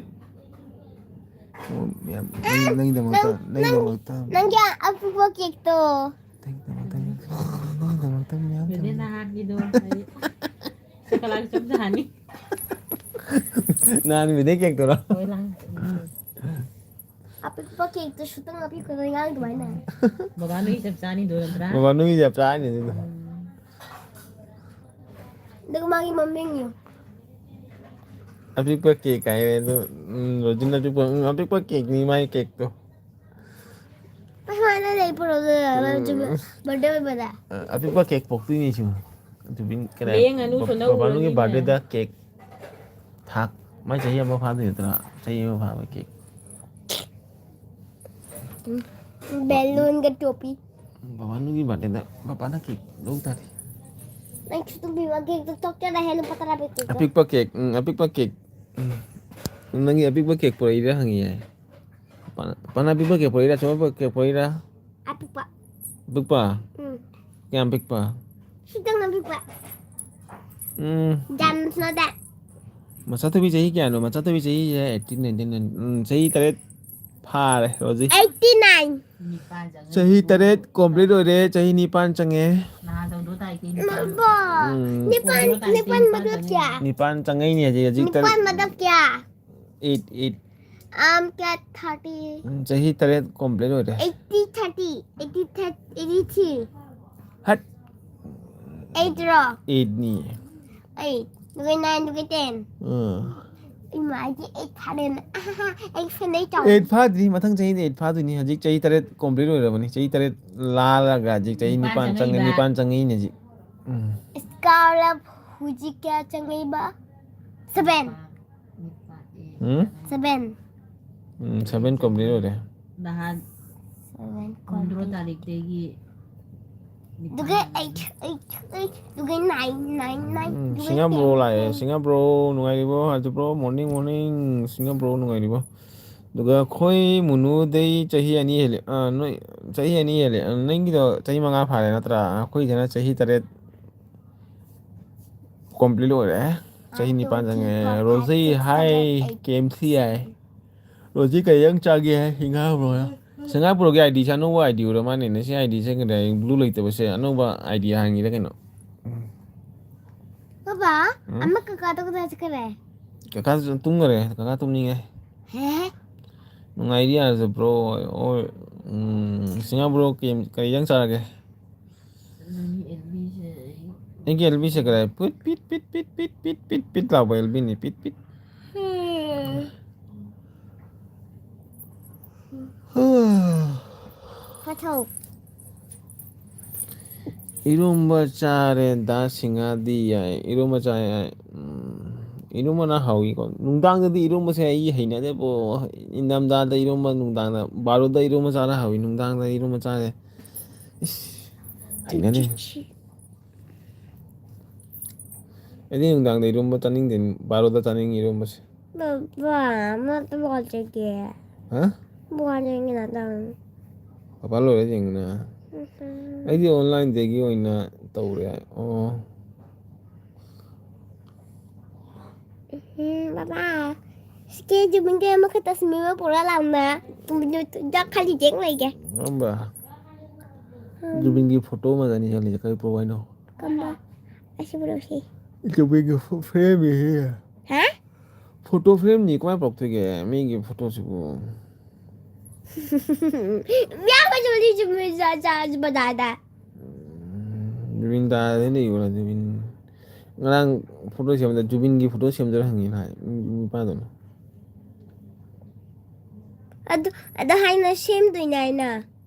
ꯑꯣ, ꯌꯥꯝ, ꯅꯪ, ꯅꯪꯒꯤꯗꯃꯛꯇ, ꯅꯪ, ꯅꯪꯒꯤꯗꯃꯛꯇ꯫ ꯅꯪꯒꯤ ꯑꯄꯤꯛꯄ ꯀꯦꯛꯇꯣ꯫ ꯅꯪꯒꯤꯗꯃꯛꯇ, ꯅꯪꯒꯤꯗꯃꯛꯇ ꯃꯌꯥꯝ ꯕꯦꯅꯦ ꯊꯝꯃꯤ꯫ ꯅꯍꯥꯟꯒꯤꯗꯣ, ꯑꯩ ꯁꯦꯀꯂꯥꯒꯤ ꯆꯞ ꯆꯥꯅꯤ꯫ ꯅꯍꯥꯟ ꯕꯦꯅꯦ ꯀꯦꯛꯇꯨꯔꯣ? ꯍꯣꯏ, ꯂꯥꯡ-, ꯑꯄꯤꯛꯄ ꯀꯦꯛꯇꯨ ꯁꯨꯇꯪ ꯑꯄꯤꯛꯄꯗꯣ ꯌꯥꯎꯗꯕ ꯍꯥꯏꯅ꯫ ꯕꯕꯥ ꯅꯣꯏ ꯆꯞ ꯆꯥꯅꯤꯗꯣ ꯅꯠꯇ꯭ꯔꯥ? ꯕꯕꯥ ꯅꯣꯏꯒꯤ ꯆꯞ ꯆꯥꯅꯤ ꯑꯗꯨꯗꯣ꯫ ꯎꯝ꯫ ꯑꯗꯨꯒ ꯃꯥꯒꯤ ꯃꯃꯤꯡ ꯌꯦꯡꯉꯨ꯫ ꯑꯄꯤꯛꯄ ꯀꯦꯛ ꯍꯥꯏꯔꯦ ꯑꯗꯨ, ꯎꯝ, ꯔꯣꯖꯤꯟ ꯑꯄꯤꯛꯄ, ꯎꯝ, ꯑꯄꯤꯛꯄ ꯀꯦꯛꯅꯤ ꯃꯥꯒꯤ ꯀꯦꯛꯇꯣ꯫ ꯄꯩꯁꯥ ꯂꯩ ꯄꯨꯔꯛꯑꯣ, ꯎꯝ꯫ ꯕꯥꯔꯗꯦ ꯑꯣꯏꯕꯗ꯫ ꯑ, ꯑꯄꯤꯛꯄ ꯀꯦꯛ ꯄꯣꯛꯇꯣꯏꯅꯤ ꯁꯤꯕꯨ꯫ ꯖꯨꯕꯤꯟ ꯀꯅꯥ? ꯂꯦꯡꯉꯅꯨ, ꯕ-, ꯁꯣꯝꯗ ꯕꯕꯥꯅꯨꯒꯤ ꯎꯔꯅꯤꯅꯦ꯫ ꯕꯥꯔꯗꯦꯗ ꯀꯦꯛ ꯊꯥꯛ꯫ ꯃꯥꯏ ꯆꯍꯤ ꯑꯃ ꯐꯥꯗꯣꯏ ꯅꯠꯇ꯭ꯔꯥ? ꯆꯍꯤ ꯑꯃ ꯐꯥꯕ ꯀꯦꯛ꯫ ꯎꯝ꯫ ꯕꯦꯂꯨꯟꯒ ꯇꯣꯄꯤ꯫ ꯕꯕꯥꯅꯨꯒꯤ ꯕꯥꯔꯗꯦꯗ ꯕꯕꯥꯅ ꯀꯦꯛ ꯂꯧ ꯇꯥꯔꯦ꯫ ꯅꯪ ꯁꯨꯇꯨꯝ ꯄꯤꯕ ꯀꯦꯛꯇꯣ ꯇꯣꯛꯆꯔ ꯍꯦ, ꯂꯨꯄꯥ ꯇꯔꯥ ꯄꯤ ꯀꯦꯛꯇꯣ꯫ ꯑꯄꯤꯛꯄ ꯀꯦꯛ, ꯎꯝ, ꯑꯄꯤꯛꯄ ꯀꯦꯛ꯫ ꯎꯝ꯫ ꯅꯪꯒꯤ ꯑꯄꯤꯛꯄ ꯀꯦꯛ ꯄꯨꯔꯛꯏꯔꯥ ꯍꯪꯉꯤꯌꯦ꯫ ꯄꯥꯅ-, ꯄꯥꯅ ꯑꯄꯤꯛꯄ ꯀꯦꯛ ꯄꯨꯔꯛꯏꯔꯥ, ꯑꯆꯧꯕ ꯀꯦꯛ ꯄꯨꯔꯛꯏꯔꯥ? ꯑꯄꯤꯛꯄ꯫ ꯑꯄꯤꯛꯄ? ꯎꯝ꯫ ꯀꯌꯥꯝ ꯄꯤꯛꯄ? ꯈꯤꯇꯪ ꯑꯄꯤꯛꯄ꯫ ꯎꯝ꯫ ꯌꯥꯝꯁꯨ ꯅꯠꯇꯦ꯫ ꯃꯆꯥꯊꯣꯏꯕꯤ ꯆꯍꯤ ꯀꯌꯥꯅꯣ? ꯃꯆꯥꯊꯣꯏꯕꯤ ꯆꯍꯤꯁꯦ eighteen, nineteen, ꯎꯝ, ꯆꯍꯤ ꯇꯔꯦꯠ ꯐꯥꯔꯦ ꯍꯧꯖꯤꯛ꯫ Eighty nine꯫ ꯆꯍꯤ ꯇꯔꯦꯠ complete ꯑꯣꯏꯔꯦ, ꯆꯍꯤ ꯅꯤꯄꯥꯟ ꯆꯪꯉꯦ꯫ ꯅꯍꯥꯟ ꯇꯧꯗꯣ ꯇꯥꯏ ꯀꯩꯅꯣ꯫ ꯅꯕꯣ꯫ ꯎꯝ꯫ ꯅꯤꯄꯥꯟ, ꯅꯤꯄꯥꯟ ꯃꯗꯨ ꯀꯌꯥ? ꯅꯤꯄꯥꯟ ꯆꯪꯉꯛꯏꯅꯦ ꯍꯧꯖꯤꯛ, ꯍꯧꯖꯤꯛ ꯇꯔꯦꯠ꯫ ꯅꯤꯄꯥꯟ ꯃꯗꯨ ꯀꯌꯥ? Eight, eight꯫ ꯑꯝ, ꯀꯌꯥ? Thirty꯫ ꯎꯝ, ꯆꯍꯤ ꯇꯔꯦꯠ complete ꯑꯣꯏꯔꯦ꯫ Eighty, thirty, eighty, thirty, eighty three꯫ Hut. Eight ꯔꯣ? Eight ꯅꯤ꯫ Eight, ꯑꯗꯨꯒ nine, ꯑꯗꯨꯒ ten꯫ ꯎꯝ꯫ ꯏꯃꯥ, ꯑꯩꯗꯤ eight ꯐꯥꯔꯦꯅ꯫ ꯑꯩ ꯐꯦꯟꯗꯩ ꯆꯥꯎ꯫ Eight ꯐꯥꯗ꯭ꯔꯤ, ꯃꯊꯪ ꯆꯍꯤꯗ eight ꯐꯥꯗꯣꯏꯅꯤ꯫ ꯍꯧꯖꯤꯛ ꯆꯍꯤ ꯇꯔꯦꯠ complete ꯑꯣꯏꯔꯕꯅꯤ꯫ ꯆꯍꯤ ꯇꯔꯦꯠ ꯂꯥꯜꯂꯒ ꯍꯧꯖꯤꯛ ꯆꯍꯤ ꯅꯤꯄꯥꯟ ꯅꯤꯄꯥꯟ ꯆꯪꯉꯛꯏꯕ꯫ ꯆꯪꯉꯛꯏ, ꯅꯤꯄꯥꯟ ꯆꯪꯉꯛꯏꯅꯦ ꯍꯧꯖꯤꯛ꯫ ꯎꯝ꯫ Scarlet ꯍꯧꯖꯤꯛ ꯀꯌꯥ ꯆꯪꯉꯛꯏꯕ? Seven꯫ ꯎꯝ? Seven꯫ ꯎꯝ, seven complete ꯑꯣꯏꯔꯦ꯫ ꯅꯍꯥꯟ seven ꯀꯨꯟꯇꯔꯨꯛ complete꯫ ꯇꯥꯔꯤꯛꯇꯒꯤ ꯑꯗꯨꯒ eight, eight, eight, ꯑꯗꯨꯒ nine, nine, nine, ꯎꯝ, ꯑꯗꯨꯒ ꯁꯤꯡꯉꯝ ꯕ꯭ꯔꯣ ten, ꯂꯥꯛꯑꯦ꯫ ten꯫ ꯁꯤꯡꯉꯝ ꯕ꯭ꯔꯣ ꯅꯨꯡꯉꯥꯏꯔꯤꯕꯣ? ꯍꯥꯏꯁꯨ ꯕ꯭ꯔꯣ, morning, morning꯫ ꯁꯤꯡꯉꯝ ꯕ꯭ꯔꯣ ꯅꯨꯡꯉꯥꯏꯔꯤꯕꯣ? ꯑꯗꯨꯒ ꯑꯩꯈꯣꯏ ꯃꯨꯅꯨꯗꯩ ꯆꯍꯤ ꯑꯅꯤ ꯍꯦꯜꯂꯦ꯫ ꯑꯥ, ꯅꯣꯏ ꯆꯍꯤ ꯑꯅꯤ ꯍꯦꯜꯂꯦ꯫ ꯑꯥ, ꯅꯪꯒꯤꯗꯣ ꯆꯍꯤ ꯃꯉꯥ ꯐꯥꯔꯦ ꯅꯠꯇ꯭ꯔꯥ? ꯑꯩꯈꯣꯏꯗꯅ ꯆꯍꯤ ꯇꯔꯦꯠ complete ꯑꯣꯏꯔꯦ꯫ ꯆꯍꯤ ꯅꯤꯄꯥꯟ ꯆꯪꯉꯦ꯫ ꯔꯣꯖꯤ, ꯍꯥꯏ꯫ ꯀꯦ ꯑꯦꯝ ꯁꯤ ꯍꯥꯏ꯫ ꯔꯣꯖꯤ ꯀꯩ ꯌꯥꯝ ꯆꯥꯒꯦ ꯍꯥꯏ? ꯁꯤꯡꯒꯥꯕ꯭ꯔꯣ? ꯁꯤꯡꯒꯥꯕ꯭ꯔꯣꯒꯤ ꯑꯥꯏ ꯗꯤꯁꯦ ꯑꯅꯧꯕ ꯑꯥꯏ ꯗꯤ ꯑꯣꯏꯔ ꯃꯥꯅꯦꯅꯦ꯫ ꯁꯤ ꯑꯥꯏ ꯗꯤꯁꯦ ꯀꯩꯗꯧꯔꯦ? ꯕ꯭ꯂꯨ ꯂꯩꯇꯕꯁꯦ ꯑꯅꯧꯕ ꯑꯥꯏ ꯗꯤ ꯍꯥꯡꯉꯤꯔ ꯀꯩꯅꯣ? ꯕꯕꯥ, ꯎꯝ? ꯑꯃ ꯀꯀꯥꯗꯣ ꯀꯗꯥꯏ ꯆꯠꯈ꯭ꯔꯦ? ꯀꯀꯥ ꯇꯨꯝꯈꯔꯦ꯫ ꯀꯀꯥ ꯇꯨꯝꯅꯤꯡꯉꯦ꯫ ꯍꯦ? ꯅꯨꯡꯉꯥꯏꯔꯤ ꯌꯥꯔꯁꯦ, ꯕ꯭ꯔꯣ꯫ ꯑꯣ, ꯎꯝ, ꯁꯤꯡꯒꯥꯕ꯭ꯔꯣ, ꯀꯩ, ꯀꯔꯤ ꯌꯥꯝ ꯆꯥꯔꯒꯦ? ꯑꯩꯒꯤ ꯑꯦꯜꯕꯤꯁꯦ ꯀꯗꯥꯏ? ꯄꯤꯠ, ꯄꯤꯠ, ꯄꯤꯠ, ꯄꯤꯠ, ꯄꯤꯠ, ꯄꯤꯠ, ꯄꯤꯠ, ꯄꯤꯠ ꯂꯥꯎꯕ ꯑꯦꯜꯕꯤꯅꯤ, ꯄꯤꯠ, ꯄꯤꯠ꯫ ꯍꯝ꯫ ꯍꯥ꯫ ꯐꯊꯧ꯫ ꯏꯔꯣꯝꯕ ꯆꯥꯔꯦ, ꯗꯥ ꯁꯤꯡꯍꯥꯗꯤ ꯌꯥꯏ꯫ ꯏꯔꯣꯝꯕ ꯆꯥꯏ ꯍꯥꯏ꯫ ꯎꯝ, ꯏꯔꯣꯝꯕꯅ ꯍꯥꯎꯏꯀꯣ꯫ ꯅꯨꯡꯗꯥꯡꯗꯗꯤ ꯏꯔꯣꯝꯕꯁꯦ ꯑꯩ ꯍꯩꯅꯗꯦꯕꯣ꯫ ꯏꯪꯊꯝꯊꯥꯗ ꯏꯔꯣꯝꯕ, ꯅꯨꯡꯗꯥꯡꯗ ꯕꯥꯔꯣꯗ ꯏꯔꯣꯝꯕ ꯆꯥꯔ ꯍꯥꯎꯏ, ꯅꯨꯡꯗꯥꯡꯗ ꯏꯔꯣꯝꯕ ꯆꯥꯔꯦ꯫ ꯏꯁ, ꯍꯩꯅꯗꯦ꯫ ꯑꯩꯗꯤ ꯅꯨꯡꯗꯥꯡꯗ ꯏꯔꯣꯝꯕ ꯆꯥꯅꯤꯡꯗꯦ, ꯕꯥꯔꯣꯗ ꯆꯥꯅꯤꯡꯉꯤ ꯏꯔꯣꯝꯕꯁꯦ꯫ ꯕꯕꯥ, ꯑꯃ ꯕꯣꯜ ꯆꯠꯀꯦ꯫ ꯍꯥ? ꯕꯣꯜ ꯌꯦꯡꯒꯦ ꯅꯪ꯫ ꯄꯥꯄꯥ ꯂꯣꯏꯔ ꯌꯦꯡꯉꯨꯅꯦ꯫ ꯎꯝ꯫ ꯑꯩꯗꯤ online ꯗꯒꯤ ꯑꯣꯏꯅ ꯇꯧꯔꯦ꯫ ꯑꯣ꯫ ꯎꯝ, ꯕꯕꯥ꯫ ꯁꯤꯀꯦ ꯖꯨꯕꯤꯟꯒꯤ ꯑꯃꯈꯛꯇ ꯁꯤꯟꯕꯤꯕ ꯄꯨꯔꯛꯑꯣ ꯂꯥꯎꯅ꯫ ꯌꯥ ꯈꯜꯂꯤ ꯌꯦꯡ ꯂꯩꯒꯦ꯫ ꯀꯔꯝꯕ? ꯎꯝ꯫ ꯖꯨꯕꯤꯟꯒꯤ photo ꯑꯃꯗꯅꯤ ꯈꯜꯂꯤꯁꯦ꯫ ꯀꯔꯤ ꯄꯨꯔꯛꯑꯣ ꯍꯥꯏꯅꯣ? ꯀꯔꯝꯕ? ꯑꯁꯤ ꯄꯨꯔꯛꯑꯣꯁꯤ꯫ ꯖꯨꯕꯤꯟꯒꯤ ꯐ-, frame ꯅꯤ ꯁꯤ꯫ ꯍꯥ? Photo frame ꯅꯤ, ꯀꯃꯥꯏꯅ ꯄꯨꯔꯛꯇꯣꯏꯒꯦ? ꯃꯤꯒꯤ photo ꯁꯤꯕꯨ꯫ ꯃꯌꯥꯝ ꯑꯃꯁꯨ ꯂꯩ, ꯆꯨꯝꯃꯤ, ꯆꯥ-, ꯆꯥ-, ꯕꯗꯥꯗ꯫ ꯎꯝ, ꯖꯨꯕꯤꯟ ꯇꯥꯗꯤ ꯂꯩꯕ꯭ꯔꯥ, ꯖꯨꯕꯤꯟ? ꯉꯔꯥꯡ photo ꯁꯦꯝꯕꯗ ꯖꯨꯕꯤꯟꯒꯤ photo ꯁꯦꯝꯗꯣꯏꯔꯥ ꯍꯪꯉꯤꯅ ꯍꯥꯏ, ꯅꯨꯄꯥꯗꯨꯅ꯫ ꯑꯗꯨ, ꯑꯗꯨ ꯍꯥꯏꯅ ꯁꯦꯝꯗꯣꯏꯅꯦ ꯍꯥꯏꯅ꯫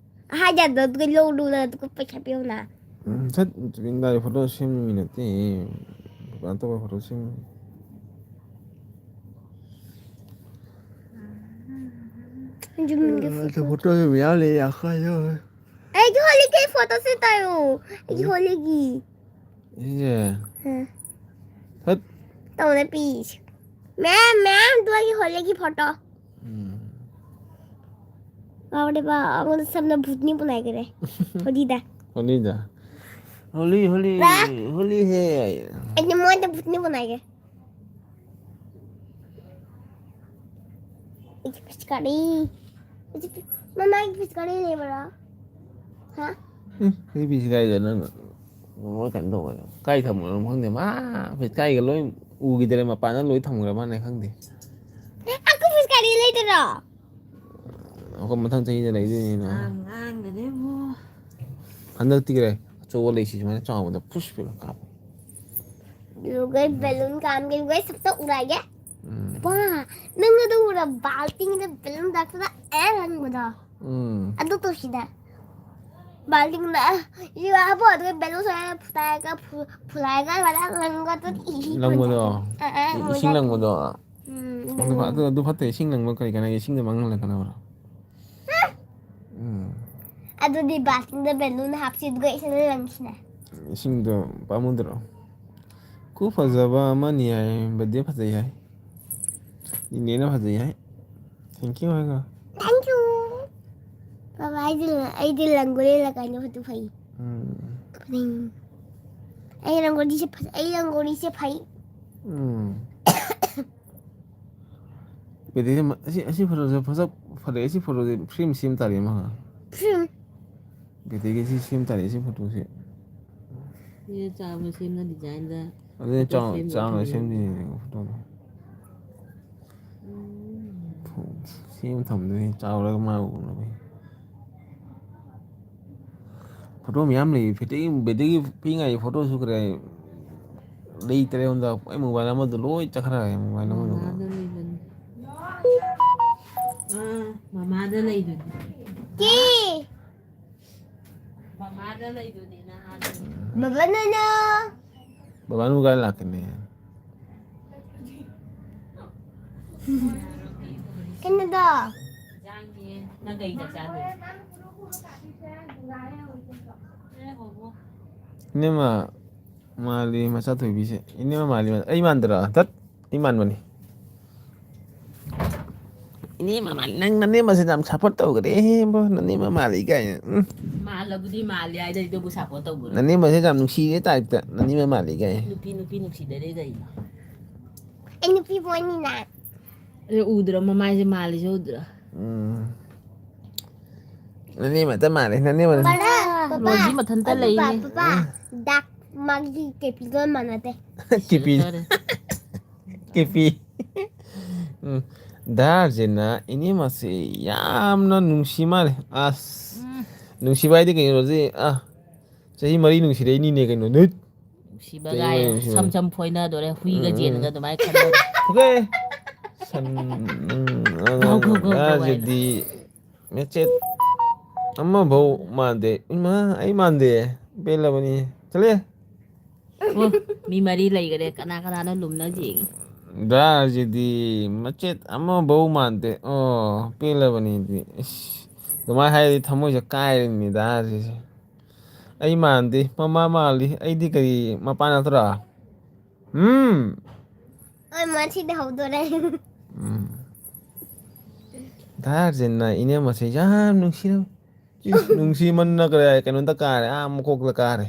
ꯍꯥꯏꯗꯦ, ꯑꯗꯨ, ꯑꯗꯨꯒ ꯂꯧꯔꯨꯅ, ꯑꯗꯨꯒ ꯄꯩꯁꯥ ꯄꯤꯌꯨꯅ꯫ ꯎꯝ, ꯁꯠ, ꯖꯨꯕꯤꯟ ꯒꯥꯔꯤ photo ꯁꯦꯝꯃꯤ ꯅꯠꯇꯦ꯫ ꯑꯇꯣꯞꯄ photo ꯁꯦꯝꯃꯤ꯫ ꯖꯨꯕꯤꯟꯒꯤ ꯑ, photo꯫ Photo ꯁꯦꯝꯕ ꯌꯥꯎ ꯂꯩ, ꯌꯥꯈꯣꯏ ꯌꯥꯎ꯫ ꯑꯩꯒꯤ ꯍꯣꯂꯤꯒꯤ photo ꯁꯦ ꯇꯥꯔꯣ꯫ ꯑꯩꯒꯤ ꯎꯝ꯫ ꯍꯣꯂꯤꯒꯤ꯫ ꯁꯤꯁꯦ꯫ ꯑ꯫ ꯐꯠ꯫ ꯇꯧꯅ ꯄꯤꯁꯦ꯫ ꯃꯌꯥꯝ, ꯃꯌꯥꯝ ꯇꯨ ꯑꯩꯒꯤ ꯍꯣꯂꯤꯒꯤ photo꯫ ꯎꯝ꯫ बाप रे बाप, वो तो सब ना भूतनी बनाए करे। होली दा। होली दा। होली, होली, ला। होली है। इतने मोटे भूतनी बनाए गए। एक पिचकारी। एक पि-, मम्मा, एक पिचकारी ले बड़ा। हाँ? ꯎꯝ, ꯑꯩ ꯄꯤꯁꯤ ꯀꯥꯏꯗ ꯅꯪꯅ? ꯂꯣꯏ ꯀꯩꯅꯣ ꯇꯧꯕꯗꯣ꯫ ꯀꯥꯏ ꯊꯝꯃꯨꯔꯝꯅꯣ ꯈꯪꯗꯦ꯫ ꯃꯥ ꯄꯤꯆꯀꯥꯔꯤꯒ ꯂꯣꯏ ꯎꯈꯤꯗ꯭ꯔꯦ, ꯃꯄꯥꯟꯗ ꯂꯣꯏ ꯊꯝꯈ꯭ꯔ ꯃꯥꯜꯂꯦ, ꯈꯪꯗꯦ꯫ ꯑꯩꯈꯣꯏ ꯄꯤꯆꯀꯥꯔꯤ ꯂꯩꯇꯔꯣ? ꯑꯩꯈꯣꯏ ꯃꯊꯪ ꯆꯍꯤꯗ ꯂꯩꯗꯣꯏꯅꯤꯅ꯫ ꯑꯉꯥꯡꯗꯅꯦꯕꯣ꯫ ꯍꯟꯗꯛꯇꯤ ꯀꯔꯤ ꯑꯆꯧꯕ ꯂꯩꯁꯤ ꯁꯨꯃꯥꯏꯅ ꯆꯥꯎꯕꯗ ꯐꯨꯁ ꯐꯨꯁ ꯀꯥꯞꯄ꯫ लुगाई बैलून काम के लुगाई सब तो उड़ा गया। ꯎꯝ꯫ वा, नंगा तो पूरा बाल्टी में बैलून रखता था, ऐ रंग बता। ꯎꯝ꯫ ꯑꯗꯨ ꯇꯧꯁꯤꯗ꯫ ꯕꯥꯜꯇꯤꯡꯗ, ꯁꯤ ꯍꯥꯞꯄꯣ, ꯑꯗꯨꯒ ꯕꯦꯂꯨꯟ ꯁ꯭ꯋꯥꯏꯗ ꯐꯨꯇꯥꯏꯔꯒ, ꯐꯨ-, ꯐꯨꯂꯥꯏꯔꯒ, ꯂꯪꯕꯗꯣ? ꯑ, ꯑ, ꯏ-, ꯏꯁꯤꯡ ꯂꯪꯕꯗꯣ? ꯎꯝ, ꯑꯗꯨ ꯐ-, ꯑꯗꯨ, ꯑꯗꯨ ꯐꯠꯇꯦ, ꯏꯁꯤꯡ ꯂꯪꯕ ꯀꯔꯤ ꯀꯥꯟꯅꯒꯦ? ꯏꯁꯤꯡꯗ ꯃꯥꯡꯍꯜꯂꯛꯀꯅꯕ꯭ꯔꯣ? ꯎꯝ꯫ ꯑꯗꯨꯗꯤ ꯕꯥꯜꯇꯤꯡꯗ ꯕꯦꯂꯨꯟ ꯍꯥꯞꯁꯤ, ꯑꯗꯨꯒ ꯏꯁꯤꯡꯗ ꯂꯪꯁꯤꯅꯦ꯫ ꯏꯁꯤꯡꯗꯣ ꯄꯥꯝꯃꯨꯗ꯭ꯔꯣ? ꯈꯨ ꯐꯖꯕ ꯑꯃꯅꯤ ꯍꯥꯏ, ꯕꯗꯦ ꯐꯖꯩ ꯍꯥꯏ꯫ ꯅꯤꯅꯦꯅ ꯐꯖꯩ ꯍꯥꯏ꯫ Thank you ꯍꯥꯏꯈꯣ꯫ Thank you꯫ ꯕꯕꯥ, ꯑꯩꯗꯤ, ꯑꯩꯗꯤ ꯔꯪꯒꯣꯂꯤ ꯂꯒꯥꯏꯅ ꯐꯣꯇꯣ ꯐꯩ꯫ ꯎꯝ꯫ ꯐꯖꯩ꯫ ꯑꯩ ꯔꯪꯒꯣꯂꯤꯁꯦ ꯐꯖꯩ, ꯑꯩ ꯔꯪꯒꯣꯂꯤꯁꯦ ꯐꯩ꯫ ꯎꯝ꯫ ꯕꯦꯇꯤꯁꯦ ꯃ-, ꯑꯁꯤ, ꯑꯁꯤ ꯐꯣꯇꯣꯁꯦ ꯐꯖ-, ꯐꯖꯩ꯫ ꯑꯁꯤ ꯐꯣꯇꯣꯁꯦ ꯐ꯭ꯔꯦꯝ ꯁꯦꯝ ꯇꯥꯔꯦ ꯑꯃꯒ꯫ ꯐ꯭ꯔꯦꯝ꯫ ꯕꯦꯇꯤꯒꯤ ꯁꯤ ꯁꯦꯝ ꯇꯥꯔꯦ, ꯑꯁꯤ ꯐꯣꯇꯣꯁꯦ꯫ ꯁꯤꯁꯦ ꯆꯥꯎꯅ ꯁꯦꯝꯅ ꯗꯤꯖꯥꯏꯟꯗ ꯑꯗꯨꯅ ꯐꯣꯇꯣ ꯆꯥꯎ-, ꯁꯦꯝꯕ ꯆꯥꯎꯅ ꯊꯝꯃꯦ꯫ ꯁꯦꯝꯗꯣꯏꯅꯦ ꯐꯣꯇꯣꯗꯣ꯫ ꯎꯝ꯫ ꯁꯦꯝ ꯊꯝꯗꯣꯏꯅꯤ, ꯆꯥꯎꯔꯒ ꯃꯥ ꯎꯅꯕ꯫ ꯐꯣꯇꯣ ꯃꯌꯥꯝ ꯂꯩ꯫ ꯕꯦꯇꯤꯒꯤ, ꯕꯦꯇꯤꯒꯤ ꯄꯤꯛꯏꯉꯩ ꯐꯣꯇꯣꯁꯨ ꯀꯔꯤ ꯂꯩꯇ꯭ꯔꯦ꯫ ꯑꯩꯉꯣꯟꯗ ꯑꯩ ꯃꯣꯕꯥꯏꯜ ꯑꯃꯗꯣ ꯂꯣꯏ ꯆꯠꯈ꯭ꯔꯦ, ꯃꯣꯕꯥꯏꯜ ꯑꯃꯗꯣ꯫ ꯃꯃꯥꯗ ꯂꯩꯕꯅꯤ꯫ ꯑꯥ, ꯃꯃꯥꯗ ꯂꯩꯕꯅꯤ꯫ ꯀꯤ? ꯃꯃꯥꯗ ꯂꯩꯕꯅꯤ ꯅꯍꯥꯟ꯫ ꯕꯕꯥ ꯅꯅꯥ꯫ ꯕꯕꯥ ꯅꯨꯡ ꯀꯥꯏ ꯂꯥꯛꯀꯅꯤ? ꯀꯩꯅꯣꯗꯣ꯫ ꯅꯪ ꯀꯩꯗ ꯆꯥꯗꯣꯏꯅꯣ? ꯏꯅꯦꯃ ꯃꯥꯜꯂꯤ ꯃꯆꯥ ꯊꯣꯏꯕꯤꯁꯦ꯫ ꯏꯅꯦꯃ ꯃꯥꯜꯂꯤ꯫ ꯑꯩ ꯃꯥꯟꯗ꯭ꯔꯥ? ꯇꯠ! ꯑꯩ ꯃꯥꯟꯕꯅꯤ꯫ ꯅꯅꯦꯝꯃ ꯃꯥꯜꯂꯤ꯫ ꯅꯪ ꯅꯅꯦꯝꯃꯁꯦ ꯌꯥꯝ ꯁꯞꯄꯣꯔꯠ ꯇꯧꯈ꯭ꯔꯦ ꯏꯕꯣ, ꯅꯅꯦꯝꯃ ꯃꯥꯜꯂꯤ ꯀꯥꯏꯅ꯫ ꯎꯝ꯫ ꯃꯥꯜꯂꯕꯨꯗꯤ ꯃꯥꯜꯂꯤ ꯍꯥꯏꯗ ꯑꯩꯗꯕꯨ ꯁꯞꯄꯣꯔꯠ ꯇꯧꯕ꯭ꯔꯣ? ꯅꯅꯦꯝꯃꯁꯦ ꯌꯥꯝ ꯅꯨꯡꯁꯤꯌꯦ ꯇꯥꯏꯞꯇ, ꯅꯅꯦꯝꯃ ꯃꯥꯜꯂꯤ ꯀꯥꯏꯅ꯫ ꯅꯨꯄꯤ ꯅꯨꯄꯤ ꯅꯨꯡꯁꯤꯗꯔꯦ ꯀꯩꯅꯣ? ꯑꯩ ꯅꯨꯄꯤ ꯄꯣꯛꯅꯤꯅ꯫ ꯑꯗꯨ ꯎꯗ꯭ꯔꯣ ꯃꯃꯥꯏꯁꯦ ꯃꯥꯜꯂꯤꯁꯦ ꯎꯗ꯭ꯔꯣ? ꯎꯝ꯫ ꯅꯅꯦꯝꯃꯇ ꯃꯥꯜꯂꯦ, ꯅꯅꯦꯝꯃ꯫ ꯕꯔꯥ, ꯕꯕꯥ, ꯔꯣꯖꯤ ꯃꯊꯟꯇ ꯕꯕꯥ, ꯂꯩꯅꯦ꯫ ꯕꯕꯥ, ꯗꯥꯛ ꯃꯥꯒꯤ ꯀꯦꯄꯤꯒ ꯃꯥꯟꯅꯗꯦ꯫ ꯀꯦꯄꯤ꯫ ꯁꯤꯗ ꯇꯧꯔꯦ꯫ ꯀꯦꯄꯤ꯫ ꯎꯝ꯫ ꯗꯥ ꯑꯥꯔꯖꯦꯟꯅ ꯏꯅꯦꯝꯃꯁꯦ ꯌꯥꯝꯅ ꯅꯨꯡꯁꯤ ꯃꯥꯜꯂꯦ꯫ ꯑꯁ꯫ ꯎꯝ꯫ ꯅꯨꯡꯁꯤꯕ ꯍꯥꯏꯗꯤ ꯀꯩꯅꯣ, ꯔꯣꯖꯤ? ꯑꯥ, ꯆꯍꯤ ꯃꯔꯤ ꯅꯨꯡꯁꯤꯔꯛꯏꯅꯤꯅꯦ ꯀꯩꯅꯣ, ꯅꯨꯠ꯫ ꯅꯨꯡꯁꯤꯕ ꯆꯍꯤ ꯃꯔꯤ ꯒꯥꯏꯅ ꯅꯨꯡꯁꯤꯕ꯫ ꯁꯝ ꯁꯝ ꯐꯣꯏꯅꯗꯣꯔꯦ, ꯍꯨꯏꯒ ꯎꯝ, ꯎꯝ꯫ ꯆꯦꯟꯒ ꯑꯗꯨꯃꯥꯏꯅ ꯈꯟꯅꯗꯣꯔꯦ꯫ ꯐꯨꯒꯦ꯫ ꯁꯝ, ꯎꯝ, ꯒꯥꯎ, ꯒꯥꯎ, ꯒꯥꯎ, ꯒꯥꯎ ꯍꯥꯏꯅ꯫ ꯗꯥꯔꯖꯤꯗꯤ ꯃꯆꯦꯠ ꯑꯃꯐꯧ ꯃꯥꯟꯗꯦ꯫ ꯏꯃꯥ, ꯑꯩ ꯃꯥꯟꯗꯦ꯫ ꯄꯦꯜꯂꯕꯅꯤ꯫ ꯆꯠꯂꯦ꯫ ꯑꯣ, ꯃꯤ ꯃꯔꯤ ꯂꯩꯈꯔꯦ꯫ ꯀꯅꯥ ꯀꯅꯥꯅꯣ ꯂꯨꯝꯅ ꯌꯦꯡꯉꯤ? ꯗꯥꯔꯖꯤꯗꯤ ꯃꯆꯦꯠ ꯑꯃꯐꯧ ꯃꯥꯟꯗꯦ꯫ ꯑꯣ, ꯄꯦꯜꯂꯕꯅꯤꯗꯤ꯫ ꯏꯁ, ꯑꯗꯨꯃꯥꯏꯅ ꯍꯥꯏꯔꯗꯤ ꯊꯃꯣꯏꯁꯦ ꯀꯥꯏꯔꯅꯤ ꯗꯥꯔꯖꯤꯁꯦ꯫ ꯑꯩ ꯃꯥꯟꯗꯦ, ꯃꯃꯥ ꯃꯥꯜꯂꯤ꯫ ꯑꯩꯗꯤ ꯀꯔꯤ, ꯃꯄꯥ ꯅꯠꯇ꯭ꯔꯣ? ꯎꯝ꯫ ꯑꯩ ꯃꯊꯤꯗ ꯍꯧꯗꯣꯔꯦ꯫ ꯎꯝ꯫ ꯗꯥꯔꯖꯤꯟꯅ ꯏꯅꯦꯝꯃꯁꯦ ꯌꯥꯝ ꯅꯨꯡꯁꯤꯔꯝꯃꯤ꯫ ꯏꯁ, ꯅꯨꯡꯁꯤꯃꯟꯅ ꯀꯔꯤ ꯍꯥꯏ, ꯀꯩꯅꯣꯝꯇ ꯀꯥꯔꯦ, ꯑꯥ, ꯃꯀꯣꯛꯇ ꯀꯥꯔꯦ꯫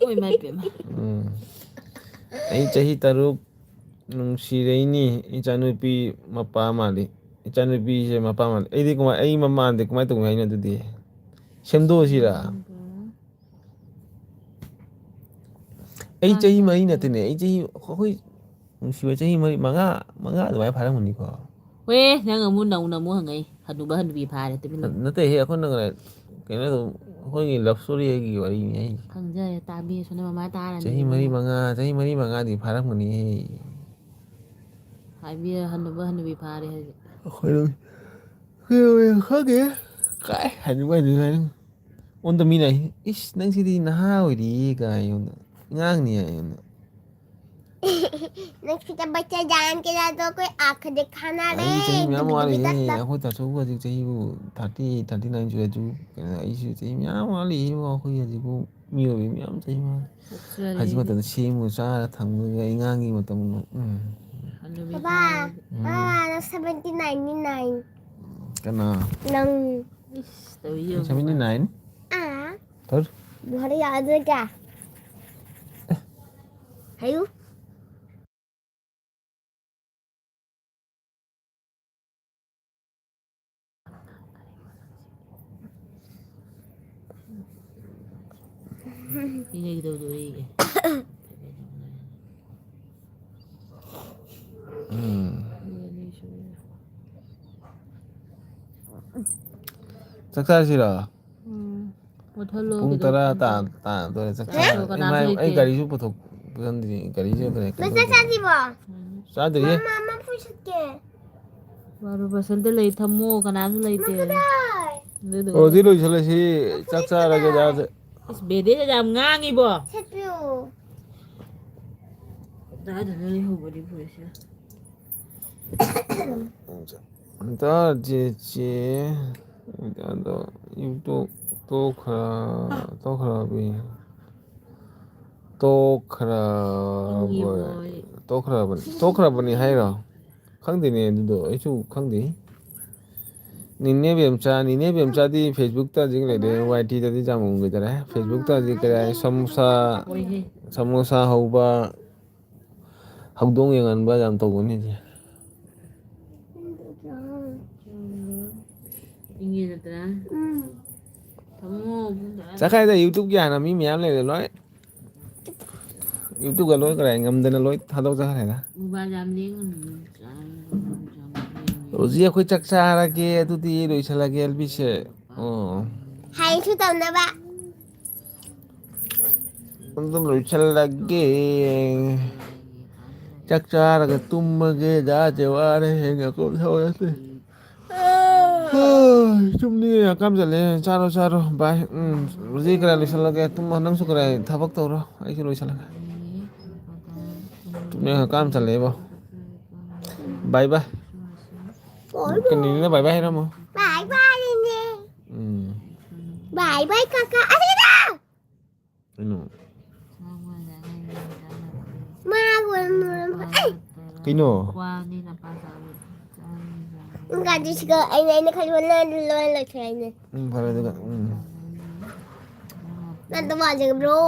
ꯑꯣꯏ, ꯃꯥꯏ ꯄꯦꯝꯃ꯫ ꯎꯝ꯫ ꯑꯩ ꯆꯍꯤ ꯇꯔꯨꯛ ꯅꯨꯡꯁꯤꯔꯛꯏꯅꯤ, ꯏꯆꯥꯅꯨꯄꯤ ꯃꯄꯥ ꯃꯥꯜꯂꯤ꯫ ꯏꯆꯥꯅꯨꯄꯤꯁꯦ ꯃꯄꯥ ꯃꯥꯜꯂꯤ꯫ ꯑꯩꯗꯤ ꯀꯃꯥꯏ-, ꯑꯩ ꯃꯃꯥꯟꯗꯤ ꯀꯃꯥꯏꯅ ꯇꯧꯅꯤ ꯍꯥꯏꯅꯣ ꯑꯗꯨꯗꯤ? ꯁꯦꯝꯗꯣꯛꯑꯁꯤꯔ? ꯑꯩ ꯆꯍꯤ ꯃꯔꯤ ꯅꯠꯇꯦꯅꯦ, ꯑꯩ ꯆꯍꯤ, ꯑꯩꯈꯣꯏ ꯅꯨꯡꯁꯤꯕ ꯆꯍꯤ ꯃꯔꯤ, ꯃꯉꯥ, ꯃꯉꯥ ꯑꯗꯨꯃꯥꯏꯅ ꯐꯥꯔꯝꯒꯅꯤꯀꯣ꯫ ꯍꯣꯏ, ꯅꯪ ꯑꯃꯨꯛ ꯅꯧꯅ ꯑꯃꯨꯛ ꯍꯪꯉꯛꯏ꯫ ꯍꯅꯨꯕ ꯍꯅꯨꯕꯤ ꯐꯥꯔꯦ, ꯇꯨꯃꯤꯟ ꯂꯩꯌꯨ꯫ ꯅꯠꯇꯦꯍꯦ, ꯑꯩꯈꯣꯏꯅ ꯀꯩꯅꯣ, ꯀꯩꯅꯣ ꯑꯗꯨꯝ, ꯑꯩꯈꯣꯏꯒꯤ love storyꯒꯤ ꯋꯥꯔꯤꯅꯤ ꯑꯩ꯫ ꯈꯪꯖꯔꯦ, ꯇꯥꯕꯤꯔꯁꯅꯨ, ꯃꯃꯥ ꯇꯥꯔꯅꯤ ꯆꯍꯤ ꯃꯔꯤ ꯑꯗꯨꯗꯤ꯫ ꯃꯉꯥ, ꯆꯍꯤ ꯃꯔꯤ ꯃꯉꯥꯗꯤ ꯐꯥꯔꯝꯒꯅꯤꯍꯦ꯫ ꯍꯥꯏꯕꯤꯔ ꯍꯅꯨꯕ ꯍꯅꯨꯕꯤ ꯐꯥꯔꯦ ꯍꯥꯏꯁꯦ꯫ ꯑꯩꯈꯣꯏ, ꯑꯩꯈꯣꯏ ꯈꯪꯗꯦ꯫ ꯀꯥꯏ ꯍꯅꯨꯕ ꯍꯅꯨꯕꯤ ꯍꯥꯏꯅꯣ? ꯑꯣꯟꯗ ꯃꯤꯅ ꯍꯥꯏ, "ꯏꯁ, ꯅꯪꯁꯤꯗꯤ ꯅꯍꯥ ꯑꯣꯏꯔꯤꯌꯦ" ꯀꯥꯏ ꯑꯩꯉꯣꯟꯗ꯫ ꯑꯉꯥꯡꯅꯤ ꯍꯥꯏ ꯑꯩꯉꯣꯟꯗ꯫ ꯅꯪ ꯈꯤꯇ ꯕꯆꯥ ꯖꯥꯟ ꯀꯦ ꯖꯥꯗꯣ ꯀꯣꯏ ꯑꯥꯈ ꯗꯤꯈꯥꯅꯥ ꯔꯦ, ꯑꯩ ꯆꯍꯤ ꯃꯌꯥꯝ ꯗꯨꯕꯤ ꯗꯨꯕꯤ ꯋꯥꯠꯂꯤꯍꯦ꯫ ꯇꯛ ꯇꯛ꯫ ꯑꯩꯈꯣꯏ ꯇꯥꯆꯧꯕꯨ ꯍꯧꯖꯤꯛ ꯆꯍꯤꯕꯨ thirty, thirty nine ꯁꯨꯔꯦ꯫ ꯑꯗꯨ ꯀꯩꯅꯣ, ꯑꯩꯁꯨ ꯆꯍꯤ ꯃꯌꯥꯝ ꯋꯥꯠꯂꯤꯍꯦ꯫ ꯑꯩꯈꯣꯏ ꯍꯧꯖꯤꯛꯄꯨ ꯃꯤꯑꯣꯏꯕ ꯃꯌꯥꯝ ꯆꯍꯤ ꯃꯌꯥꯝ꯫ ꯄꯣꯛꯆꯔꯤ꯫ ꯍꯧꯖꯤꯛ ꯃꯇꯝꯗ ꯁꯦꯝꯃꯒ ꯆꯥꯔ ꯊꯝꯃꯒ ꯑꯉꯥꯡꯒꯤ ꯃꯇꯝ, ꯎꯝ꯫ ꯅꯨꯃꯤꯠ ꯕꯕꯥ, ꯊꯥ- ꯎꯝ꯫ ꯕꯕꯥ, ꯅꯪ seventy nine ꯅꯤ nine꯫ ꯀꯅꯥ? ꯅꯪ꯫ ꯏꯁ, ꯇꯧꯏ ꯌꯦꯡꯉꯨ꯫ Seventy nine? ꯑꯥ꯫ ꯊꯣꯔ꯫ ꯚꯥꯔꯤ ꯌꯥꯗ꯭ꯔꯦ ꯀꯌꯥ? ꯍꯥꯏꯌꯨ꯫ ꯏꯅꯦꯒꯤꯗꯧꯗꯣ ꯑꯩꯒꯤ꯫ ꯎꯝ꯫ ꯆꯥꯛ ꯆꯥꯁꯤꯔꯣ? ꯎꯝ꯫ ꯃꯨꯠꯊꯠꯂꯣ, ꯄꯨꯡ ꯀꯩꯗꯧ-, ꯇꯔꯥ ꯇꯥ-, ꯇꯥꯗꯣꯔꯦ꯫ ꯆꯥꯛ ꯆꯥꯛ ꯆꯥ-, ꯆꯥꯗꯣ ꯀꯅꯥꯁꯨ ꯏꯃꯥ, ꯑꯩ ꯂꯩꯇꯦ꯫ ꯒꯥꯔꯤꯁꯨ ꯄꯨꯊꯣꯛ-, ꯄꯨꯊꯣꯛꯍꯟꯗ꯭ꯔꯤ꯫ ꯒꯥꯔꯤꯁꯦ ꯀꯅꯥ ꯃꯆꯥ ꯂꯩꯇꯦ? ꯆꯥꯗ꯭ꯔꯤꯕꯣ? ꯆꯥꯗ꯭ꯔꯤꯌꯦ꯫ ꯃꯃꯥ, ꯃꯃꯥ ꯄꯨꯁꯛꯀꯦ꯫ ꯕꯥꯔꯣ percent ꯂꯩ ꯊꯝꯃꯣ, ꯀꯅꯥꯁꯨ ꯂꯩꯇꯦ꯫ ꯃꯈꯨꯗꯥꯏ꯫ ꯑꯗꯨꯗꯨꯒ ꯑꯣ, ꯁꯤ ꯂꯣꯏꯁꯤꯜꯂꯁꯤ, ꯆꯥꯛ ꯆꯥꯔꯒꯦ, ꯃꯈꯨꯗꯥꯏ꯫ ꯗꯥꯁꯦ꯫ ꯏꯁ, ꯕꯦꯗꯦꯗ ꯌꯥꯝ ꯉꯥꯡꯉꯤꯕꯣ꯫ ꯁꯦꯠꯄꯤꯌꯨ꯫ ꯀꯗꯥꯏꯗꯅꯣ ꯂꯩꯍꯧꯕꯅꯤ ꯐꯨꯔꯤꯠꯁꯦ? ꯑꯝꯇ ꯆꯦ, ꯆꯦ, ꯑꯗꯣ ꯌꯨꯝ ꯇꯣꯛ-, ꯇꯣꯛꯈ꯭ꯔ-, ꯇꯣꯛꯈ꯭ꯔꯕꯤ? ꯇꯣꯛꯈ꯭ꯔꯕ-, ꯈꯪꯉꯤꯕꯣꯏ꯫ ꯇꯣꯛꯈ꯭ꯔꯕꯅꯤ, ꯇꯣꯛꯈ꯭ꯔꯕꯅꯤ ꯍꯥꯏꯔꯣ? ꯈꯪꯗꯦꯅꯦ ꯑꯗꯨꯗꯣ, ꯑꯩꯁꯨ ꯈꯪꯗꯦ꯫ ꯅꯤꯅꯦ ꯕꯦꯝꯆꯥ, ꯅꯤꯅꯦ ꯕꯦꯝꯆꯥꯗꯤ Facebook ꯇ ꯍꯧꯖꯤꯛ ꯂꯩꯔꯦ, Y T ꯗꯗꯤ ꯌꯥꯝ ꯎꯈꯤꯗ꯭ꯔꯦ꯫ Facebook ꯇ ꯍꯧꯖꯤꯛ ꯀꯔꯤ ꯍꯥꯏ, ꯁꯃꯣꯁꯥ, ꯍꯣꯏꯍꯦ꯫ ꯁꯃꯣꯁꯥ ꯍꯧꯕ, ꯍꯧꯗꯣꯡ ꯌꯦꯡꯍꯟꯕ ꯌꯥꯝ ꯇꯧꯕꯅꯤ ꯍꯧꯖꯤꯛ꯫ ꯏꯪꯉꯦ ꯅꯠꯇ꯭ꯔꯥ? ꯎꯝ꯫ ꯊꯝꯃꯣ, ꯄꯨꯡ ꯇꯔꯥ꯫ ꯆꯠꯈ꯭ꯔꯦꯗ, YouTube ꯀꯤ ꯍꯥꯟꯅ ꯃꯤ ꯃꯌꯥꯝ ꯂꯩꯔꯦ ꯂꯣꯏ꯫ YouTube ꯀ ꯂꯣꯏ ꯀꯔꯥꯏ ꯉꯝꯗꯅ ꯂꯣꯏ ꯊꯥꯗꯣꯛꯆꯈ꯭ꯔꯦꯗ꯫ ꯃꯣꯕꯥꯏꯜ ꯌꯥꯝ ꯂꯦꯡꯒꯅꯨ꯫ ꯍꯧꯖꯤꯛ ꯑꯩꯈꯣꯏ ꯆꯥꯛ ꯆꯥꯔꯒꯦ, ꯑꯗꯨꯗꯤ ꯂꯣꯏꯁꯤꯜꯂꯒꯦ ꯑꯦꯜ ꯕꯤꯁꯦ꯫ ꯑꯣ꯫ ꯍꯥꯏꯁꯨ ꯇꯧꯅꯕ꯫ ꯑꯗꯨꯝ ꯂꯣꯏꯁꯤꯜꯂꯒꯦ꯫ ꯆꯥꯛ ꯆꯥꯔꯒ ꯇꯨꯝꯃꯒꯦ, ꯗꯥꯁꯦ ꯋꯥꯔꯦ, ꯍꯌꯦꯡ ꯑꯀꯣꯟ ꯊꯧꯔꯁꯤ꯫ ꯇꯨꯝꯅꯤꯡꯉꯦ, ꯍꯀꯥꯝ ꯆꯜꯂꯦ꯫ ꯆꯥꯔꯣ, ꯆꯥꯔꯣ, bye꯫ ꯎꯝ, ꯍꯧꯖꯤꯛ ꯀꯔꯥꯏ ꯂꯣꯏꯁꯤꯜꯂꯒꯦ? ꯇꯨꯝꯃꯣ, ꯅꯪꯁꯨ ꯀꯔꯥꯏ ꯊꯕꯛ ꯇꯧꯔꯣ, ꯑꯩꯁꯨ ꯂꯣꯏꯁꯤꯜꯂꯒꯦ꯫ ꯇꯨꯝꯅꯤꯡꯉꯦ, ꯍꯀꯥꯝ ꯆꯜꯂꯦꯕꯣ꯫ Bye bye꯫ ꯀꯩꯅꯣꯅꯤꯅ bye bye ꯍꯥꯏꯔꯝꯃꯣ꯫ Bye bye ꯅꯦ꯫ ꯎꯝ꯫ Bye bye ꯀꯀꯥ꯫ ꯑꯁꯤꯗ! ꯀꯩꯅꯣ? ꯃꯥ ꯋꯥꯔꯝ ꯋꯥꯔꯝ-, ꯑꯩ! ꯀꯩꯅꯣ? ꯋꯥꯅꯤ ꯅꯄꯥ ꯆꯥꯕ ꯆꯥꯅꯤ ꯆꯥꯅꯤ꯫ ꯎꯝ, ꯀꯥꯟꯗꯤ ꯁꯤꯒ ꯑꯩꯅ ꯑꯩꯅ ꯈꯜꯂꯤꯕ ꯂꯣꯏ ꯂꯣꯏ ꯂꯣꯏꯊꯣꯛꯑꯦ ꯍꯥꯏꯅꯦ꯫ ꯎꯝ, ꯐꯔꯦ ꯑꯗꯨꯒ ꯎꯝ꯫ ꯅꯪ ꯑꯗꯨꯝ ꯃꯥꯟꯖꯒꯕ꯭ꯔꯣ?